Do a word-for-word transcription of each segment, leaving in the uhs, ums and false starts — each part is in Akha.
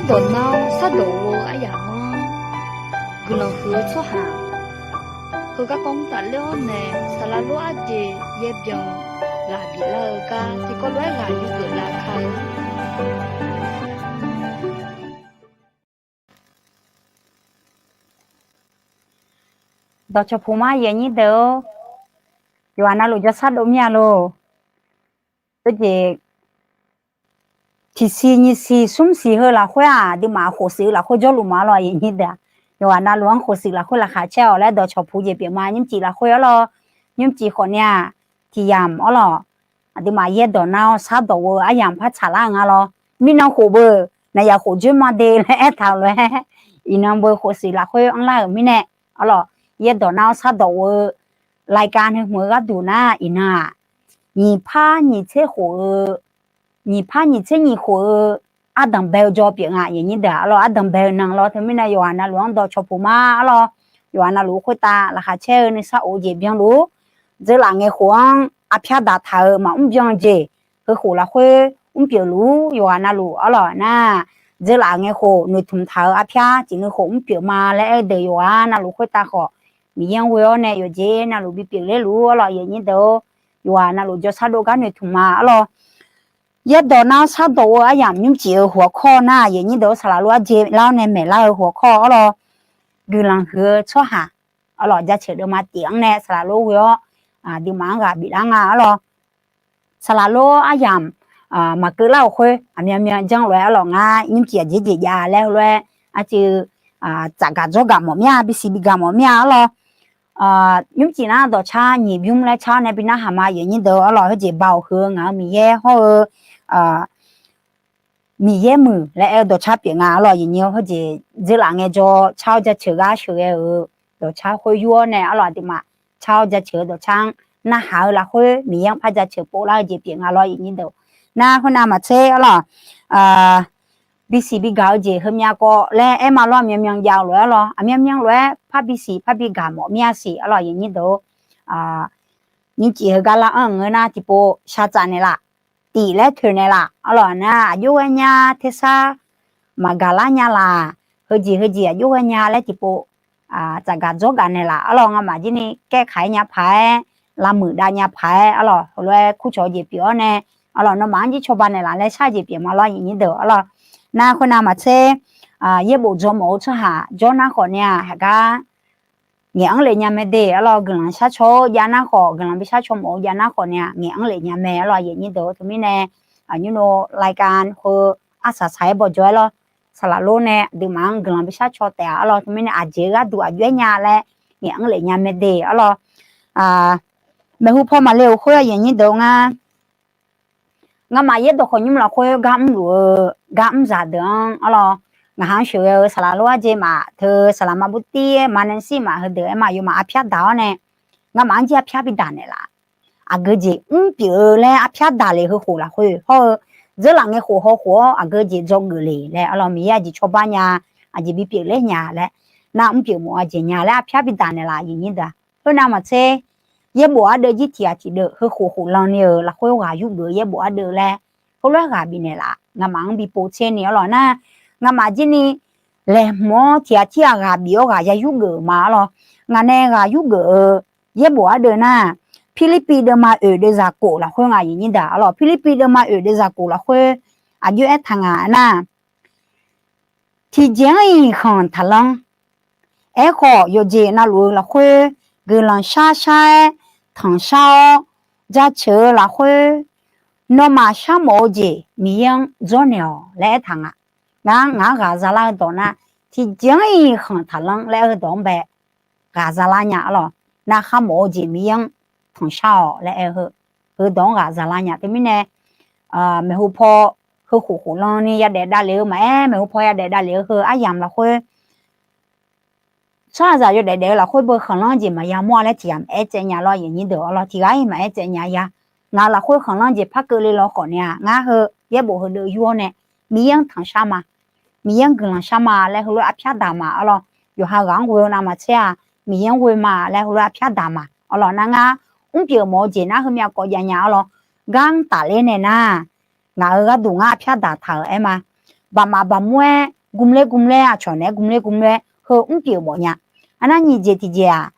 Dawq nar-awr shardawq ghof-eu aryamq-anr guiqlanq huiq-eu tsawrhaq heugar kawv mr tafler-awr nae, saqlaq lof arjeq yaerbyan ghaq biflar-eu gar tiqkawv lof-aer ghaq yurgeuf lar kar-eu. Dawqcawq puq ma, aqyuif aqnyir deuq-or, yawqghaq navluf jawrshar dov mir-a lor. Khoerjeq tiqsiq nyiqsiq smrsiq heu lafkhoer-aq, aqduimaf khofshuif lafkhoer jawrluf ma lor, aqyuif aqnyir deuq-aq. Yawqghaq navluf-anr khofshuif lafkhoer laqkhaq caer-awq laer dawqcawq puq jeq pyeuf ma, nymrcif lafkhoer-awr lawr. Nymrcif khawf ni-aq, tiq yamq-awr lawq. Aqduimaf yaerdawq nar-awr shardawq ghof-eu aryamq par tsaqlar-eu nga lawr. Mirnan khof beu, naqyaq khof dzoer ma de laer aertaq-euq lof-aer, iqnan beu khofshuif lafkhoer anrlar-euq mirnae, awr lawq. Yaerdawq nar-awr shardawq ghof-eu รายการ heu hmq-eu gharduq nar, iqnan-aq, nyiq par nyiq tser khof-eu nyiq par nyiq tser nyiq khof-eu ardanq bae-eu jawr pyeuf nga, aqyuif aqnyir deuq-aq. Awr lawq, ardanq bae-eu nan lawr, teumirnae yawqghaq navluf-anr dawqcawq puq ma, awr lawq. Yawqghaq navluf khoertav laqkhaq caer-eu nuisar of-eu jeq byanluf, dzeurlaf ngae khof-anr arpyar daq taq-euq maqmr byan-eu jeq, heu khof lafkhoer mr pyeufluf-ur, yawqghaq navluf, awr lawq nar, dzeurlaf ngae khof noeqtmq taq-euq arpyar tiq nuikhof mr pyeuf ma laer aer-eu deuq yawqghaq navluf khoertav khawf, Miqyaer-anr ghoe-awr nae yawqjeq navluf bipyeuf lerluf-ur, awr lawq, aqyuif aqnyir deuq-or. Yawqghaq navluf jawrshar dov gar noeqtmq ma, awr lawq. Yaerdawq nar-awr shardawq ghof-eu aryamq nymrcif-eu hawq kawr nar, aqyuif aqnyir deuq-or, saqlaq lof arjeq lar-awr nae maeqlar-eu hawq kawr, awr lawq. Guiqlanq huiq-eu tsawrhaq, awr lawq, jaceuq deuvma tif-anr nae saqlaq lof ghoe-awr, aqduimaf-anr ghaq biflar nga, awr lawq. Saqlaq lof aryamq maqkeuv lar-euq khoer aqmyanmyan janr lof-aer, awr lawq, ngar nymrcif aqjeq jeq jav laer heulof-aer arcuiv tsafgaq dzawrgaq mawf mir-a, bisiq bigaq mawf mir-a, awr lawq. Nymrcif nar dawqcar nyiq bymr laer car-awr nae bi narhaq ma, aqyuif aqnyir deuq-or, awr lawq. Heujeq Baoq huiq-eu ngaq-euq Miqyaer hawr-eu Miqyaer muiq laer aer-eu dawqcar pyeuf nga, awr lawq, aqyuif aqnyir-or. Heujeq dzeurlaf ngae jawr car-awr jaceuq gar sheuqghae-euq dawqcar khoer yur-awr nae, awr lawq, aqduimaf car-awr jaceuq-eu dawqcar-anr narhaq-eu lafkhoer Miqyaer-anr par jaceuq pov lar-eu jeq pyeuf nga lawr, aqyuif aqnyir deuq. Nar khoernav maqtser, awr lawq, bisiq bigaq-eu jeq heumyav kawv laer aer ma lawr, aqmyanmyan jav-eu lof-aer lawr, aqmyanmyan lof-aer par bisiq par bigaq mawf mir-a siq, awr lawq, aqyuif aqnyir deuq-or. Nymrcif heugar lar-anr-eu nar tiqpov shaqtsaf naeqlaf, tif laer toeq naeqlaf, awr lawq, nar aqjox ghaenya tersar maqgaq lar nya laq, heujeq heujeq aqjox ghaenya laer tiqpov tsafgaq dzawrgaq naeqlaf, awr lawq, ngamaf jir ni kaerkaq-aer nya paq-aer, lavmuiq dav nya paq-aer, awr lawq, heulof-aer kurcawq-eu jeq pyeuf-awr nae, awr lawq, nawmaf-anr jir cawba naeqlaf laer shar-eu jeq pyeuf ma lawr, aqyuif aqnyir deuq, awr lawq. Nar khoernav maqtser, yaerbof dzawrmawf-eu tsawrhaq jawr nar khawf ni-aq, haqgar ngaeq-anr lef nya mae de, awr lawq. Guiqlanq shar caw-eu jav nar khawf, guiqlanq bi shar caw mawf-eu jav nar khawf ni-aq, ngaeq-anr lef nya mae, awr lawq, aqyuif aqnyir deuq. Teumirnae, aqnyir nor รายการ heu arsaq saq-aer bawjawr-aer lawr, saqlaq lof nae aqduimaf-anr guiqlanq bi shar caw taef-a, awr lawq. Teumirnae aqjeq-eu gharduq aqjox-aer nya laer ngaeq-anr lef nya mae de, awr lawq. Maeqhu paw maqle-euq khoer, aqyuif aqnyir deuq-or, ngar ngamaf yaerdawq khawf nymr lafkhoer gar mrluf-eu gar mrzaq deuq-anr, awr lawq, ngaq ha-anr sheuqghae-eu saqlaq lof arjeq maf teu, saqlaq maqbur tir-aer maqnaeq shir maf heudeuq aer ma, yawmaf arpyar daq-awr nae, ngamaf-anr jir arpyar bi daq naeqlaf. Aqgeu jeq mr pyeuf-eu laer arpyar daq le heu khof lafkhoer hawr-eu, dzeurlaf ngae khof hawkhof-awr aqgeu jeq dzawgeuf le laer, awr lawq, Miqyaer aqjeq cawba nya, aqjeq bipyeuf ler nya laer, nar mr pyeuf mawf-eu aqjeq nya laer arpyar bi daq naeqlaf, aqyuif aqnyir deuq. Khoernav maqtser, yaerbof ardeuv jir tiq ghaq tiq deuq heu khof khof lan ni-euq lafkhoer ghaq yurgeuf-eu yaerbof ardeuv laer, heulof-aer ghaq bifnaeq laf, ngamaf-anr bi pov tser ni, awr lawq, nar ngamaf jir ni laeqhmq-awr tiq ghaq tir ghaq ghaq bif-awr ghaq ya yurgeuf ma, awr lawq. Ngaq nae ghaq yurgeuf-eu yaerbof ardeuv nar, Pirlirpiv deuvma oeq deuvzaq kof lafkhoer nga, aqyuif aqnyir deuq, awr lawq. Pirlirpiv deuvma oeq deuvzaq kof lafkhoer aqjox-aer taq ngaq nar, 提前一晌 taqlanr. Aerkhawf, yawqjeq navluf-eu lafkhoer guiqlanq shar shar-aer tanqshar-awr jaceuq-eu lafkhoer, nawmaf sharmawf-eu jeq Miqyaer-anr dzawrnaeq-awq laer aertaq nga. Ngar ngaq-anr ghaq zalar-eu dawq nar, 提前一晌 taqlanr laer aer-eu dawq-anr bae ghaq zalar nya, awr lawq. Nar kharmawf-eu jeq Miqyaer-anr tanqshar-awq laer aer-eu heu, heudawq-anr ghaq zalar nya. Teumirnae, maeqhu paw heu khof khof lan ni yadaef davlef-eu maqaer, maeqhu paw yadaef davlef-eu heu aryamq lafkhoer tsawrhaqzaq yawdaef daef-eu lafkhoer beu khanqlanr jeq maqya mawr-a laer tiq ghaq maqaer tsaev nya lawr, aqyuif aqnyir deuq, awr lawq, tiq ghaq-iq maqaer tsaev nya ya. Ngaq lafkhoer khanqlanr jeq par keuvle law khawf ni-aq, ngar heu yaerbof heudeuv yur-awr nae, Miqyaer-anr tanqshar ma, Miqyaer-anr guiqlanq shar ma laer heulof-aer arpyar daq ma, awr lawq. Yawqha ghaq-anr ghoe-eu navmaqtser-aq, Miqyaer-anr ghoe ma laer heulof-aer arpyar daq ma, awr lawq. Nar ngar mrpyeuf mawf-eu jeq nar heumyav kawv jav nya, awr lawq. Gar mr tafler nae nar, ngaq-euq gharduq ngar arpyar daq taq-euq aer ma. baqmaf baqmur-aer gmler gmler aqcawq naeq-aer gmler gmler heu mrpyeuf mawf nya. Arnar nyiq jeq tiqjeq-aq,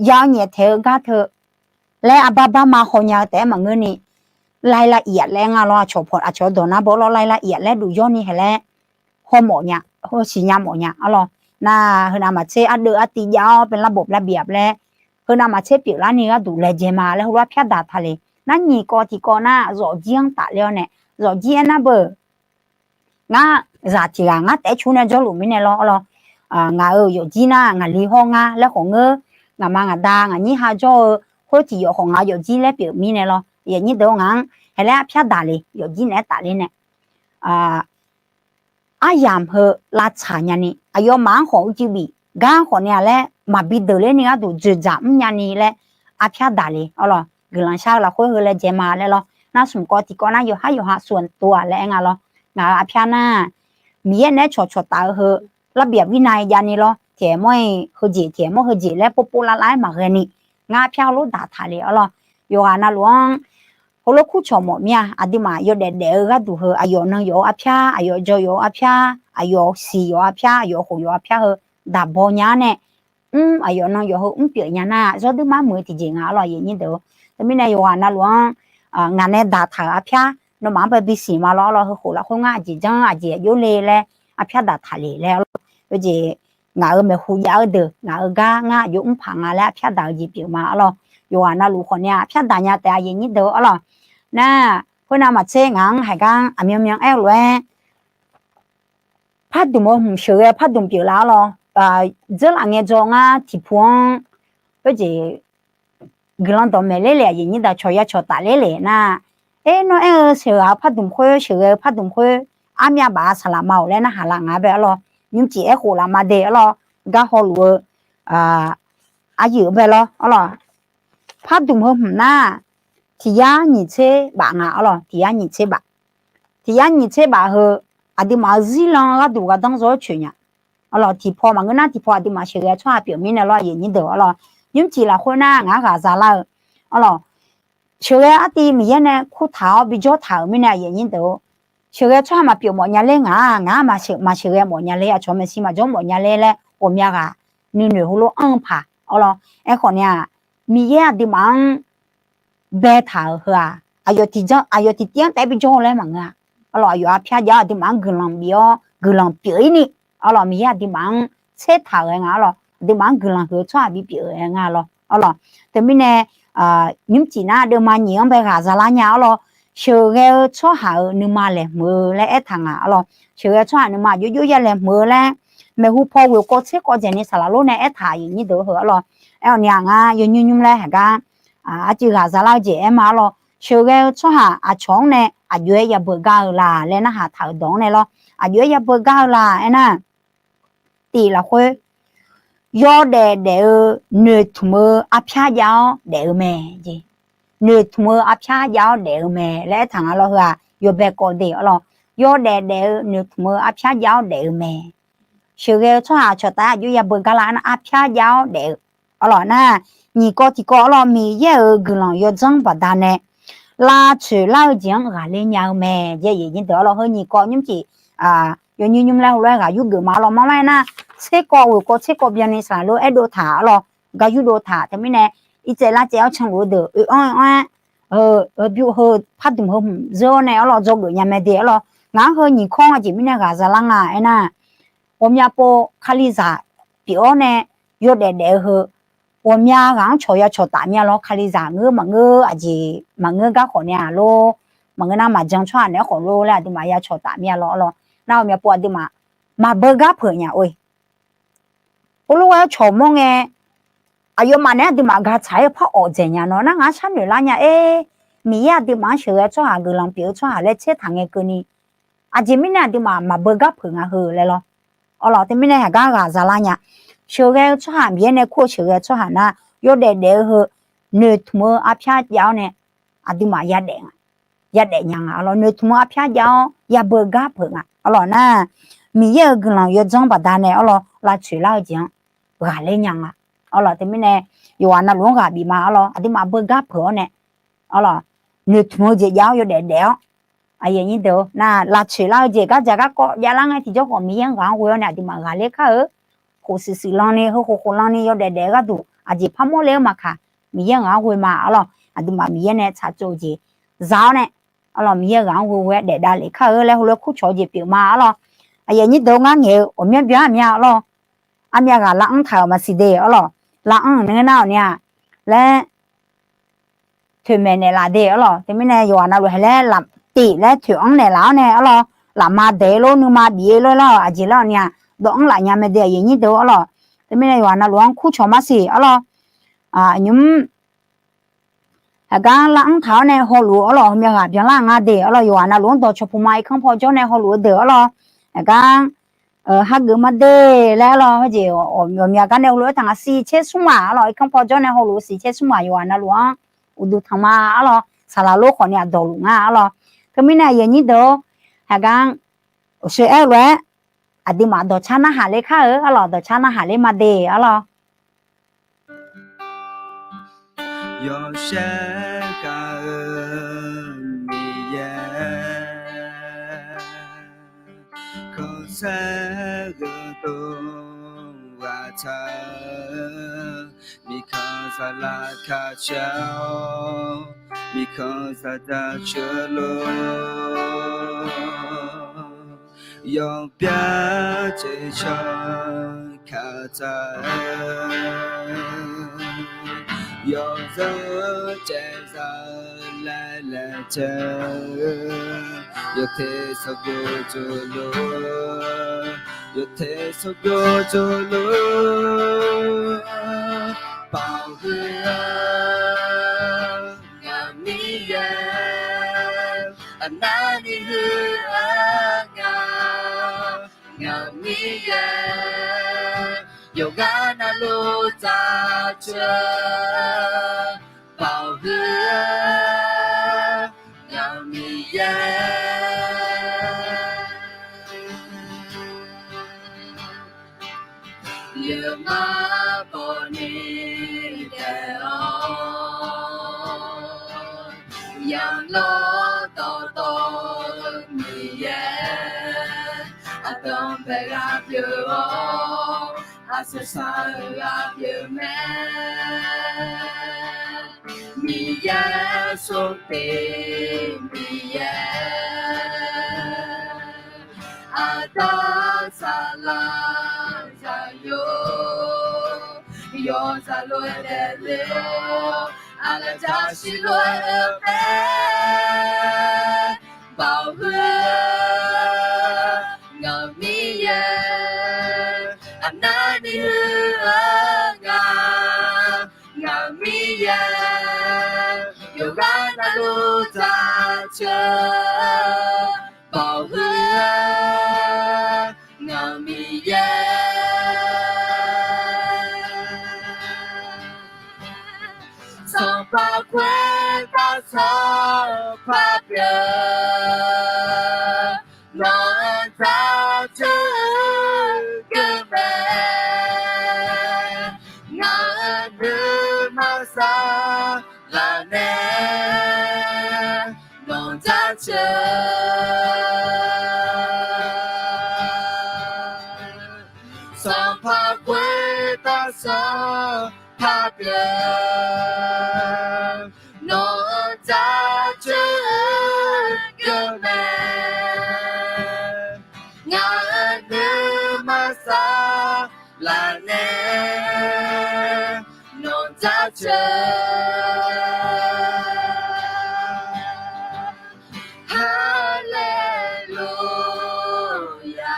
ya-awr nyaeftaeq-eu gar teu laer arbar bar ma hawnya-eu taef-aer maqngeurni, รายละเอียด laer nga lawr, aqcawq paw aqcawq dawq nar baw lawr, รายละเอียด laer duf yawrni haeq laer haw mawf nya, hawsiq nya mawf nya arlawr. Nar heunav maqtser ardeuv artiv jav-awr เป็นระบบระเบียบ laer, heunav maqtser pyeuflarni gharduq laejae ma laer heulof-aer pyar daq taq le. Nar nyiq kawv tiqkawv nar zawfjir-anr tafler-awr nae, zawfjir aernar beu ngar zaq tiq ghaq ngar taef-aer cur nae jawrluf mirnae lawr arlawr. Ngaq-euq yawfjir nar ngaqli hawr ngar laer khawf ngeur, ngaqma ngaqda ngaqnyir ha jawr-eu khoer tiq yawf khawf ngaq yawfjir laer pyeuf mirnae lawr. Aqyuif aqnyir deuq-or, ngaq-anr haeq laer arpyar daq le, yawfjir naeq-aer tafler nae, aryamq heu lavtsaq nyani aqyawfmaf-anr khawf uicuiv bif gar khawf ni-a laer maqbi deuq lerni gharduq dzoeqdzaq mrnya ni laer arpyar daq le arlawr. Guiqlanq shar-eu lafkhoer heu laejae ma laer lawr. Nar smq kawv tiqkawv nar yawqhar yawqha ส่วนตัว laer aer nga lawr. Ngaq-euq arpyar nar Miqyaer naeq-aer cawqcawq taf-eu heu ระเบียบวินัย javni lawr, tiq aeq mawr-iq heujeq tiq aeq mawr heujeq laer povpov lavlav-aer maqghae ni, ngar arpyar lof daq taq le arlawr. Yawqghaq navluf-anr heulof kurcawq mawf mir-a. Aqduimaf yawdaef daef-eu gharduq heu aqyawf nan yawf-eu arpyar, aqyawf jaw yawf-eu arpyar, aqyawf siq yawf-eu arpyar, aqyawf khof yawf-eu arpyar heu daqbaw nya-awr nae, mr aqyawf nan yawf heu mrpyeuf nya nar zawr duirma muiq-eu tiqjeq nga arlawr, aqyuif aqnyir deuq-or. Teumirnae yawqghaq navluf-anr ngaq nae daqtaq-euq arpyar nawmaf-anr bae bisiq ma lawr arlawr. Heukhawf lafkhoer ngar aqjeq janr aqjeq aqjox le laer arpyar daqtaq le laer arlawr. Yawjeq ngaq-euq maeqhu jav-eu deuq ngaq-euq gar ngar aqjox mrpaq nga laer arpyar daq-eu jeq pyeuf ma arlawr. Yawqghaq navluf khawf ni-a arpyar daq nya taef, aqyuif aqnyir deuq-or arlawr. Nar khoernav maqtser ngaq-anr haeq gar aqmyanmyan aer-eu lof-aer pardmq-eu hmq sheuqghae-eu pardmq pyeuf la arlawr. Dzeurlaf ngae dzaw ngar tiqpu-anr khoerjeq guiqlanq dawqmaeq ler le, aqyuif aqnyir deuq, cawq ya cawq taf ler le nar, aer nawr aer-eu sheuqghaq-eu pardmq khoer sheuqghae-eu pardmq khoer armyav baf-a saqlaq ma-awq laer narhaq laf nga bae arlawr. Nymrcif aerkhof laf ma de arlawr. Gar hawluf-eu aqyuif bae lawr arlawr. Pardmq heu hmq nar tiq yar nyiq tser baf nga arlawr. Tiq yar nyiq tser baf, tiq yar nyiq tser baf heu aqduimaf-euq zirlan gharduq gardanr zawr coeq nya arlawr. Tiqpaw maqngeur nar tiqpaw aqduimaf sheuqghae-eu tsawrhaq pyeuf mirnae lawr, aqyuif aqnyir deuq arlawr. Nymrcif lafkhoer nar ngaq-anr ghaq za lar-eu arlawr, sheuqghae-eu artiv Miqyaer nae kurtaq-awr bijawr taq-euq mirnae, aqyuif aqnyir deuq-or, sheuqghae-eu tsawrhaq maqpyeuf mawf nya ler, ngaq-aq ngaq-anr maqsheuqghae mawf nya ler, aqcawq maeqshi maqjawr mawf nya ler laer ghawqmya ghaq nuinoeq heulof anr-eu paq arlawr. Aerkhawf ni-aq, Miqyaer aqduimaf-anr baetaq-euq heu-aq, aqyawf tiqjanr aqyawf tiqtiv-anr taef bijawr-eu laer maqngeur-a. Arlawr, aqyawf arpyar jav-awr aqduimaf-anr guiqlanq bif-awr guiqlanq pyeuf-ir ni arlawr, Miqyaer aqduimaf-anr tsertaq-euq aer nga arlawr, aqduimaf-anr guiqlanq huiq-eu tsawrhaq bipyeuf-eu aer nga lawr arlawr. Teumirnae nymrcif nar deuvma nyiq-anr bae ghaq za lar nya arlawr, sheuqghae-eu tsawrhaq-euq nuima laeqhmq-eu laer aertaq nga arlawr. Sheuqghae-eu tsawrhaq nuima aqjox jox ya laeqhmq-eu laer maeqhu paw ghoeq kawv tser kawv dzaeqni saqlaq lor nae aertaq, aqyuif aqnyir deuq-or heu arlawr. Aer-awq ni-aq ngar yawnymr nymr laer haeq gar arcuiv ghaq za lar-eu jeq aer ma arlawr. Sheuqghae-eu tsawrhaq aqcawq-anr nae aqjox-aer yabeu gar-eu la laer narhaq taq-euq dawq-anr nae lawr, aqjox-aer yabeu gar-eu la aernar, tiv lafkhoer yawdaef daef-eu noeqtmq-eu arpyar jav-awr daef-eu mae jeq. Noeqtmq-eu arpyar jav-awr daef-eu mae laer aertaq nga lawr. Heu-aq yawbae kawv de arlawr. Yawdaef daef-eu noeqtmq-eu arpyar jav-awr daef-eu mae. Sheuqghae-eu tsawrhaq aqcawq taf-aer aqjox yabeu gar la aernar arpyar jav-awr daef-eu arlawr nar, nyiq kawv tiqkawv arlawr, Miqyaer-euq guiqlanq yawdzanr baqdanae lavtsoeq lar-eu jeq-anr ghaqler nya-eu mae jeq, aqyuif aqnyir deuq arlawr. Heu nyiq kawv nymrcif yawnymr nymr laer heulof-aer ghaq yurgeuf ma arlawr. Mar mar aernar, tser kawv ghoeq kawv tser kawv byanni saqlaq lor aerdov taq arlawr, gar yurdov taq. Teumirnae irtsaev lavtsaev-awr canluf-eu deuq oe-anr oe-anr-aer, heu byov heu pardmq heu hmq zeur-awr nae arlawr dzawgeuf nya mae de arlawr. Ngaq-anr heu nyiq kawr-anr aqjeq mirnae ghaq za lar nga aernar, ghawqmya pov kalizaq pyeuf-awr nae yawdaef daef-eu heu ghawqmya ghaq-anr cawq ya cawq taf mir-a lawr. Kalizaq ngeur maqngeur, aqjeq maqngeur gar khawf nae-aq lor, maqngeur nar maqjan tsawrhaq naeq-aer khawf lor laer aqduimaf ya cawq taf mir-a lawr arlawr. Nar ghawqmya pov aqduimaf maqbeu gar peuq nya oe. Khoerlof-aer cawq mawr ngae, aqyawfmaf naeq-aer aqduimaf ga tsaq-ir-eu par awf dzaeq nya nawr nar ngar sharnoeq lar nya-aer, Miqyaer aqduimaf-anr sheuqghae-eu tsawrhaq guiqlanq pyeuf-eu tsawrhaq laer tser taq ngae keuvni, aqjeq mirnae aqduimaf maqbeu gar peuq nga heu laer lawr. Arlawr, teumirnae haq gar ghaq za lar nya. Sheuqghae-eu tsawrhaq, Miqyaer nae kur-eu sheuqghae-eu tsawrhaq nar, yawdaef daef-eu heu noeqtmq-eu arpyar jav-awr nae aqduimaf yadaef nya nga. Arlawr, noeqtmq-eu arpyar jav-awr yabeu gar peuq nga. Arlawr nar, Miqyaer-euq guiqlanq yawdzanr baqdanae arlawr lavtsoeq lar-eu jeq-anr ghaqler nya nga. Arlawr, teumirnae yawqghaq navluf-anr ghaq bif ma arlawr, aqduimaf beugar peuq-awr nae, arlawr, noeqtmq-eu jeq jav-awr yawdaef daef-awr Aqyuif aqnyir deuq-or, nar lavtsoeq lar-eu jeq gardzaq garkawv javlar ngae tiqjawr khawf Miqyaer-anr ghaq-anr ghoe-awr nae aqduimaf ghaqler kar-eu, khof siqsiq lan ni heu khof khof lan ni yawdaef daef-eu gharduq aqjeq parmawr le-eu maqkaq, Miqyaer-anr ghaq-anr ghoe ma arlawr. Aqduimaf Miqyaer nae tsaqtsov-eu jeq za-awr nae arlawr, Miqyaer ghaq-anr ghoe ghoe-aer daef davlef kar-eu laer heulof-aer kurcawq-eu jeq pyeuf ma arlawr. Aqyuif aqnyir deuq-or, ngar ngaeq-eu ghawqmyanr byan-a mya arlawr. Armyav ghaq lav-anr taq-euq maqsiq de arlawr. Lav-anr ngeur nar-awq ni-a laer toeqmaeq naeqlaf de arlawr. Teumirnae yawqghaq navluf haeq laer laftif laer toeq-anr naeqlaf-awr nae arlawr, lafma daeq-eu lor nuima bif-eu lor lar-awq aqjeq lar-awq ni-a, dawv-anr laf nya mae de aqyuif aqnyir deuq-or arlawr. Teumirnae yawqghaq navluf-anr kurcawq mar siq arlawr. Aqnymr Aqgar lav-anr taq-awr nae hawluf-eu arlawr, ghawqmya ghaq byanlar nga de arlawr, yawqghaq navluf-anr dawqcawq puq ma irkanr paw jawr nae hawluf-eu deuq arlawr. Aqgar hageuf mar de laer arlawr, heujeq ghawqmya gar nae heulof-aer taq nga siq caer smr maq arlawr, irkanr paw jawr nae hawluf-eu siq caer smr maq yawqghaq navluf-anr uqduq tanq ma arlawr, saqlaq lor khawf ni aqdawq luf nga arlawr. Teumirnae aqyuif aqnyir deuq-or, aqgar uqshoe aer-eu lof-aer aqduimaf dawqcar narhaq ler kar-eu arlawr, dawqcar narhaq ler ma de arlawr. Yawshaef gaq-eu Miqyaer, khanqsaer gheudov ghaq tsaq-eu, mirkhanq saqlaq kaq caer-awr, mirkhanq saqdaq caer lor. Yawbyaer caev canr kaq tsaq-eu, yawzanr caev za-eu laer laejae-eu, yawteq sanqbof jawr lor, yawteq sanqbof jawr lor. Baoq huiq-eu ngaq Miqyaer, aqnavni huiq-eu ngaq, ngaq Miqyaer, yawqghaq navluf dzaqcoeq baoq huiq-eu ngaq Miqyaer. Yawqmar bawni daef-awr, yamq lawr dawqtawvluf Miqyaer, aqdanq bae ghaq pyeuf-awr, aqsur sar-eu ghaq pyeuf mae. Miqyaer smrtiv Miqyaer, aqdawr saqlaq zaqyo, yawzaq lof-aer daefle-awr, aqlaf jaqsiq lof-aer oe mae. Baoq huiq-eu ngaq Miqyaer, aqnavni huiq-eu ngaq, ngaq Miqyaer, yawqghaq navluf dzaqcoeq baoq huiq-eu ngaq Miqyaer. Sanqpaq khoertav sanqpaq pyeuf, nawq-anr dzaqcoeq-eu geuq mae. Ngaq-euq nuima saqlaq nae nawq dzaqcoeq. Sanqpaq khoertav sanqpaq pyeuf, nawq-anr dzaqcoeq-eu geuq mae. Ngaq-euq nuima saqlaq nae nawq dzaqcoeq. Haleluya,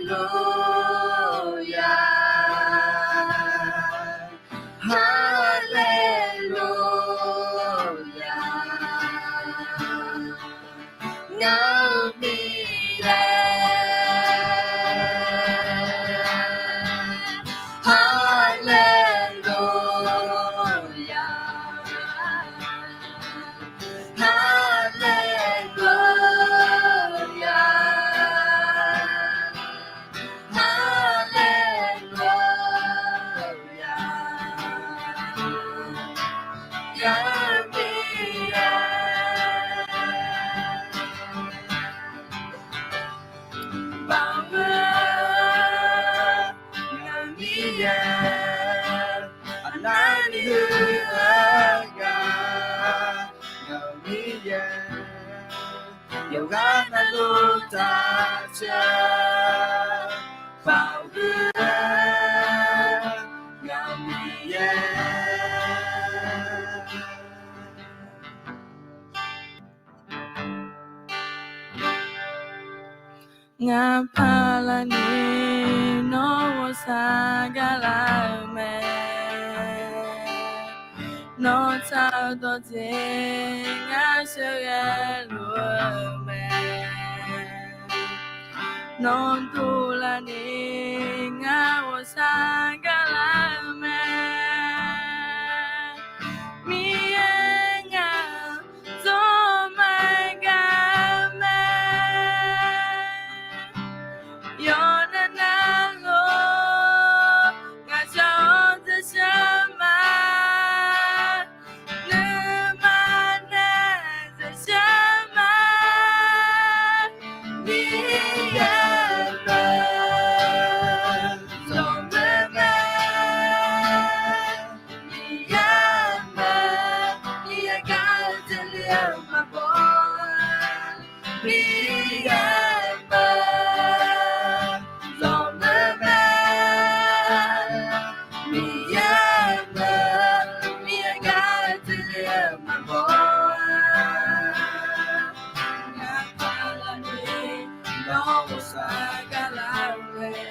haleluya, haleluya. Ngaq-euq Miqyaer, ha Miqyaer, aqnavni huiq-eu ghaq, ngaq-euq Miqyaer, yawqghaq navluf taq caer, baoq huiq-aer, ngaq-euq Miqyaer. Ngaq paqlaqni nawr ghawqshaq gaqlar-eu mae. Nawr tsaq-eu dawqtsaev ngar sheuqghae luf-eu mae. Nawr dovlaf ni ngar ghawqshaq gaqlar-eu mae. Miqyaer ngaq-anr dzawrmaqgaq-eu mae. Yawqnan navluf ngaq shaq-awr dzershar ma. Nuima nae dzershar ma. Miqyaer-eu zanqler mae. Miqyaer-eu, Miqyaer gar-eu dzaeqle-eu maqbaw-a. Miqyaer-eu, zanqler mae. Miqyaer-eu, Miqyaer gar-eu dzaeqle-eu maqbaw-a. Ngaq paqlaqni nawr ghawqshaq gaqlar-eu mae.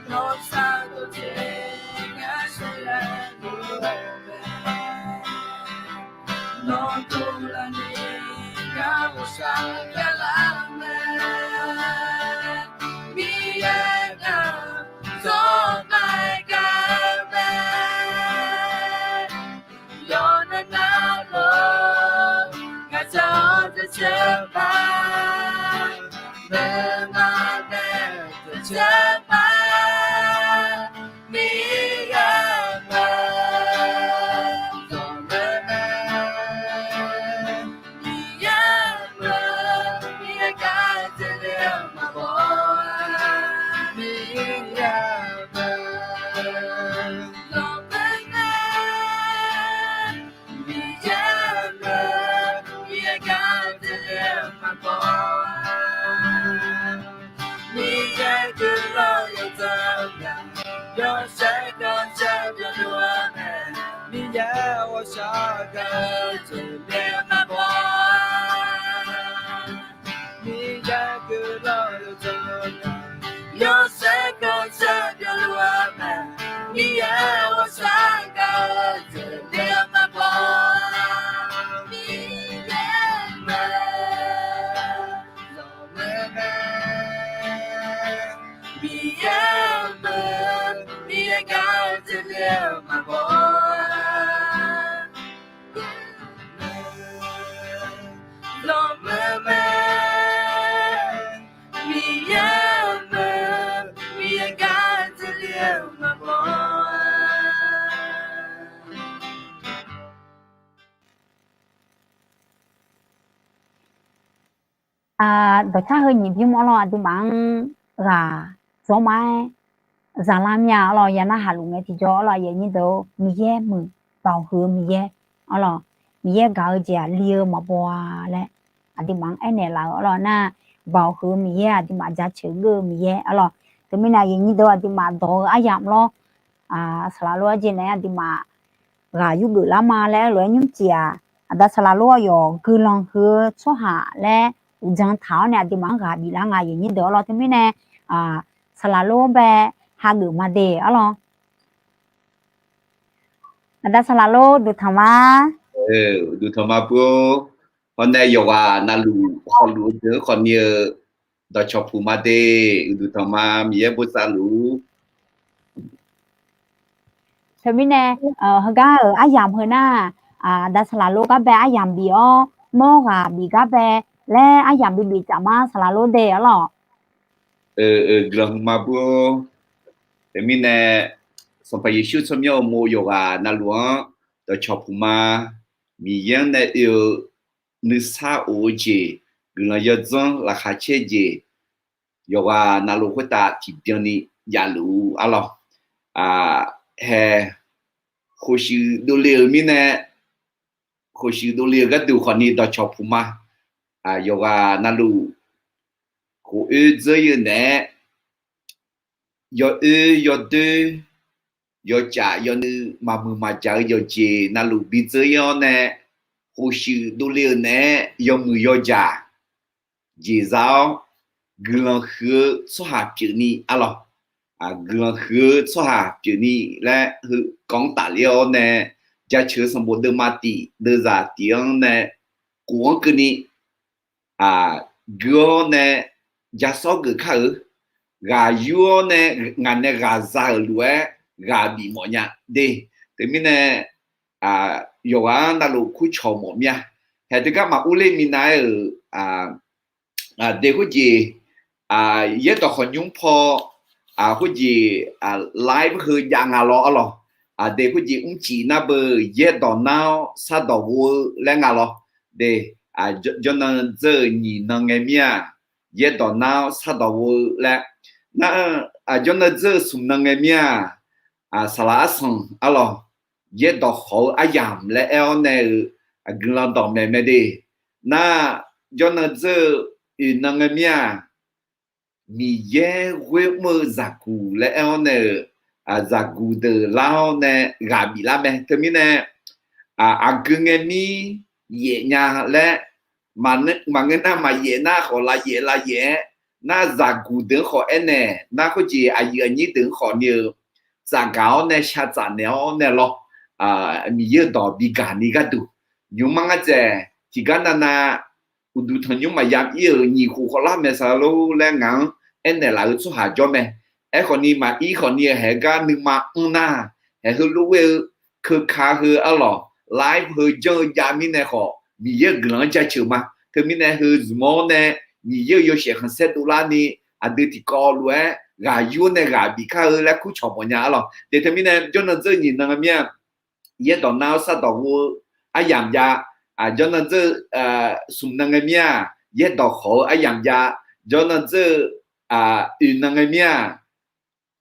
Nawr tsaq-eu dawqtsaev ngar sheuqghae luf-eu mae. Nawr dovlaf ni ngar ghawqshaq gaqlar-eu mae. Miqyaer ngaq-anr dzawrmaqgaq-eu mae. Yawqnan navluf ngaq shaq-awr dzershar ma. Nuima nae dzershar ma. Miqyaer-eu, zanqler mae. Miqyaer-eu, Miqyaer gar-eu dzaeqle-eu maqbaw-a. Miqyaer-eu, zanqler mae. Miqyaer-eu, Miqyaer gar-eu dzaeqle-eu maqbaw-a. Miqyaer guiqlanq yawdzanq-eu, yawshaef khanqsaer byaqluf-eu mae. Miqyaer ghawqshaq gaq-eu dzaeqle-eu maqbaw-a. Miqyaer guiqlanq yawdzanq-eu, yawshaef khanqsaer byaqluf-eu mae. Miqyaer ghawqshaq gaq-eu dzaeqle-eu maqbaw-a. Miqyaer-eu, zanqler mae. Miqyaer-eu, Miqyaer gar-eu dzaeqle-eu maqbaw-a. Zanqler mae. Miqyaer-eu, Miqyaer gar-eu dzaeqle-eu maqbaw-a. Dawqcar heu nyiq bymr arlawr, aqduimaf-anr ghaq dzawrma-aer zaqlar mir-a arlawr, ya narhaq luf ngae tiqjawr arlawr, aqyuif aqnyir deuq-or, Miqyaer muiq, baoq huiq-eu Miqyaer arlawr, Miqyaer gaq-eu jeq-aq li-eu maqbaw-a laer aqduimaf-anr aernaeq laf-euq arlawr nar, baoq huiq-eu Miqyaer, aqduimaf jaceuq geur-eu Miqyaer arlawr. Teumirnae aqyuif aqnyir deuq-or, aqduimaf dawq-eu aryamq lawr, saqlaq lor arjeq naeq-aer aqduimaf ghaq yurgeuf lar ma laer aerlof-aer nymrcif-aq, aqda saqlaq lor aqyawf guiqlanq huiq-eu tsawrhaq laer uqdzan taq-awr nae aqduimaf-anr ghaq biflar nga, aqyuif aqnyir deuq arlawr. Teumirnae saqlaq lor bae hageuf ma de arlawr. Aqda saqlaq lor duqtanq ma. Duqtanq ma bur-or. Hawr nae yawqghaq navluf hawluf-eu deuq-anr khawfni-eu dawqcawq puq ma de. Uqduq tanqma Miqyaer bosav luf-ur. Teumirnae heugar-euq aryamq heu nar, aqda saqlaq lor gar bae aryamq bif-awr, nawr ghaq bif gar bae laer aryamq bibif tsaf ma saqlaq lor de arlawr. Guiqlanq hmq ma bur-or. Teumirnae Sanqpaq Yeqsur tsawrmyanr uqmov yawqghaq navluf-anr dawqcawq puq ma. Miqyaer-anr nae oe-eu nuisar of-eu jeq, guiqlanq yawdzanr laqkhaq caer jeq, yawqghaq navluf khoertav tiqbyan ni javluf-eu arlawq, hae, khofshuif dovle-euq mirnae, khofshuif dovle-euq gharduq khawfni dawqcawq puq ma. Yawqghaq navluf, khof oer dzeur-eu naeq-aer, yawoer yawdoer, yawcaf yawnuiv maqmuiq maqjaq-eu yawqjeq navluf bidzeur-ir-awr nae, khofshuif dovle-euq naeq-aer yawmuiq yawjaq jeqza-awr, guiqlanq huiq-eu tsawrhaq pyeufni arlawq, guiqlanq huiq-eu tsawrhaq pyeufni laer heu kawv-anr tafler-awr nae, jaceuq sanqbof deuvma tif deuvzaq tif-anr nae, khof-anr keuvni gui-awr nae, jasawr geuf kar-euq, ghaq yur-awr nae, ngaq nae ghaq za-euq lof-aer ghaq bif mawf nya de. Teumirnae yawqghaq-anr navluf kurcawq mawf mir-a. Hae teugar maqur ler minav-aer-euq, de khoerjeq, yaerdawq khawqnymr paw, khoerjeq, live heu jav nga lawr arlawq. De khoerjeq mrcif nar beu yaerdawq nar-awr sardawq ghov-eu laer nga lawr. De, jawrnan dzeur-eu nyiq nan ngae mir-aq, yaerdawq nar-awr sardawq ghov-eu laer, nar, jawrnan dzeur-eu smq nan ngae mir-aq, saqlaq arsanq arlawq, yaerdawq khawq-eu aryamq laer aer-awr nae-euq, guiqlanq dawqmaeq mae de. Nar, jawrnan dzeur-eu oeq nan ngae mir-aq, Miqyaer ghoer mr-eu zaqguq laer aer-awr nae-euq, zaqguq deuq lar-awr nae ghaq biflar mae. Teumirnae, aqgeu ngae mir yaef nya laer, maqngeur nar maqyaef nar khawf lav yaef lav yaef-aer, nar zaqguq deuq-anr khawf aernaeq nar khoerjeq aqyuif aqnyir deuq-anr khawfni-eu, tsafgaq-awr nae sha tsaf naeq-awr nae lawr, Miqyaer-euq dawq bi gaq ni gharduq, nymq mar ngar dzaeq tiqgar navnav, uqduq tanqnymr maqya ir-euq nyiq khof khawf lar maeqsa lor laer ngaq-anr aernaeq laf-eu tsawrhaq jawr mae. Aerkhawfni maqir khawfni-eu haeq gar nuima mr nar, haeq heulof-aer-eu keuka heu arlawq, live heu janr-eu jav mirnae khawf Miqyaer-euq guiqlanq-anr jaceuq ma. Teumirnae heu zmq-awr nae Miqyaer-euq yawshaef khanqsaer dovlarni, aqdui tiqkawv lof-aer ghaq yur nae ghaq bif kar-eu laer kurcawq mawf nya arlawq. De teumirnae jawrnan dzeur nyiq nan ngae mir-aq, yaerdawq nar-awr sardawq ghov-eu aryamq jav, jawrnan dzeur-eu, smq nan ngae mir-aq, yaerdawq khawq-eu aryamq jav, jawrnan dzeur-eu, oeq nan ngae mir-aq,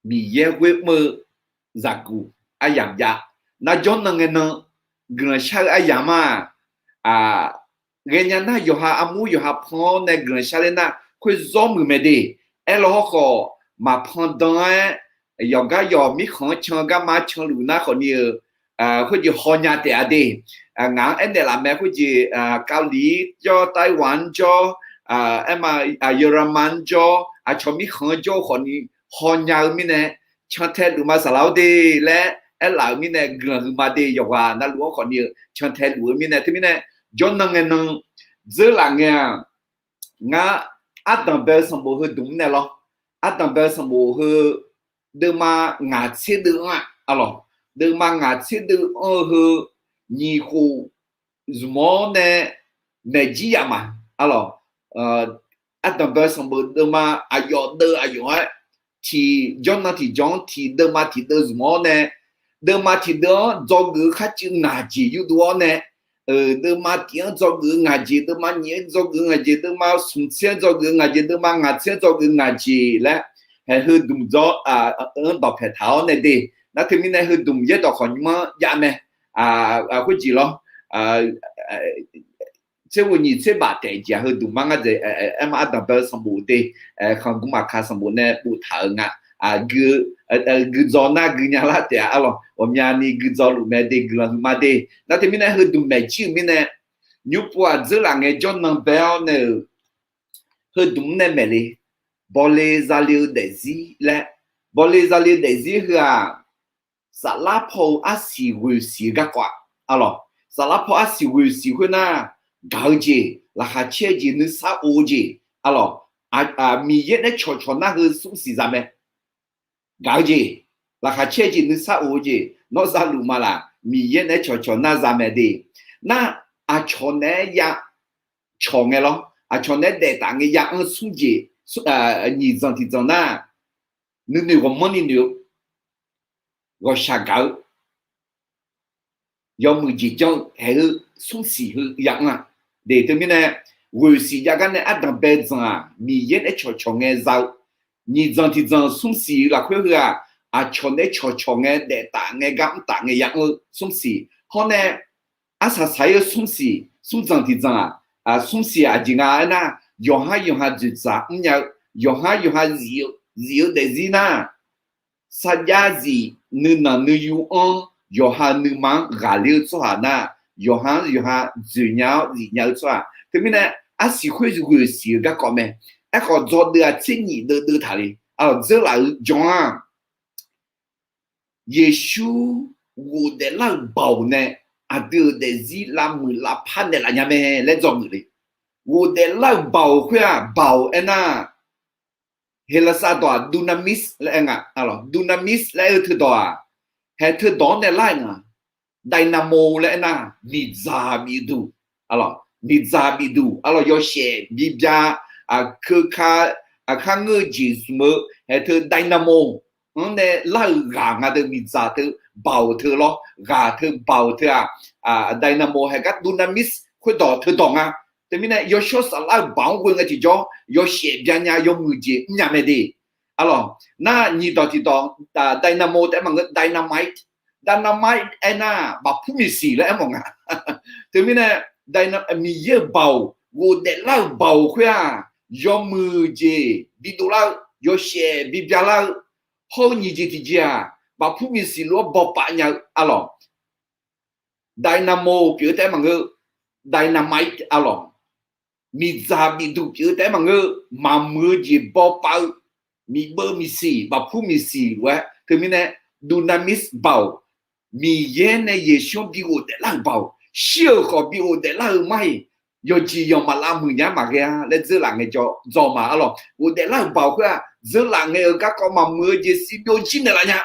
Miqyaer ghoer mr-eu zaqguq aryamq jav. Nar jawrnan ngae nan guiqlanq shar-eu aryamq ma. Ghaenya nar yawqha armur yawqha pan-awr nae guiqlanq shar ler nar khoer zawr muiq mae de. Aerlaw hawrkhawf maqpan dan-aer, yawqgar yawq mirkhanq-anr can garma canluf nar khawfni-eu, khoerjeq hawnya taef-a de. Ngaq-anr aernaeq laf mae khoerjeq, Kali-anr jawr, Taiwan-anr jawr, aerma, Yawrama-anr jawr, aqcawq mirkhanq-anr jawr-eu khawfni hawnya-eu mirnae, cantae luf ma saqlaq-awr de laer aerlaf-euq mirnae guiqlanq huiqma de. Yawqghaq navluf-anr khawfni-eu cantae luf-eu mirnae, teumirnae jawrnan ngae nan dzeurlaf ngae-aq, ngar ardanq bae-eu sanqbof heu dmq-anr nae lawr. Ardanq bae-eu sanqbof heu deuvma ngaq tser deuv anr-aq arlawq, deuvma ngaq tser deuv anr-eu heu nyiq khof zmq-awr nae maeqjir yaf ma arlawq. Ardanq bae-eu sanqbof deuvma aqyawf deuv aqyawf-aer, tiq jawrnan tiq jawr-anr tiq deuvma tiq deuv zmq-awr nae, deuvma tiq deuv-anr dzawgeuf-eu kharcuiv ngaq jeq yurdov-awr nae, deuvma tiq-anr dzawgeuf-eu ngaq jeq, deuvma nyiq-anr dzawgeuf-eu ngaq jeq, deuvma smq tser-anr dzawgeuf-eu ngaq jeq, deuvma ngaq tser-anr dzawgeuf-eu ngaq jeq laer, haeq heu dmq dawq-anr dawqpaeq taq-awr nae de. Nar teumirnae heu dmq yaerdawq khawqnymr-anr jav mae. Khoerjeq lawr, tser ghoeq nyiq tser baf taef jeq-aq heu dmq mar ngar dzaeq, aerma ardanq bae-eu sanqbof de, khanqgmr maqka sanqbof nae boftaq-euq nga. Gui, guidzaw nar gui nya lar taef-a arlawq, ghawqmyani guidzaw luf mae de, guiqlanq huiqma de. Nar teumirnae heu dmq maeqjir-euq mirnae, nymrpov-aq dzeurlaf ngae jawrnan bae-awr nae-euq, heu dmq-anr nae maeq le, bawle zale-eu daefzir laer, bawle zale-eu daefzir heu-aq, saflar paw-eu arsiq ghoeq siq-eu garkawv-aq arlawq, saflar paw arsiq ghoeq siq khoernar, gaq-eu jeq, laqkhaq caer-eu jeq, nuisar of-eu jeq arlawq, Miqyaer nae cawqcawq nar heu smr siq za mae. Gaq-eu jeq, laqkhaq caer-eu jeq, nuisar of-eu jeq nawr zaluf ma laf, Miqyaer nae cawqcawq nar za mae de. Nar, aqcawq naeq-aer ya cawq ngae lawr, aqcawq naeq-aer daef taf ngae ya anr smr jeq, nyiq dzanq tiq dzanq nar, nuinoeq ghawqmanrni noeq-eu, ghawqshaq gaq-eu, yawmuiq jeq janr-eu haeq-eu smr siq heu ya anr-aq. De teumirnae, ghoeq siq jav gar nae ardanq bae dzanq-aq, Miqyaer nae cawqcawq ngae za-eu, Nyiq dzanq tiq dzanq smr siq lafkhoer heu-aq, aqcawq nae cawqcawq ngae, daef taf ngae, gar mr taf ngae ya anr-eu smr siq. Hawr nae arsaq saq-ir-eu smr siq, smr dzanq tiq dzanq-aq, smr siq aqjeq nga aernar, yawqhar yawqha dzoeqdzaq mrnya-eu, yawqhar yawqha zif-eu daefzir nar, sarjax zif nuinanq nuiyu anr, yawqha nuima-anr ghaqler-eu tsawrhaq nar, yawqha-anr yawqha dzoeqnya-awr zifnya-eu tsawrhaq. Teumirnae arsiq khoer ghoeq siq-eu garkawv mae. Aerkhawf, dzawgeuf-aq tser nyif deuv deuv taqle. Aqlawq dzeurlaf-eu jan-aq, Yeqsur ghofdaef lar-euq baoq nae aqdui-euq daefzir lavmuiq lavpar naeqlaf nya mae laer dzawgeuf le. Ghofdaef lar-euq baoq khoer-aq, baoq aernar, Heqlaqsar dawq-aq, dunamis laer aer nga. Aqlawq, dunamis laer aer-eu teudawq-aq, haeq teudawq-anr nae lar-eu nga. Dynamo laer aernar, miqdzaq bifduq. Aqlawq, miqdzaq bifduq. Aqlawq, yawshaef bibya, keuka, aqkar ngeur-eu jeq zmq-eu haeq teu dynamo-anr nae lar-euq ghaq nga deuq, miqdzaq teu baoq teu lawr, ghaq teu baoq teu-aq, dynamo haeq gar dunamis khoerdawq teudawq nga. Teumirnae yawshawr saflar-euq baoq-anr ghoe ngae tiqjawr, yawshaef byanya, yawmuiq jeq mrnya mae de. Aqlawq, nar nyiq dawq tiqdawq, dynamo taef-aer maqngeur, dynamite. Dynamite aernar, bafpur miqsiq laer aermawf nga. Teumirnae, Miqyaer-euq baoq, ghofdaef lar-euq baoq khoer-aq, yawmuiq jeq bidov lar-eu, yawshaef bibya lar-eu, hawr-eu nyiq jeq tiqjeq-aq, bafpur miqsiq lof-aer bawpav nya-eu. Aqlawq, dynamo pyeuf-eu taef-aer maqngeur, dynamite aqlawq, miqdzaq bifduq pyeuf-eu taef-aer maqngeur, maqmuiq-eu jeq bawpav-eu, miqbeuv miqsiq, bafpur miqsiq lof-aer. Teumirnae, dunamis baoq, Miqyaer nae Yeqsur-anr bi ghofdaef lar-euq baoq, shir-euq khawf bi ghofdaef lar-eu mar-iq, yawqjeq yawq maqlav muiq nya maqghae-a laer dzeurlaf ngae dzaw ma. Aqlawq, ghofdaef lar-euq baoq khoer-aq, dzeurlaf ngae-euq garkawv maqmuiq-eu jeq siqbyov jir naeqlaf nya.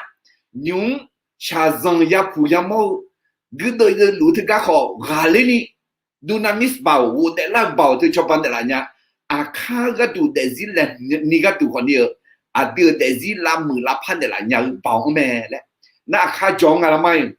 Nymq-mr shaqzanq yapuq yamawr-eu guirdeuv luf-eu teugar khawf ghaqler ni, dunamis baoq, ghofdaef lar-euq baoq teu cawba naeqlaf nya. Aqkar gharduq daefzir laeqni gharduq khawfni-eu, aqdui-euq daefzir lavmuiq lavpar naeqlaf nya-eu baoq-anr mae laer. Nar aqkar jawq-anr nga lar mar-iq,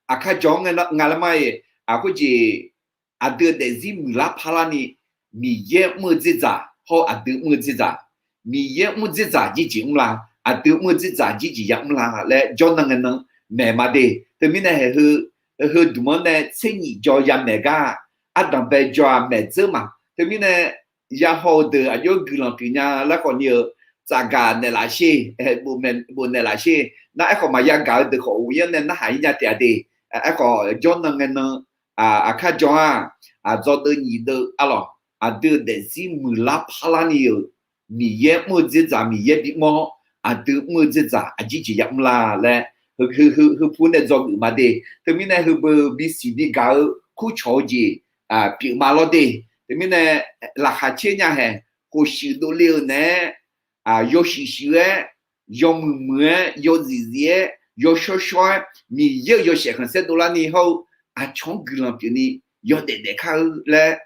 aqkar jawq-anr nga lar mar-iq, khoerjeq aqdui-euq daefzir muiqlar parlarni, Miqyaer mr-eu dzerdzaq hawr-eu aqdui mr-eu dzerdzaq, Miqyaer mr dzerdzaq jirjeq mr la, aqdui mr-eu dzerdzaq jirjeq ya mr la laer jawrnan ngae nan maeq ma de. Teumirnae haeq heu, heu dmq-anr nae tser nyif jaw ya maeq gar, ardanq bae jaw-aq maeq dzeur ma. Teumirnae yahaw-eu deuq aqjox guiqlanq pyeuf nya laer khawfni-eu, tsafgaq naeqlaf sher, bof naeqlaf sher. Nar aerkhawf maqya gaq-eu deuq khawf ghof-ir-anr nae narhaq-ir nya taef-a de. Aerkhawf jawrnan ngae nan, aqkar jawr-aq, aqdzawq deuv nyiq deuv aqlawq, aqdui-euq daefzir muiqlar parlarni-euq, Miqyaer mr-eu dzerdzaq Miqyaer bimr-awr, aqdui mr-eu dzerdzaq aqjir jeq ya mr la laer, heu, heu, heu pu nae dzawgeuf ma de. Teumirnae heubeu bisiq bigaq-eu kurcawq-eu jeq pyeuf ma lawr de. Teumirnae laqkhaq caer nya haeq, khof shuif dovle-eu naeq-aer, yawshuif shuif-aer, yawmuiq muiq-aer, yawzif zif-aer, yawshawr shawr-aer, Miqyaer-euq yawshaef khanqsaer dovlarni hawr-eu, aqcawq-anr guiqlanq pyeufni yawdaef daef kar-eu laer,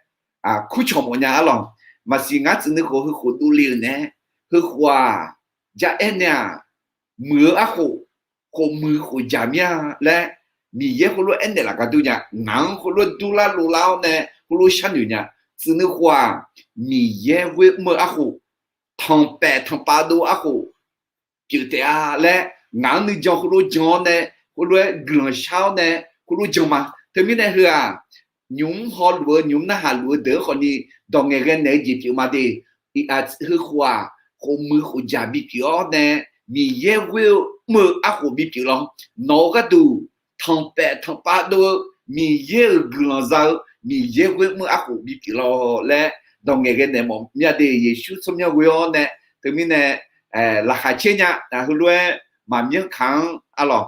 kurcawq mawf nya arlawq. Maqsiq ngar tsuif nuikhof heu khof dovle-euq naeq-aer, heu khof-aq, jaaer nae-aq, muiq-eu arkhof, khof muiq khof jaq mir-a laer, Miqyaer khoerlof-aer aernaeq laf gar dur nya. Ngaq-anr khoerlof-aer durlar lovlar-awr nae khoerlof-aer sharnoeq nya. Tsuif nuikhof-aq, Miqyaer ghoer mr-eu arkhof, tanqpaef tanqpav dov-eu arkhof pyeuf taef-a laer, ngaq-anr nuijan khoerlof jan-awr nae, khoerlof-aer guiqlanq shar-awr nae, khoerlof jan ma. Teumirnae heu-aq, nymq-mr hawluf-eu nymq-mr narhaq luf-eu deuq-anr khawfni dawq ngaeqghae naeq-eu jeq pyeuf ma de. Heu khof-aq, khof muiq khof jaq bipyeuf-awr nae, Miqyaer ghoer-eu mr-eu arkhof bipyeuf lawr. Nawq-eu gharduq tanqpaef tanqpav dov-eu, Miqyaer-euq guiqlanq za-eu Miqyaer ghoer mr-eu arkhof bipyeuf lawr laer dawq ngaeqghae naeq mawf mir-a de. Yeqsur tsawrmyanr ghoe-awr nae, teumirnae laqkhaq caer nya. Heulof-aer maqmyanr kaq-anr arlawq,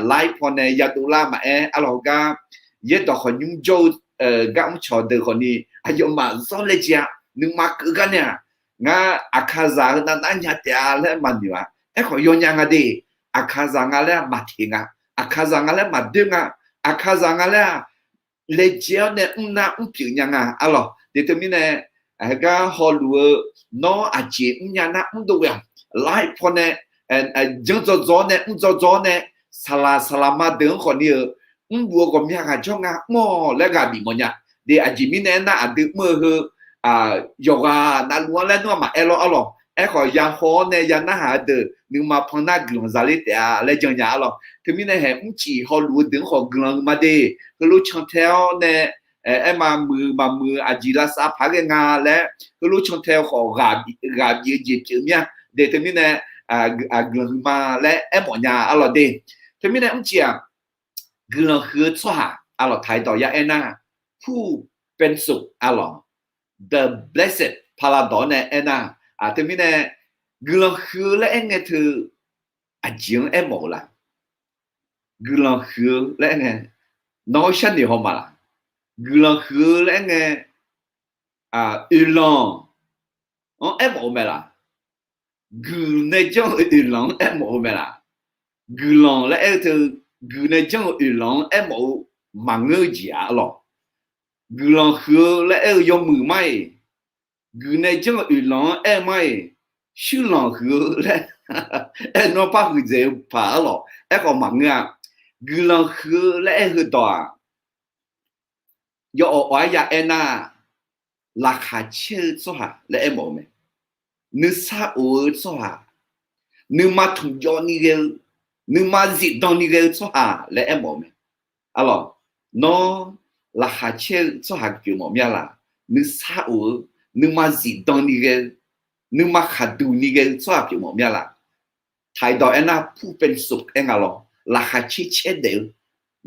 laer paw nae yadov lar maqaer arlawq gar, yaerdawq khawf nymr jawr-eu gar mrcawq deuq khawfni aqyawfmaf zawr laejae-a. Nuima keuv gar nae-aq, ngar Aqkaqzaq heu navnar nya taef-a laer maqnoeq-a. Aerkhawf yawnya nga de. Aqkaqzaq nga laer-aq maqteq nga. Aqkaqzaq nga laer maqdoer nga. Aqkaqzaq nga laer-aq laejae-awr nae mrnar mrpyeuf nya nga arlawq. De teumirnae, heugar hawluf-eu nawr aqjeq mrnya nar mrdov ghae-aq, laer paw nae, janr dzaw dzaw-awr nae mr dzaw dzaw-awr nae, saqlaq saqlaq ma deuq-anr khawfni-euq mrluf-eu ghawqmya ghaq jawr nga mr-awq laer ghaq bif mawfnya. De aqjeq mirnae aernar, aqdui mr-eu heu yawqghaq navluf-anr laer nmr-aq maqaer lawr arlawq. Aerkhawf yahaw-awr nae ya narhaq-eu deuq nuima pan nar guiqlanq za ler taef-a laer jan nya arlawq. Teumirnae haeq mrcif hawluf-eu deuq-anr khawf guiqlanq huiqma de. Heulof cantae-awr nae aerma muiq maqmuiq aqjeq lavsav paq-aer ghae nga laer heulof cantae-eu khawf ghaq bif-eu jeq pyeuf mir-a de. Teumirnae guiqlanq huiqma laer aermawf nya arlawq de. Teumirnae mrcif-aq guiqlanq huiq-eu tsawrhaq arlawq taqdawq ya aernar, ผู้เป็นสุข arlawq, the blessed paqlav dawq-anr nae aernar, teumirnae guiqlanq huiq-eu laer aerngae teu aqjeq-anr aermawf-eu la? Guiqlanq huiq-eu laer aerngae nawr sharnoeq haw ma laq? Guiqlanq huiq-eu laer aerngae oeqlanq-anr aermawf-eu mae laq? Guiq nae janr-eu oeqlanq-anr aermawf-eu mae laq? Guiqlanq laer aer-eu teu guiq nae janr-eu oeqlanq-anr aermawf-eu maqngeur-eu jeq-a arlawq. Guiqlanq huiq-eu laer aer-eu yawmuiq mar-iq, guiq nae janr-eu oeqlanq-anr aer-eu mar-iq, shuirlanq huiq-eu laer aer-eu nawr par huiqdzaeq-eu paq arlawq. Aerkhawf maqngeur-a. Guiqlanq huiq-eu laer aer-eu heudawq-aq, yawawq awq-aer ya aernar, laqkhaq caer-eu tsawrhaq laer aermawf-eu mae. Nuisar of-eu tsawrhaq, nuima tmqjawv ni ghae-eu, nuima zifdan ni ghae-eu tsawrhaq laer aermawf-eu mae. Arlawq, nawr laqkhaq caer-eu tsawrhaq pyeuf mawf mir-a laq? Nuisar of-eu, nuima zifdan ni ghae-eu, nuima khaqduq ni ghae-eu tsawrhaq pyeuf mawf mir-a laq? ไทย dawq aernar ผู้เป็นสุข aer nga lawr. Laqkhaq caer caer daef-eu,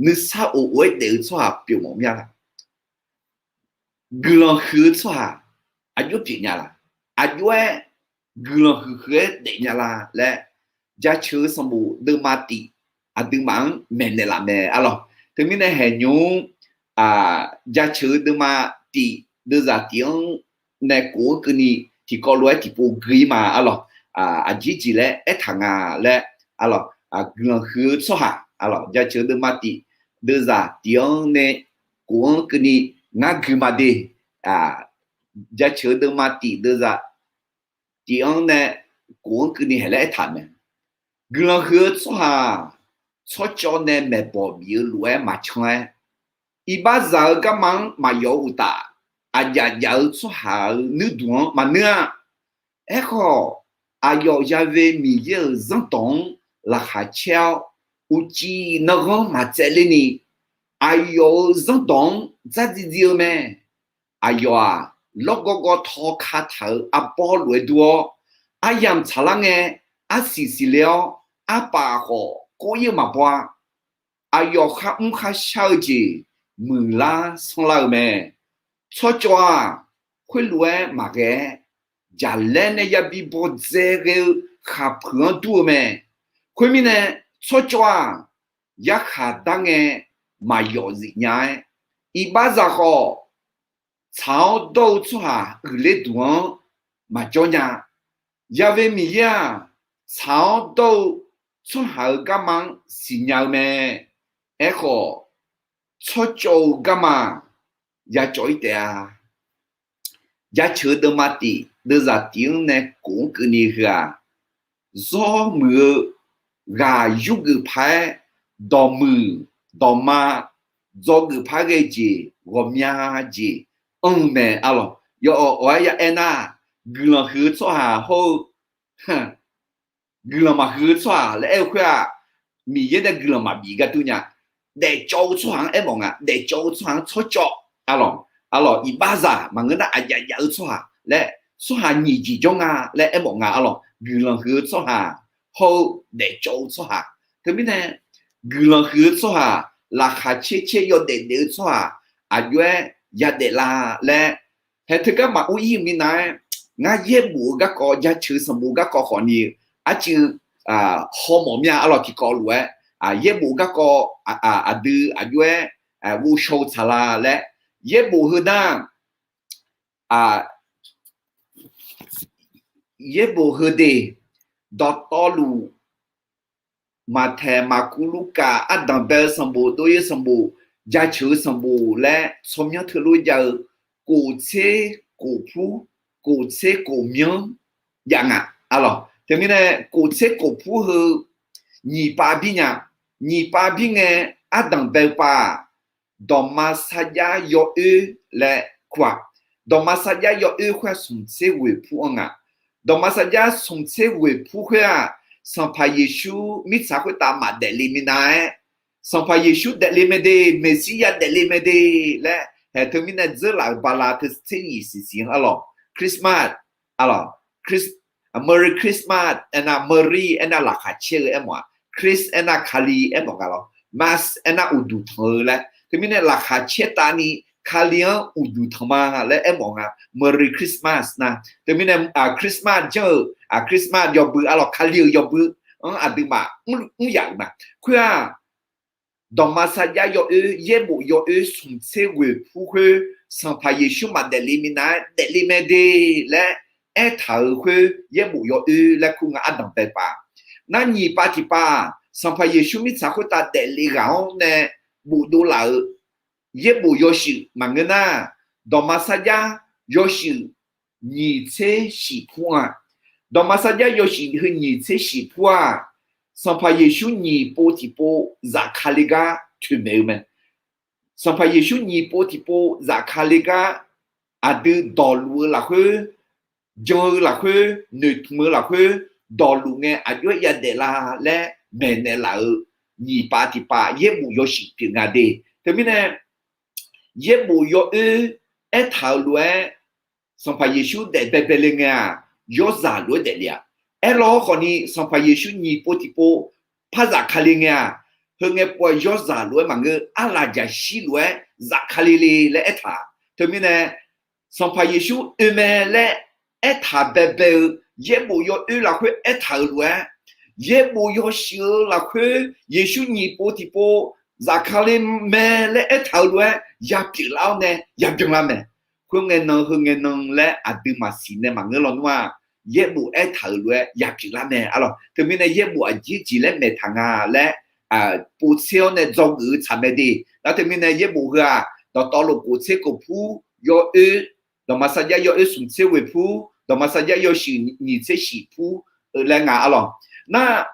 nuisar of of-aer daef-eu tsawrhaq pyeuf mawf mir-a laq? Guiqlanq huiq-eu tsawrhaq aqjox pyeuf nya laq? Aqjox-aer guiqlanq huiq huiq-aer daef nya la laer, jaceuq-eu sanqbof deuvma tif aqduimaf-anr maeqnaeq laf mae arlawq. Teumirnae haeqnymr-mr, jaceuq-eu deuvma tif deuvzaq tif-anr nae kof-anr keuvni tiqkawv lof-aer tiqpov gui-ir ma arlawq. Aqjeq jeq laer aertaq nga laer arlawq, guiqlanq huiq-eu tsawrhaq arlawq, jaceuq-eu deuvma tif deuvzaq tif-anr nae kof-anr keuvni ngar gui ma de. Jaceuq-eu deuvma tif deuvzaq tif-anr nae kof-anr keuvni haeq laer aertaq mae. Guiqlanq huiq-eu tsawrhaq tsawrcawv nae maeqbawq bif-eu lof-aer maqcan-aer, iqbaxzaq-eu garma-anr maqyawf-eu uqtaf, aqjaf jaf-eu tsawrhaq-euq nuirduq-anr maqneur-a. Aerkhawf, aqyawf yave Miqyaer-euq zanrdawq-anr laqkhaq caer-awr, uqcif nanghanr maqtsaevler ni, aqyawf-euq zanrdawq-anr dzardziv dziv-eu mae. Aqyawf-aq, lawrgawv gawv taw kataq-euq arbawr lof-aer dur-awr, aryamq tsaqlar ngae, arsiq siqle-awr, arpaf khawf kor-ir-eu maqbaw-a. Aqyawf kharmr kharshar-eu jeq muiqlar sanrlar-eu mae. Tsawrcawv-aq, khoerlof-aer maqghae-aer, jaqlaer nae yabi bawdzae ghae-eu khaqpuiq-anr dur-eu mae. Khoermirnae, tsawrcawv-aq, yarkhaq dar ngae maqyawf zif nya-aer, iqbaxzaq khawf, tsaq-awr dawr-eu tsawrhaq uiqler duq-anr maqjawr nya. Yave Miqyaer-aq, tsaq-awr dawr-eu tsawrhaq-euq garma-anr siqnya-eu mae. Aerkhawf, tsawrcawv-eu garma yacawv-ir taef-a. Jaceuq-eu deuvma tif deuvzaq tif-anr nae kof-anr keuvni heu-aq, zawr muiq-eu ghaq yurgeuf paq-aer, dawqmuiq dawqma dzawgeuf paq-aer ghae jeq ghawqmya jeq anr-eu mae arlawq. Yawawq awq-aer ya aernar, guiqlanq huiq-eu tsawrhaq hawr-eu guiqlanq maqhuiq-eu tsawrhaq laer aer-eu khoer-aq, Miqyaer nae guiqlanq maqbif gar dur nya. Daefcawv-eu tsawrhaq-anr aermawf nga, daefcawv-eu tsawrhaq-anr tsawrcawv arlawq, arlawq iqbaxzaq maqngeur nar aqjaf jaf-eu tsawrhaq laer, tsawrhaq nyiq jeq jawr nga laer aermawf nga arlawq. Guiqlanq huiq-eu tsawrhaq hawr-eu daefcawv-eu tsawrhaq. Teumirnae guiqlanq huiq-eu tsawrhaq laqkhaq caer caer yawdaef daef-eu tsawrhaq aqjox-aer yadaef la laer, haeq teugar maqur ir-eu minav-aer, ngar yaerbof-eu garkawv jaceuq-eu sanqbof garkawv khawfni arcuiv hawmawf mir-a arlawq tiqkawv lof-aer, yaerbof garkawv aqdui aqjox-aer ghovshaw-eu tsaqla laer, yaerbof heu nar, yaerbof heu de, dawqtawvluf, Maqtaeq, Maqkuv, Lurkaf, ardanq bae-eu sanqbof, dov-ir-eu sanqbof, jaceuq-eu sanqbof laer tsawrmyanr teulof jav-eu, kof tser kof pur, kof tser kof myanr jav nga arlawq. Teumirnae kof tser kof pur heu nyiq pav bir nya. Nyiq pav bir ngae, ardanq bae-eu pav-aq, dawqma sarjax yawoer laer kur-aq. dawqma sarjax yawoer khoer-aq smq tser ghoeq pur-anr nga. Dawqma sarjax smq tser ghoeq pur khoer-aq, Sanqpaq Yeqsur mirtsaq khoertav maqdaef le minav-aer, Sanqpaq Yeqsur daefle mae de, Meqsirya daefle mae de laer haeq teumirnae dzeurlaf-euq bala teu tser nyiq siqsiq-anr arlawq, Christmas, arlawq, Merry Christmas aernar, Merry aernar laqkhaq caer-eu aermawf-aq, Christ aernar Kali aermawf nga lawr, Mas aernar uqduq tanq-eu laer. Teumirnae laqkhaq caer tavni Kali-anr uqduq tanq ma laer aermawf nga, Merry Christmas nar. Teumirnae Christmas janr-eu, Christmas yawbui arlawq, Kali-euq yawbui-anr aqduimaf mr yaf-euq ma. Khoer-aq, dawqma sarjax yawoer, yaerbof yawoer smq tser ghoeq pur khoer, Sanqpaq Yeqsur maqdaef le minav-aer daefle mae de laer aertaq-euq khoer, yaerbof yawoer laer kur nga ardanq bae paf. Nar nyiq pav tiq pav, Sanqpaq Yeqsur mirtsaq khoertav daefle ghaq-anr nae bofdov laf-euq yaerbof yawshuif maqngeur nar, dawqma sarjax yawshuif nyiq tser shif pur-aq, dawqma sarjax yawshuif heu nyiq tser shif pur-aq, Sanqpaq Yeqsur nyiq pov tiqpov zafkale gar toeqmaeq-eu mae. Sanqpaq Yeqsur nyiq pov tiqpov zafkale gar aqdui dawqluf-eu lafkhoer, jan-eu lafkhoer, noeqtmq-eu lafkhoer, dawqluf ngae aqjox-aer yadaef la laer maeqnaeq laf-euq nyiq pav tiq pav yaerbof yawshuif pyeuf nga de. Teumirnae yaerbof yawoer aertaq-euq lof-aer, Sanqpaq Yeqsur daef baebae le ngae-aq, yawrzaq lof-aer daefle-a. Aerlawr khawfni Sanqpaq Yeqsur nyiq pov tiqpov par zafkale ngae-aq, heu ngae pov-aq yawrzaq lof-aer maqngeur, arlaqjaqshir lof-aer zafkale le laer aertaq. Teumirnae Sanqpaq Yeqsur oe mae laer aertaq baebae-eu, yaerbof yawoer lafkhoer aertaq-euq lof-aer, yaerbof yawshuif-eu lafkhoer Yeqsur nyiq pov tiqpov zafkale mae laer aertaq-euq lof-aer yapyeuf lar-awr nae yabyan lar mae. Khoerngae nan heu ngae nan laer aqduimaf siqnaeq maqngeur lawnmr-aq, yaerbof aertaq-euq lof-aer yapyeuf lar mae arlawq. Teumirnae yaerbof aqjeq jeq laer maeqtaq nga laer povtser-awr nae dzawgeuf-eu tsaq mae de. Nar teumirnae yaerbof heu-aq, dawqtawvluf kof tser kof pur yawoer, dawqma sarjax yawoer smq tser ghoeq pur, dawqma sarjax yawshuif nyiq tser shif pur laer nga arlawq. Nar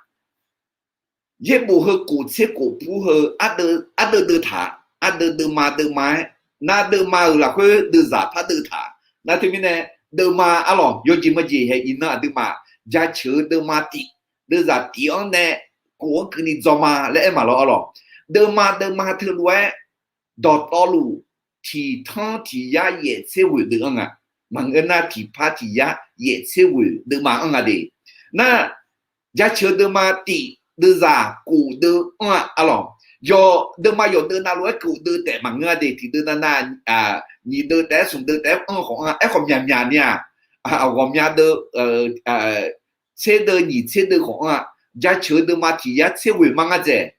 yaerbof heu kof tser kof pur heu ardeuv deuv taq, ardeuv deuvma deuvma-aer, nar deuvma-euq lafkhoer deuvzaq par deuv taq. Nar teumirnae deuvma arlawq, yawjeq majeq haeq iqnan aqduimaf jaceuq-eu deuvma tif, deuvzaq tif-anr nae kof-anr keuvni dzaw ma laer aer ma lawr arlawq. Deuvma deuvma teulof-aer dawqtawvluf tiq tanr tiq yar yaef tser ghoeq deuv-anr nga. Maqngeur nar tiq par tiq yar yaef tser ghoeq deuvma-anr nga de. Nar jaceuq-eu deuvma tif, deuvzaq kof deuv-anr-aq arlawq. Yawq deuvma yawqdeuv navlof-aer kof deuv taef maqngeur-a de. Tiq deuv navnav, nyiq deuv taef-aer smq deuv taef-aer anr-eu khawf anr-a. Aerkhawf myaqmyaq ni-aq, ghawqmya deuv, tser deuv nyiq tser deuv khawf anr-a. Jaceuq-eu deuvma tiq yar tser ghoeq mar ngar dzaeq.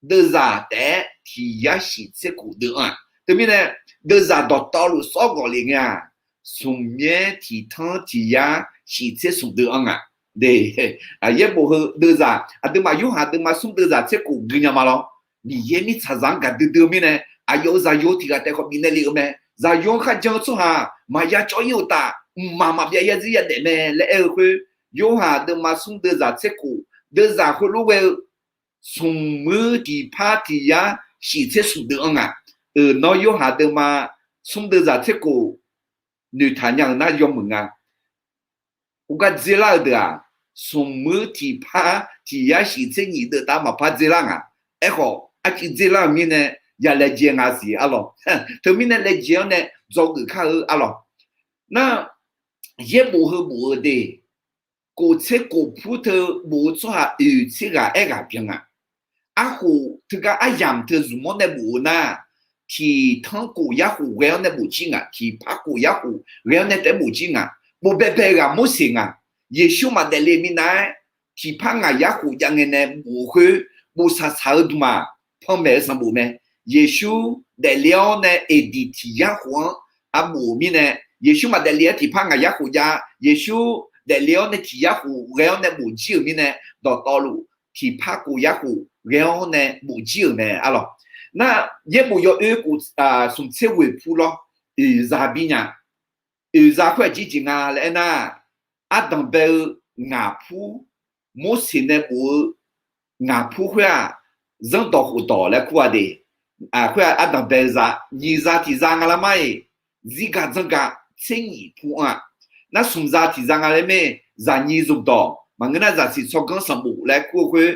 Deuvzaq taef-aer tiq yar shif tser kof deuv-anr-aq. Teumirnae deuvzaq dawqtawvluf sawr gawq lef ngae-aq, smq myaer tiq tanr tiq yar shif tser smq deuv-anr nga. Yaerbof heu deuvzaq aqduimaf Yorhaq deuvma smr deuvzaq tser kof gui nya ma lawr. Miqyaer mirtsaqzaq-anr gaqdui dui-eu mirnae, aqyawf-euq zaqyo tiq ghaq taef khawf bifnaeq lef-eu mae. Zaqyo-anr kharjan-eu tsawrhaq maqya cawv ir-euq uqtaf, mqmaq maqbyav yarzir yadaef mae laer aer-eu khoer, Yorhaq deuvma smr deuvzaq tser kof, deuvzaq heulof ghae-eu smq muir tiq par tiq yar shif tser smq deuv-anr nga. Euq nawr Yorhaq deuvma smr deuvzaq tser kof noeqtaq nya-euq nar yawmuiq nga. Khoergar dzerlar-eu deuq-aq, smq muir tiq par tiq yar shif tser nyiq deuv tav maqpar dzerlar nga. Aerkhawf arcuiv dzerlar-euq mirnae ya laejae nga siq arlawq. Teumirnae laejae-anr nae dzawgeuf kar-eu arlawq. Nar yaerbof heu bof-eu de, kof tser kof pur teu bof-eu tsawrhaq oeq tser ghaq aerghaq byan nga. Arkhof teugar aryamq teu zmq-anr nae bof-eu nar, tiq tanr kof yar khof ghae-anr nae bof jir nga. Tiq par kof yar khof ghae-anr nae taef-aer bof jir nga. Bof baebae-eu ghaq Morseq nga. Yeqsur maqdaefle minav-aer, tiq par ngaq yar khof jav ngae nae bof-eu khoer, bof saqsaq-eu dmq-aq, panmaeq-eu sanqbof mae. Yeqsur daefle-awr nae eqdiq tiq yar khof-anr arbof-euq mirnae, Yeqsur maqdaefle-aer tiq par ngaq yar khof jav, Yeqsur daefle-awr nae tiq yar khof ghae-awr nae bof jir-euq mirnae, dawqtawvluf tiq par kof yar khof ghae-awr nae bof jir-euq mae arlawq. Nar yaerbof yawoer kof smq tser ghoeq pur lawr, oeqza bi nya. Oeqza khoer aqjeq jeq nga laer aernar, ardanq bae-eu ngaq pur, Morseq nae bof-eu ngaq pur khoer-aq, zanrdawq khofdawq laer kur-a de. Khoer-aq ardanq bae-eu za, nyiq za tiq za nga lar mar-iq, zirgaq dzanrgaq tser nyif pur-anr-aq, nar smq za tiq za nga laer mae, zaqnyiq zmqdawq maqngeur nar zaqsiq tsawrganr sanqbof laer kur-eu khoer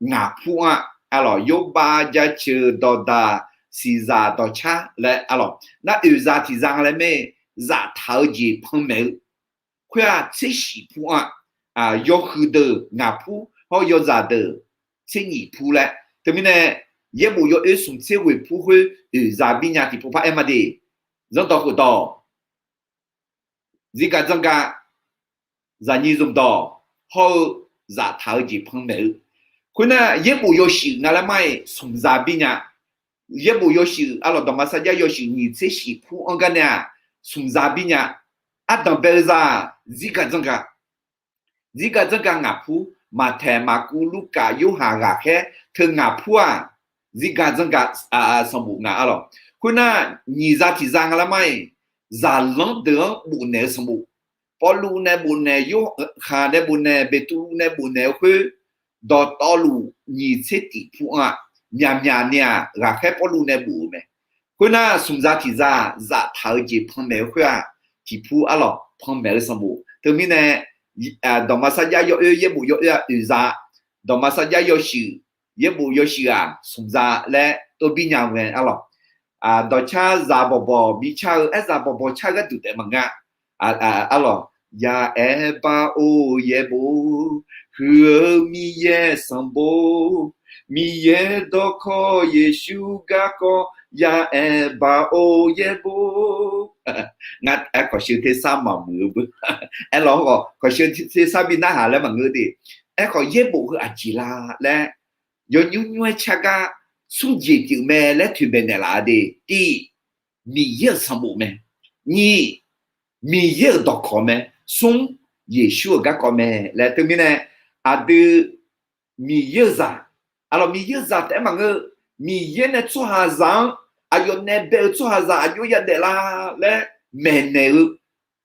ngaq pur-anr-aq, arlawq, yawrbav jaceuq dawqdaq siqzaq dawqcar laer arlawq, nar oeq za tiq za nga laer mae, zaftaq-eu jeq panmaeq-eu khoer-aq tser shif pur-anr-aq, yawhuiq deuq ngaq pur hawr-eu yawzaq deuq tser nyif pur laer. Teumirnae yaerbof yawoer smq tser ghoeq pur khoer oeq za bir nya tiqpov par aer ma de. Zanrdawq khofdawq, zirgaq dzanrgaq, zaqnyiq zmqdawq hawr-eu zaftaq-eu jeq panmaeq-eu. Khoernar yaerbof yawshuif nga laer mar-iq smq za bir nya. Yaerbof yawshuif arlawq, dawqma sarjax yawshuif nyiq tser shif pur-anr gar nae-aq, smq za bir nya. Ardanq bae-eu za-aq, zirgaq dzanrgaq. Zirgaq dzanrgaq ngaq pur, Maqtaeq, Maqkuv, Lurkaf, Yorhaq ghaqkhaer teu ngaq pur-aq, zirgaq dzanrgaq sanqbof nga arlawq. Khoernar nyiq za tiq za nga laer mar-iq, zaqlanr deuq-anr bofnaeq-eu sanqbof, Pawrluv nae bofnaeq, Yorhaq nae bofnaeq, Beqtuvluv nae bofnaeq-eu khoer, dawqtawvluf nyiq tser tiq pur-anr-aq, myaqmyaq ni-aq ghaqkhaer Pawrluv nae bof-eu mae. Khoernar smq za tiq za zaftaq-eu jeq panmaeq-eu khoer-aq, tiq pur arlawq panmaeq-eu sanqbof. Teumirnae dawqma sarjax yawoer yaerbof yawoer-aq oeq za, dawqma sarjax yawshuif yaerbof yawshuif-aq smq za laer tov bir nya-eu mae arlawq. Dawqcar zaq bawqbawq bi car-eu, aer zaq bawqbawq car-eu gharduq taef maqngeur-a. Arlawq, ya'aer bar or yaerbof, huiq-eu Miqyaer sanqbof, Miqyaer dawqkawq Yeqsur garkawv, ya'aer bar or yaerbof. Ngar aer kawqsheu tersar maqmuiq-eu beu. Aerlawq khawf kawqsheu tersar bi narhaq laer maqngeur de. Aerkhawf yaerbof heu aqjeq la laer yawnymr nymr-aer car gar smr jeq pyeuf mae laer toeqmaeq naeqlaf-a de. Tiv, Miqyaer-euq sanqbof mae. Nyiq, Miqyaer-euq dawqkawq mae. Smr, Yeqsur-euq garkawv mae laer teumirnae aqdui Miqyaer-euq zaq, arlawq, Miqyaer-euq zaq taef-aer maqngeur, Miqyaer nae tsawrhaqzaq-anr aqyawf nae bae-eu tsawrhaqzaq aqjox yadaef la laer maeqnaeq-eu,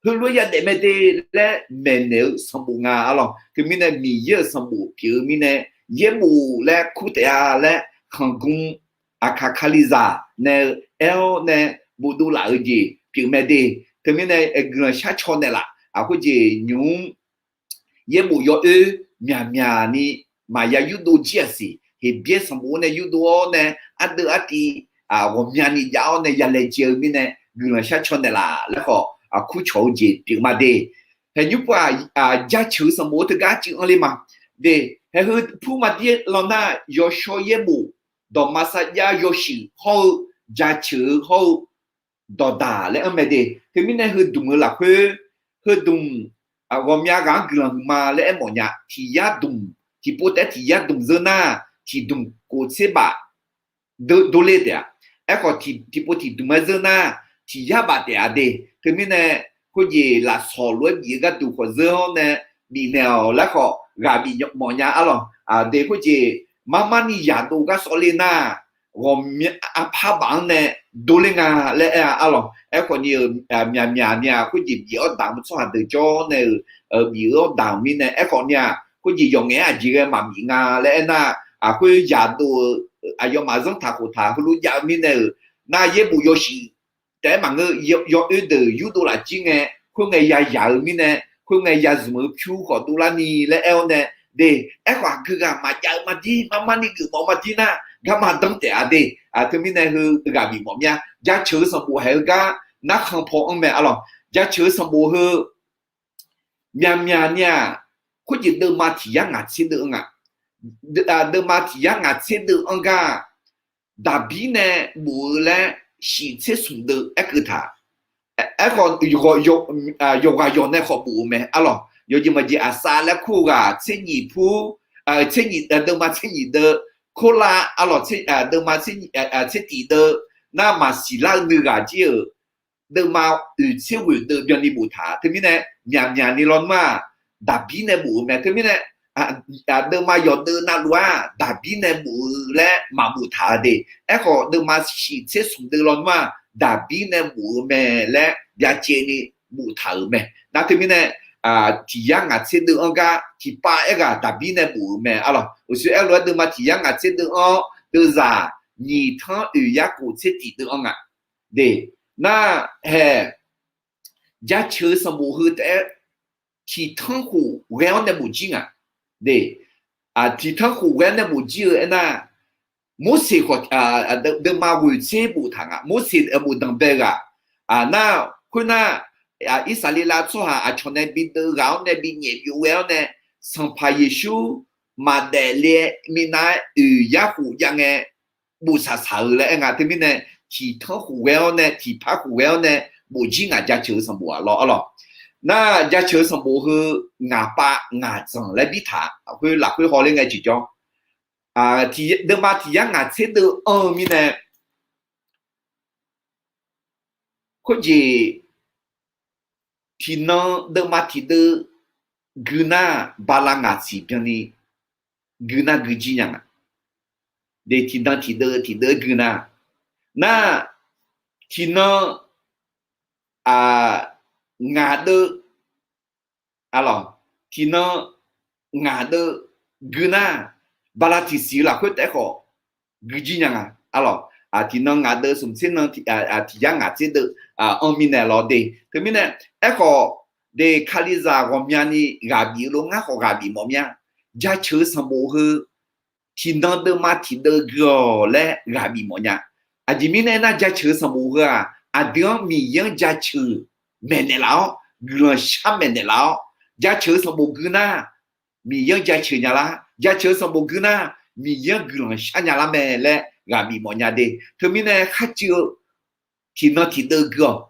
heulof-aer yadaef mae de laer maeqnaeq-eu sanqbof nga arlawq. Teumirnae Miqyaer-euq sanqbof pyeuf-eu mirnae yaerbof laer kur taef-a laer khanqgmr aqkaq kalizaq nae-eu aer-awr nae bofdov laf-eu jeq pyeuf mae de. Teumirnae guiqlanq shar caw naeqlaf. Khoerjeq nymq-mr yaerbof yawoer myaqmyaq ni maqya yurdov jir-aq siq, Heqbyaer sanqbof-anr nae yurdov-awr nae ardeuv artiv ghawqmyani jav-awr nae ya laejae-eu mirnae guiqlanq shar caw naeqlaf laer khawf kurcawq-eu jeq pyeuf ma de. Haeqnymr pov-aq, jaceuq-eu sanqbof-eu teugar cuiv anr le ma de. Haeq heu pur ma dir lan nar, yawshawr yaerbof, dawqma sarjax yawshuif hawr-eu, jaceuq-eu hawr-eu dawqdaq laer anr mae de. Teumirnae heudmq-eu lafkhoer, heudmq ghawqmya ghaq-anr guiqlanq huiqma laer aermawf nya. Tiq yar dmq, tiqpov taef-aer tiq yar dmq zeur nar, tiqdmq kof tser baf dovle taef-a. Aerkhawf tiqpov tiqdmq-aer zeur nar, tiq yar baf taef-a de. Teumirnae khoerjeq lafsawq lof-aer bif-eu gharduq khawf zeur-awr nae bifnaeq-awq laer khawf ghaq bif mawf nya arlawq. De khoerjeq marmar ni yadov gar sawv le nar, ghawqmya arpar baf-anr nae dovle nga laer aer-a arlawq. Aerkhawf ni-euq myaqmyaq ni-aq, khoerjeq bif-awr damq-eu tsawrhaq deuq jawr nae-euq bif-awr damq-euq mirnae, aerkhawf ni-aq, khoerjeq yawqngaef-aer aqjeq ghae maqbif nga laer aernar, khoer yadov-euq aqyawfmaf zanrtaq khoftaq heulof jav-eu mirnae-euq nar, yaerbof yawshuif taef-aer maqngeur, yawoer deuq yurdov lafjir ngae, khoerngae ya yaq-eu mirnae, khoerngae ya zmq-eu pyur khawf dovlar ni laer aer-awr nae, de, aerkhawf aqgeu ghaq maqjav-eu ma dir, marmar ni geufmawf ma dir nar, garma danr taef-a de. Teumirnae heu ghaq bif mawf mya. Jaceuq-eu sanqbof haeq-eu gar narkhan paw anr mae arlawq. Jaceuq-eu sanqbof heu myaqmyaq ni-aq, khoerjeq deuvma tiq yar ngaq tser deuv anr nga. Deuvma tiq yar ngaq tser deuv anr gar, Daqbir nae bof-eu laer shif tser smq deuv aerkeuv taq. Aerkhawf, yawqghaq yawq nae khawf bof-eu mae arlawq. Yawjeq maqjeq aqsav laer kur-eu ghaq tser nyif pur, tser nyif, deuvma tser nyif deuv, korlav arlawq, deuvma tser tiq deuv nar, maqsiq lar-eu nuighaq jir-euq deuvma oeq tser ghoeq deuv byanni boftaq. Teumirnae myaqmyaq ni lawnmr-aq, Daqbir nae bof-eu mae. Teumirnae deuvma yawqdeuv navluf-aq, Daqbir nae bof-eu laer maqboftaq-a de. Aerkhawf deuvma shif tser smq deuv lawnmr-aq, Daqbir nae bof-eu mae laer byacaevni boftaq-euq mae. Nar teumirnae tiq yar ngaq tser deuv anr gar tiqpav aerghaq Daqbir nae bof-eu mae arlawq. Uqshoe aerlof-aer deuvma tiq yar ngaq tser deuv anr-awr, deuvzaq nyiq tanr oeq yar kof tser tiq deuv anr nga. De, Nar hae, jaceuq-eu sanqbof heu taef-aer tiqtanr khof ghae-awr nae bofjir ngaq. De, tiqtanr khof ghae-awr nae bofjir-eu aernar, Morseq khawf, deuvma ghoeq tser boftaq nga. Morseq bofdanq bae ghaq, nar, khoernar, Irsaqleqlav tsawrhaq aqcawq nae bideuv ghaq-awr nae binyaef byov ghae-awr nae, Sanqpaq Yeqsur maqdaef le-aer minav-aer oeq yar khof jav ngae, bof saqsaq-eu laer aer nga. Teumirnae, tiqtanr khof ghae-awr nae tiqpar khof ghae-awr nae bofjir ngaq jaceuq-eu sanqbof-aq lawr arlawq. Nar jaceuq-eu sanqbof heu ngaq pav ngaq zanq laer birtaq khoer lafkhoer hawler ngae tiqjawr, deuvma tiq yar ngaq tser deuv anr-eu mirnae, khoerjeq tiqnan deuvma tiqdeuv gui nar, bala ngaq siq byanni gui nar gui jir nya nga. De, tiqnan tiqdeuv tiqdeuv gui nar, nar, tiqnan ngaq deuv, arlawq, tiqnan ngaq deuv gui nar, bala tiqsiq-eu lafkhoer taef-aer khawf gui jir nya nga. Arlawq, tiqnan ngaq deuv smq tser nan, tiq yar ngaq tser deuv anr mirnae lawr de. Teumirnae, aerkhawf, de, Kalizaq ghawqmyani ghaq bif-eu lof ngar khawf ghaq bif mawf mya. Jaceuq-eu sanqbof heu tiqnan deuvma tiqdeuv gui-awq laer ghaq bif mawf nya. Aqjeq mirnae aernar, jaceuq-eu sanqbof heu-aq, aqdui-anr Miqyaer-anr jaceuq maeqnaeq laf-awr, guiqlanq shar maeqnaeq laf-awr, jaceuq-eu sanqbof gui nar, Miqyaer-anr jaceuq nya lar. Jaceuq-eu sanqbof gui nar, Miqyaer-anr guiqlanq shar nya lar mae laer ghaq bif mawf nya de. Teumirnae kharcuiv-eu tiqnan tiqdeuv gui-awq.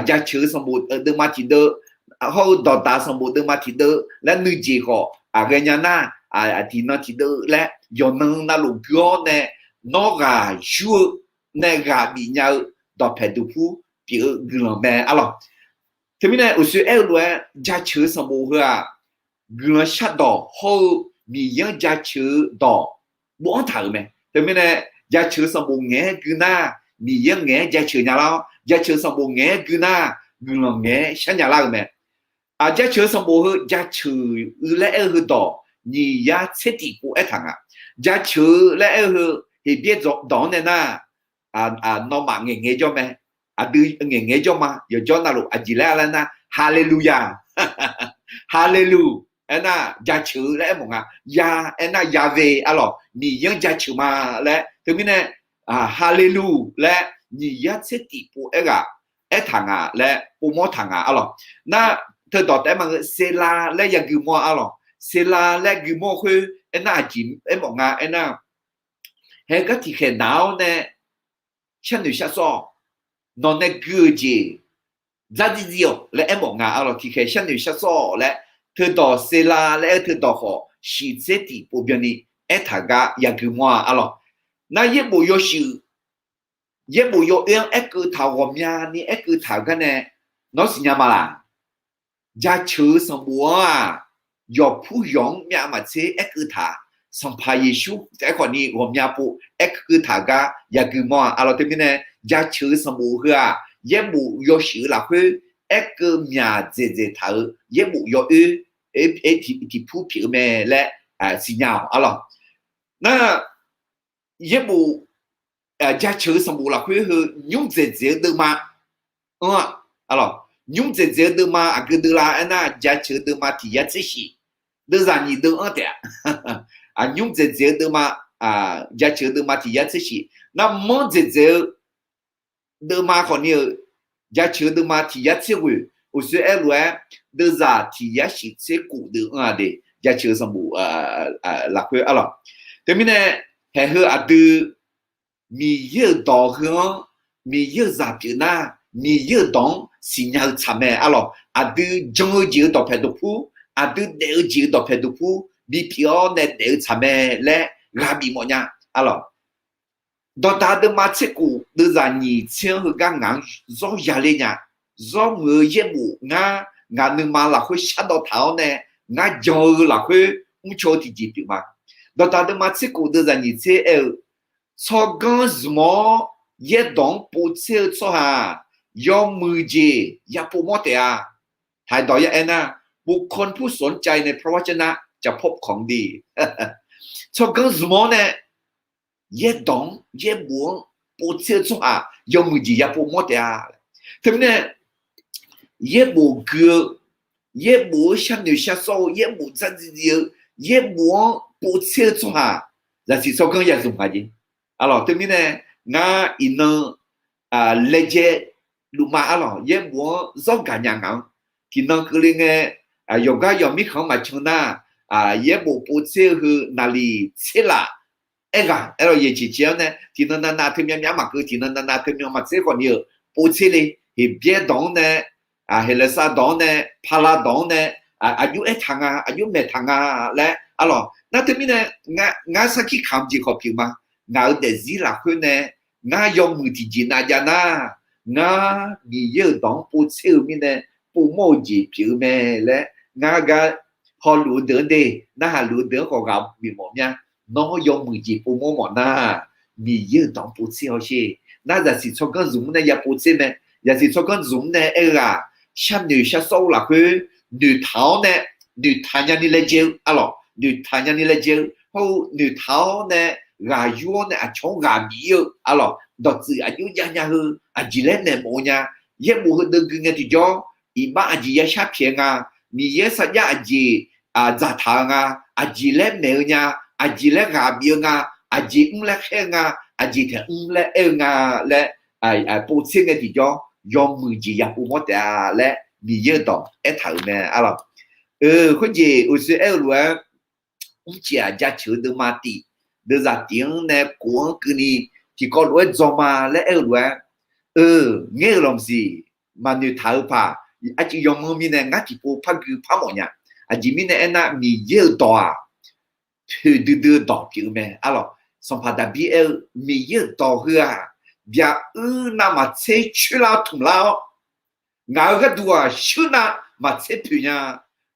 Jaceuq-eu sanqbof deuvma tiqdeuv hawr-eu dawqdaq sanqbof deuvma tiqdeuv laer nuijeq khawf aqghae nya nar, tiqnan tiqdeuv laer yawqnan navluf gui-awr nae, nawr ghaq yur-eu nae ghaq bif nya-eu dawqpaeq duqpur pyeuf-eu guiqlanq mae arlawq. Teumirnae uqshoe aer-eu lof-aer, jaceuq-eu sanqbof heu-aq, guiqlanq shardawq hawr-eu Miqyaer-anr jaceuq-eu dawq bofanr taq-euq mae. Teumirnae, jaceuq-eu sanqbof ngaeq-aer gui nar, Miqyaer ngaeq-aer jaceuq nya lar-awr, jaceuq-eu sanqbof ngaeq-aer gui nar, guiqlanq ngaeq-aer shar nya lar-euq mae. Aq, jaceuq-eu sanqbof heu jaceuq-eu laer aer-eu heudawq nyiq yar tser tiq pov aertaq nga. Jaceuq-eu laer aer-eu heu Heqbyaer dawq-anr nae nar, nawmaf ngaeqngaeq jawr mae. Aqdui ngaeqngaeq jawr ma. Yawqjawr navluf aqjeq laer laer nar, Haleluya, Haleluya aernar, jaceuq-eu laer aermawf nga. Ya aernar, Yahweh arlawq, Miqyaer-anr jaceuq ma laer. Teumirnae, Haleluya laer nyiq yar tser tiq pov aerghaq aertaq nga laer povmawr taq nga arlawq. Nar, teudawq taef-aer maqngeur, Sela laer yagui mawr-a arlawq. Sela laer gui mawr khoer aernar, aqjeq aermawf nga aernar, haegar tiqkhaeq naq-awr nae sharnoeq shar sawr-awq. Nawq nae gui-eu jeq dzardziv dziv-awq laer aermawf nga arlawq. Tiqkhaeq sharnoeq shar sawr-awq laer, teudawq Sela laer aer-eu teudawq khawf shiq tser tiq pov byanni aertaq gar yagui mawr-a arlawq. Nar, yaerbof yawshuif, yaerbof yawoer-anr aerkeuv taq-euq ghawqmyani aerkeuv taq-euq gar nae nawr siqnya ma laq? Jaceuq-eu sanqbof-anr-aq, yawqpur yawq-anr myavmaqtser aerkeuv taq, Sanqpaq Yeqsur taef-aer khawfni ghawqmya pov aerkeuv taq-euq gar yagui mawr-a arlawq. Teumirnae, jaceuq-eu sanqbof heu-aq, yaerbof yawshuif-eu lafkhoer aerkeuv myaq dzaeqdzaeq taq-euq yaerbof yawoer tiqpur pyeuf-eu mae laer siqnya-awq arlawq. Nar, yaerbof jaceuq-eu sanqbof lafkhoer heu nymr dzaeqdzaeq-eu deuvma anr-a arlawq. Nymr dzaeqdzaeq-eu deuvma aqgeu deuv la aernar, jaceuq-eu deuvma tiq yar tser shif, deuvzaq nyiq deuv anr taef-a. Nymr dzaeqdzaeq-eu deuvma, jaceuq-eu deuvma tiq yar tser shif. Nar, manr dzaeqdzaeq-eu deuvma khawfni-euq jaceuq-eu deuvma tiq yar tser ghoeq, uqshoe aer lof-aer, deuvzaq tiq yar shif tser kof deuv anr-a de. Jaceuq-eu sanqbof lafkhoer arlawq. Teumirnae, haeq heu aqdui Miqyaer-euq dawq heu-anr, Miqyaer-euq zaq pyeuf nar, Miqyaer-euq dawq-anr siqnya-eu tsaq mae arlawq. Aqdui jan-eu jeq-euq dawqpaeq dawqpur, aqdui daef-eu jeq-euq dawqpaeq dawqpur bipyeuf-awr nae daef-eu tsaq mae laer ghaq bif mawf nya arlawq. Dawqdaq deuvma tser kof deuvzaq nyiq tser-anr heugar ngaq-anr zawr yaler nya. Zawr muiq-eu yaerbof ngar, ngaq nuima lafkhoer shardawv taq-awr nae ngar jan-eu lafkhoer mrcaw-eu tiqjeq pyeuf ma. Dawqdaq deuvma tser kof deuvzaq nyiq tser aer-eu, tsawrganr zmq-awr yaerdawq-anr povtser-eu tsawrhaq yawmuiq jeq yapov mawr taef-a. ไทย dawq ya aernar, บุคคลผู้สนใจในพระวจนะจะพบของดี Tsawrganr zmq-awr nae yaerdawq-anr yaerbof-anr povtser-eu tsawrhaq yawmuiq jeq yapov mawr taef-a. Teumirnae yaerbof gui-eu, yaerbof-anr sharnoeq sharsawr-eu, yaerbof dzardziv dziv-eu, yaerbof-anr povtser-eu tsawrhaq zaqsiq tsawrganr ya zmq ghaq jeq. Arlawq, teumirnae ngar iqnan laejae luf ma. Arlawq, yaerbof-anr zawr gaqnya ngaq-anr tiqnan keuvle ngae, yawqgar yawqmirkhanq-anr maqcan nar, yaerbof povtser-eu heu naqliq tser laf aerghaq aerlawq, yaeq ciqciq-anr nae tiqnan navnav teumyan myav maqkeuv, tiqnan navnav teumyan maqtser khawf ni-euq povtser le. Heqbyaer dawq-anr nae, heqlaeqsav dawq-anr nae, pala dawq-anr nae, aqjox aertaq nga, aqjox maeqtaq nga laer. Arlawq, nar teumirnae ngar sarkir kamq jeq khawf pyeuf ma. Ngaq-euq daefzir lafkhoer nae ngar yawmuiq tiqjeq nav jav nar, ngar Miqyaer-euq dawq-anr povtser-eu mirnae povmawr-eu jeq pyeuf-eu mae laer ngar gar hawluf-eu deuq-anr de, narhaq luf-eu deuq-anr khawf ghaq bifmawf mya. Nawr yawmuiq jeq povmawr mawf nar, Miqyaer-euq dawq-anr povtser hawsher. Nar zaqsiq tsawrganr zmq-anr nae ya povtser mae. Zaqsiq tsawrganr zmq-anr nae aer-eu ghaq, sharnoeq sharsawr-eu lafkhoer noeqtaq-awr nae, noeqtaq nyani laejae-eu. Arlawq, noeqtaq nyani laejae-eu hawr-eu noeqtaq-awr nae ghaq yur-awr nae aqcawq-anr ghaq bif-ir-eu. Arlawq, dawqtsuif aqjox jav nya heu aqjeq laer maeqmawf-eu nya. Yaerbof heudeuv gui ngae tiqjawr, iqbax aqjeq yashar pyaeq nga, Miqyaer sarjax aqjeq dzaqtaq-eu nga, aqjeq laer maeq-eu nya, aqjeq laer ghaq bif-eu nga, aqjeq mr laer khaer-eu nga, aqjeq taeq mr laer aer-eu nga laer povtser ngae tiqjawr, yawmuiq jeq ya povmawr taef-a laer Miqyaer-euq dawq aertaq-euq mae. Arlawq, khoerjeq uqshoe aer-eu lof-aer, mrcif-aq jaceuq-eu deuvma tif, deuvzaq tif-anr nae kof-anr keuvni tiqkawv lof-aer dzaw ma laer aer-eu lof-aer, ngaer-euq lawq maqsiq, maqnoeq taq-eu paq, arcuiv yawmanr mirnae ngar tiqpov par gui par mawf nya. Aqjeq mirnae aernar, Miqyaer-euq dawq-aq, poeqdui dui-eu dawq pyeuf-eu mae. Arlawq, sanqpaq Daqbir aer-eu, Miqyaer-euq dawq heu-aq, byaq uir navmaqtser coer lar-awr tmq lar-awr, ngaq-euq gharduq-aq, shuir navmaqtser poeq nya,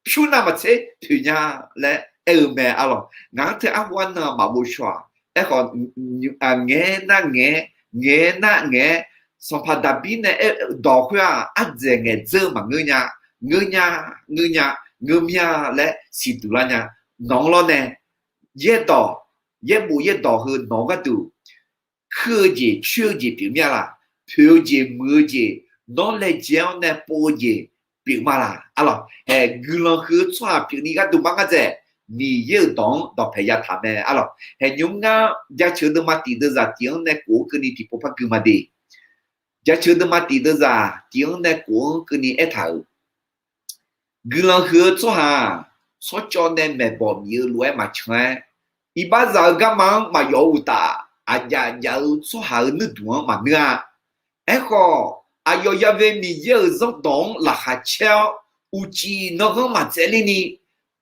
pyur navmaqtser poeq nya laer aer-eu mae. Arlawq, ngaq-anr teu arhu arnan maqghov shaw-aq. Aerkhawf, ngaeq-aer nar ngaeq-aer, ngaeq-aer nar ngaeq-aer, sanqpaq Daqbir nae aer-eu dawq khoer-aq, ardzaeq ngaeq dzeur-eu maqngeur nya, ngeur nya, ngeur nya, ngeur mya laer siqduq lar nya. Nawq-anr lawrnae, yaerdawq, yaerbof yaerdawq heu nawq-eu gharduq, kuir-eu jeq coer-eu jeq pyeuf mir-a laq, poeq-eu jeq muiq-eu jeq, nawr laejae-anr nae pov-eu jeq pyeuf ma laq. Arlawq, haeq guiqlanq huiq-eu tsawrhaq pyeufni gharduq mar ngar dzaeq, Miqyaer-euq dawq-anr dawqpae yataq mae. Arlawq, haeq nymr ngar jaceuq deuvma tif deuvzaq tif-anr nae kof-anr keuvni tiqpov par gui ma de. Jaceuq deuvma tif deuvzaq tif-anr nae kof-anr keuvni aertaq-euq, guiqlanq huiq-eu tsawrhaq-aq, tsawrcawv nae maeqbawq bif-eu lof-aer maqcan-aer, iqbaxzaq-eu garma-anr maqyawf-eu uqtaf, aqjaf jaf-eu tsawrhaq-euq nuirduq-anr maqngeur-a. Aerkhawf, aqyawf yave Miqyaer-euq zanrdawq-anr laqkhaq caer-awr, uqcif nanghanr maqtsaevler ni,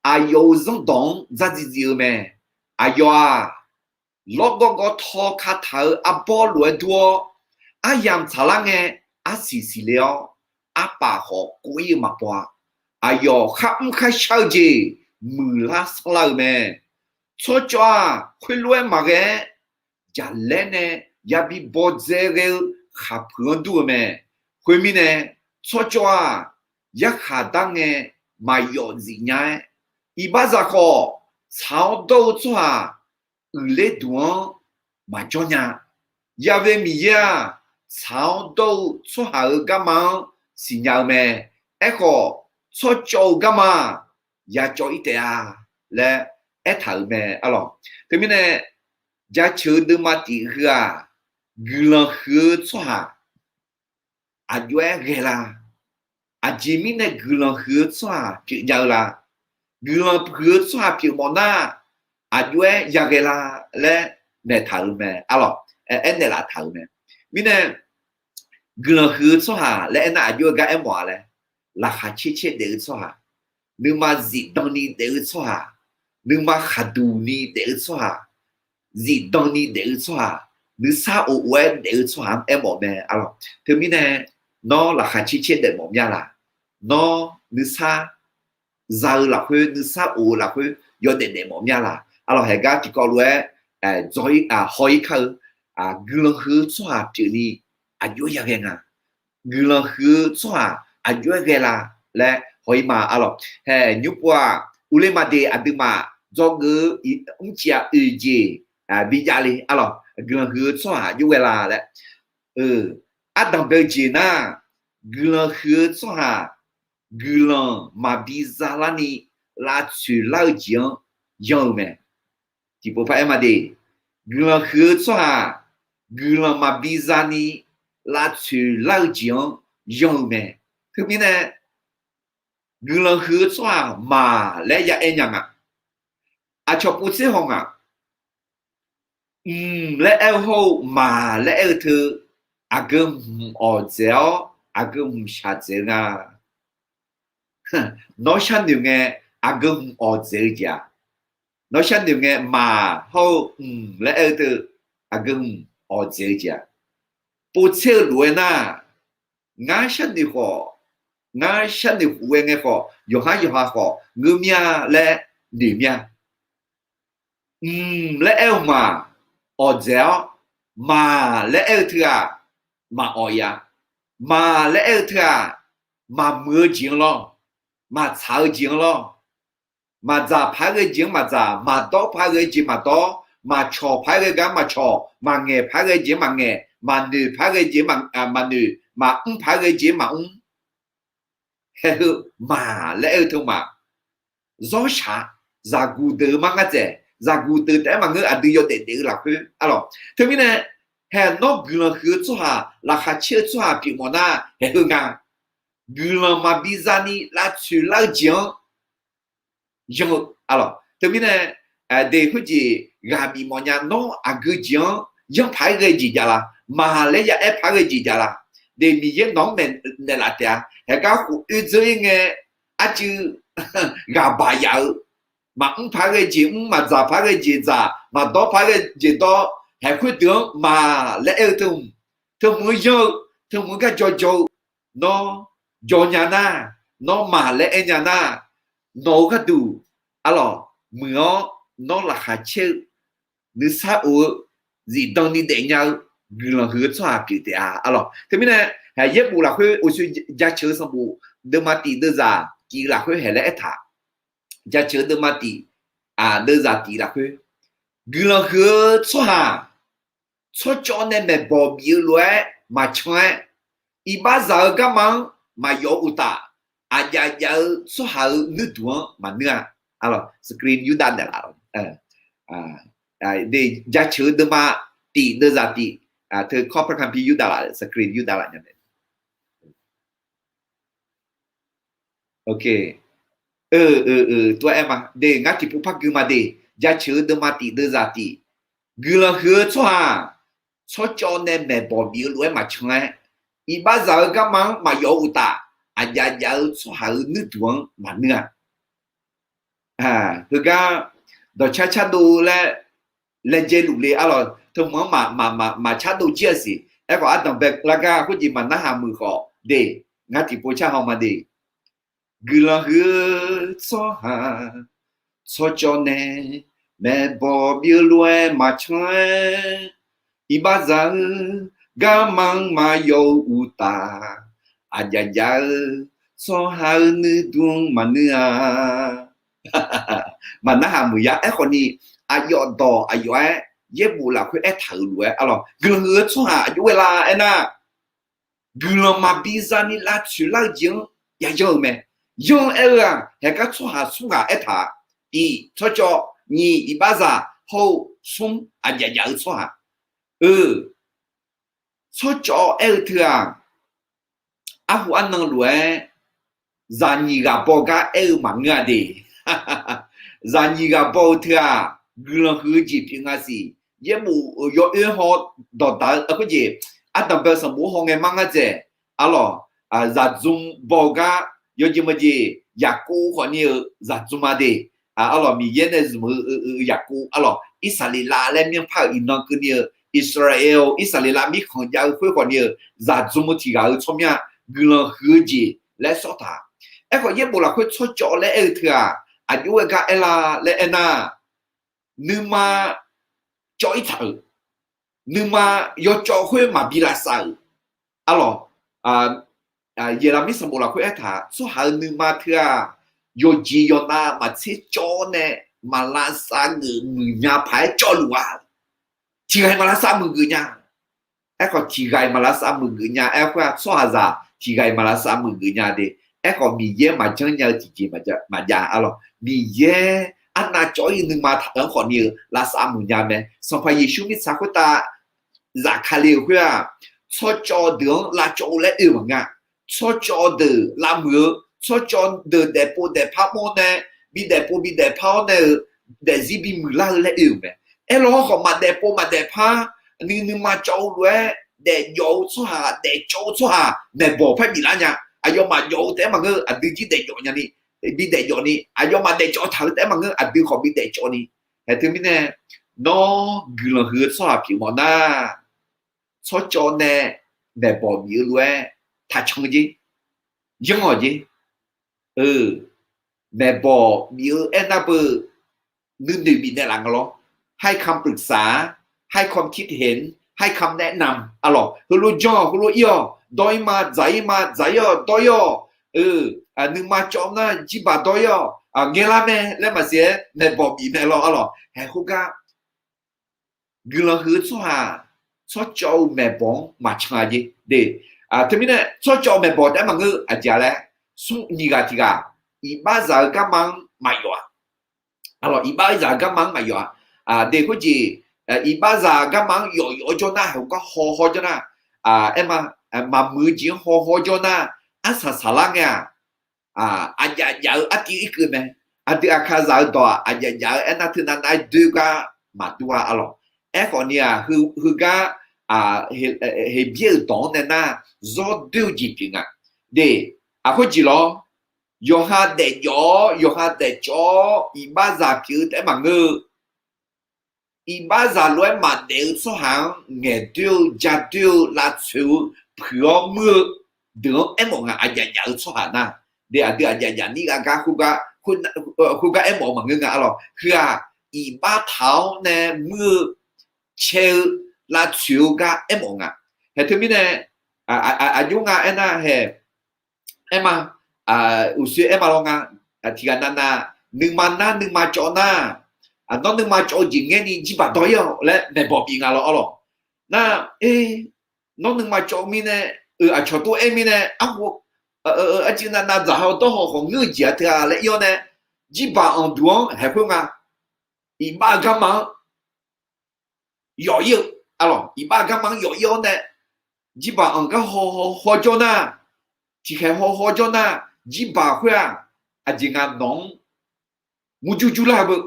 aqyawf-euq zanrdawq-anr dzardziv dziv-eu mae. Aqyawf-aq, lawrgawv gawv taw kataq-euq arbawr lof-aer dur-awr, aryamq tsaqlar ngae, arsiq siqle-awr, arpaf khawf kov-ir-eu maqbaw-a. Aqyawf kharmr kharshar-eu jeq muiqlar sanrlar-eu mae. Tsawrcawv-aq, khoerlof-aer maqghae-aer, jaqlaer nae yabi bawdzae ghae-eu khaqpuiq-anr dur-eu mae. Khoermirnae, tsawrcawv-aq, yarkhaq dar ngae maqyawf zif nya-aer, iqbaxzaq khawf, tsaq-awr dawr-eu tsawrhaq uiqler duq-anr maqjawr nya. Yave Miqyaer-aq, tsaq-awr dawr-eu tsawrhaq-euq garma-anr siqnya-eu mae. Aerkhawf, tsawrcawv-euq garma-aq, yacawv-ir taef-a laer aertaq-euq mae. Arlawq, teumirnae jaceuq-eu deuvma tif heu-aq, guiqlanq huiq-eu tsawrhaq aqjox-aer ghae la? Aqjeq mirnae guiqlanq huiq-eu tsawrhaq pyeufnya-eu la? Guiqlanq huiq-eu tsawrhaq pyeufmawf nar, aqjox-aer yaghae la laer naeqtaq-euq mae. Arlawq, aernaeq laftaq-euq mae. Mirnae guiqlanq huiq-eu tsawrhaq laer aernar aqjox-aer gar aermawf-a laer, laqkhaq caer caer daef-eu tsawrhaq, nuima zifdan ni daef-eu tsawrhaq, nuima khaqduq ni daef-eu tsawrhaq, zifdan ni daef-eu tsawrhaq, nuisar of of-aer daef-eu tsawrhaq-anr aermawf mae. Arlawq, teumirnae nawr laqkhaq caer caer daef mawf mya laq? Nawr nuisar za-eu lafkhoer, nuisar of-eu lafkhoer yawdaef daef mawf mya laq? Arlawq, haeq gar tiqkawv lof-aer dzaw-ir haw-ir kar-eu, guiqlanq huiq-eu tsawrhaq pyeufni aqjox-aer yaghae nga? Guiqlanq huiq-eu tsawrhaq aqjox-aer ghae la laer haw-ir ma. Arlawq, haeq nymr-aq, Uqle Maqdeq aqduimaf dzawgeuf-eu mrcif-aq oeq jeq bijav le. Arlawq, guiqlanq huiq-eu tsawrhaq aqjox ghae la laer, ardanq bae-eu jeq nar, guiqlanq huiq-eu tsawrhaq guiqlanq maqbi zalarni lavtsoeq lar-eu jeq-anr yan-eu mae. Tiqpov paraer ma de, guiqlanq huiq-eu tsawrhaq guiqlanq maqbi zani lavtsoeq lar-eu jeq-anr yan-eu mae. Teumirnae guiqlanq huiq-eu tsawrhaq maq laer ya aer nya nga. Aqcawq povtser haw nga. Mq laer aer-eu hawr-eu maq laer aer-eu teu, aqgeu hmq awq dzaeq-awr aqgeu hmq shaqdzaeq-eu nga. Nawr sharnoeq ngae, aqgeu hmq awq dzaeq-eu jeq-aq, nawr sharnoeq ngae maq hawr-eu mq laer aer-eu teu, aqgeu hmq awq dzaeq-eu jeq-aq, povtser-eu lof-aer nar, ngar sharnoeq khawf, ngar sharnoeq khof ghae ngae khawf, yawqhar yawqha khawf ngeur mir-a laer noeq mir-a. Mq laer aer-eu maq awq dzaeq-awr, maq laer aer-eu teu-aq, maq awq-ir-a. Maq laer aer-eu teu-aq, maqmuiq-eu jeq-anr lawr, maqtsaq-eu jeq-anr lawr, maqdzaq paq-aer ghae jeq-anr maqdzaq, maqdawr paq-aer ghae jeq maqdawr, maqcawq paq-aer ghae gar maqcawq, maqngaeq paq-aer ghae jeq-anr maqngaeq, maqnoeq paq-aer ghae jeq-anr maqnoeq, maqmr paq-aer ghae jeq-anr maqmr. Haeq heu maq laer aer-eu teu maq, zawrshaq, zaqguq deuq-eu mar ngar dzaeq, zaqguq deuq taef-aer maqngeur, aqdui yawdaef daef-eu lafkhoer arlawq. Teumirnae, haeq nawr guiqlanq huiq-eu tsawrhaq, laqkhaq caer-eu tsawrhaq pyeuf mawf nar, haeq heu nga. Guiqlanq maqbi zani lavtsoeq lar-eu jeq-anr yan-eu arlawq. Teumirnae, de khoerjeq ghaq bif mawfnya, nawr aqgeu jeq-anr yanr paq-aer ghae jeq jav la, maq laer ya aer paq-aer ghae jeq jav la. De Miqyaer nawq-anr maeqnaeq laf taef-a. Haeq gar khof oe dzeur-ir ngae, arcuiv ghaq baq yaf-eu, maqmr paq-aer ghae jeq mr, maqdzaq paq-aer ghae jeq dzaq, maqdawr paq-aer ghae jeq dawr, haeq khoerdeuq-anr maq laer aer-eu teu hmq, teu hmq-anr yanr-eu, teu hmq-anr gar jawrjaw-eu, nawr jawr nya nar, nawr maq laer aer nya nar, nawq-eu gharduq arlawq, muiq-awr nawr laqkhaq caer-eu, nuisar of-eu, zifdan ni daefnya-eu, guiqlanq huiq-eu tsawrhaq pyeuf taef-a arlawq. Teumirnae, yaerbof lafkhoer uqshoe jaceuq-eu sanqbof deuvma tif deuvzaq tif lafkhoer haeq laer aertaq. Jaceuq-eu deuvma tif, deuvzaq tif lafkhoer, guiqlanq huiq-eu tsawrhaq tsawrcawv nae maeqbawq bif-eu lof-aer maqcan-aer, iqbaxzaq-eu garma-anr maqyawf-eu uqtaf, aqjav jav-eu tsawrhaq-eu nuirduq-anr maqneur-a. Arlawq, screen yurdav daef laf. Jaceuq-eu deuvma tif deuvzaq tif, teu ข้อพระคัมภีร์ yurdav laf, screen yurdav laf nya mae. Tov-aer ma de, ngar tiqpov par gui ma de. Jaceuq-eu deuvma tif deuvzaq tif, guiqlanq huiq-eu tsawrhaq tsawrcawv nae maeqbawq bif-eu lof-aer maqcan-aer, iqbaxzaq-eu garma-anr maqyawf-eu uqtaf, aqjav jav-eu tsawrhaq-eu nuirduq-anr maqneur-a. Heugar dawqcar cardov laer laejae luf le arlawq, teu hmq-anr maqcardov jir-a siq. Aerkhawf ardanqbae lar gar khoerjeq maqnarhaq muiq khawf de, ngar tiqpov car haw ma de. Guiqlanq huiq-eu tsawrhaq tsawrcawv nae maeqbawq bif-eu lof-aer maqcan-aer, iqbaxzaq-eu garma-anr maqyawf-eu uqtaf, aqjav jav-eu tsawrhaq-eu nuirduq-anr maqneur-a. Maqnarhaq muiq ya. Aerkhawf ni, aqyawf dawq aqyawf-aer yaerbof lafkhoer aertaq-euq lof-aer arlawq, guiqlanq huiq-eu tsawrhaq aqjox ghae la aernar, guiqlanq maqbi zani lavtsoeq lar-eu jeq-anr ya yanr-eu mae. Yanr-eu aer-eu-aq, haeqgar tsawrhaq smr ghaq aertaq-a. Tiq, tsawrcawv. Nyiq, iqbaxzaq. Hawr-eu smr, aqjav jav-eu tsawrhaq. Eu, tsawrcawv aer-eu teu-aq, arhu arnan lof-aer zaqnyiq ghaq baw gar aer-eu maqngeur-a de. Zaqnyiq ghaq baw-eu teu-aq, guiqlanq huiq-eu jeq pyeuf nga siq. Yaerbof-euq yawoer haw dawqdaq-eu khoerjeq, ardanqbae-eu sanqbof haw ngae mar ngar dzaeq. Arlawq, zaqdzmr baw-eu gar yawjeq maqjeq, Yaqkov khawfni-euq zaqdzmr-a de. Arlawq, Miqyaer nae zmq-eu Yaqkov, arlawq, Irsaqleqlav laer myanrpar-euq iqnan keuvni-eu Irsaqleqlav, Irsaqleqlav mirkhanq jav-eu khoer khawfni-euq zaqdzmr-eu tiq ghaq-eu tsawrmyanr, guiqlanq huiq-eu jeq laer sawr taq. Aerkhawf, yaerbof lafkhoer tsawrcawv laer aer-eu teu-aq, aqjox-aer gar aer la laer aernar, nuima cawv-ir taq-euq, nuima yawcawv khoer maqbi lavsav-euq, arlawq, Yeqlaqmir sanqbof lafkhoer aertaq, tsawrhaq-euq nuima teu-aq, yawqjeq yawqnav maqtser cawv-awr nae, maq lavsav geuf muiqnya paq-aer cawvluf-a. Tiq ghaq-iq maq lavsav muiqgeuf nya. Aerkhawf, tiq ghaq-iq maq lavsav muiqgeuf nya aer khoer-aq, tsawrhaqzaq tiqghaq-iq maq lavsav muiq geuf nya de. Aerkhawf, Miqyaer maqjanr nya-eu tiqjeq maqjav, maqjav arlawq. Miqyaer arnav cawv-ir nuima taq-anr khawf ni-eu lavsav muiq nya mae. Sanqpaq Yeqsur mirtsaq khoertav zafkale-euq khoer-aq, tsawrcawv deuq-anr lavcawv-eu laer oe-eu maqngeur-a. Tsawrcawv deuq lavmuiq-eu, tsawrcawv deuq daefpov daefpar mawr nae, bi daefpov bi daefpar-awr nae-euq daefzir bimuiq lar-eu laer oe-euq mae. Aerlawr khawf maq daefpov maq daefpar, nuinuima cawv-eu lof-aer daefjawf-eu tsawrhaq, daefcawv-eu tsawrhaq maeqbawq paer biflar nya. Aqyawfmaf jawf-eu taef-aer maqngeur, aqdui jir daefjawf nyani, bi daefjawf ni, aqyawfmaf daefcawv taq-eu taef-aer maqngeur, aqdui khawf bi daefcawv ni. Haeq teumirnae, nawr guiqlanq huiq-eu tsawrhaq pyeuf mawf nar, tsawrcawv nae maeqbawq bif-eu lof-aer taqcan jer, yanr-awq jer. Maeq bawq bif-eu aernar beu, nuinoeq bifnaeq laf nga lawr. ให้คำปรึกษา ให้ความคิดเห็น ให้คำแนะนำ arlawq. Heulof jan-awq, heulof ir-awq, dawr-ir ma, dzaq-ir ma, dzaq-ir-awq, dawr-ir-awq. Nuima cawv nar jirbaq dawr-ir-awq, ngaelar mae laer maqsiq-aer maeq bawq bif mae lawr arlawq. Haeq khoergar guiqlanq huiq-eu tsawrhaq, tsawrcawv-eu maeq bawq-anr maqcan-a jeq de. Teumirnae tsawrcawv maeq bawq taef-aer maqngeur-eu aqjeq-a laer, smr nyiq ghaq tiq ghaq, iqbaxzaq-eu garma-anr maqyawf-a. Arlawq, iqbaxzaq-eu garma-anr maqyawf-a. De khoerjeq, iqbaxzaq garma-anr yawf yawf-awr jawr nar, heugar haw haw jawr nar, aerma, maqmuiq-eu jeq-anr haw haw jawr nar, arsaq saqlar ngae-aq, aqjaf jaf-eu artiv irkeuv mae. Aqdui aqkaqzaq-eu dawq-aq, aqjaf jaf-eu aernar teunav nav-aer doer gar maqdur-a arlawq. Aerkhawf ni-aq, heugar Heqbyaer-euq dawq-anr nae nar, zawr doer-eu jeq pyeuf nga. De, aqkhoer jeq lawr, yawqha daefjawf-awr yawqha daefcawv-awr iqbaxzaq pyeuf-eu taef-aer maqngeur-eu, iqbaxzaq lof-aer maqdaef-eu tsawrhaq-anr ngaeqdoer-eu, jadoer-eu, lavtsoeq-eu, puiq-awr muir-eu deuq-anr aermawf nga. Aqjaf jaf-eu tsawrhaq nar, de, aqdui aqjaf jaf nir ghav gar khoergar, khoergar aermawf-eu maqngeur nga arlawq. Heu-aq, iqbax taq-awr nae muir-eu, cae-eu, lavtsoeq-eu gar aermawf nga. Haeq teumirnae, aqjox nga aernar haeq, aerma, uqshoe aerma law nga, tiqghaq navnav nuima nar nuima cawv nar, nawr nuima cawv-eu jeq ngaer ni jirbaq dawr-ir-awq laer maeqbawq bif nga lawr arlawq. Nar, e, nawr nuima cawv-eu mirnae, euq aqcawq tov aer mirnae, arhu, arcuiv navnav dzaqhaw dawrhaw khawf ngeur-eu jeq-a teu-a laer ir-awr nae, jirbaq anqduq-anr haeq khoer nga, iqbax-eu garma-anr yawf ir-eu, arlawq, iqbax-eu garma-anr yawf ir-awr nae, jirbaq anq gar haw haw jawr nar, tiqkhaeq haw haw jawr nar, jirbaq khoer-aq, aqjeq nga nawq-anr murjur jurlar-eu beu.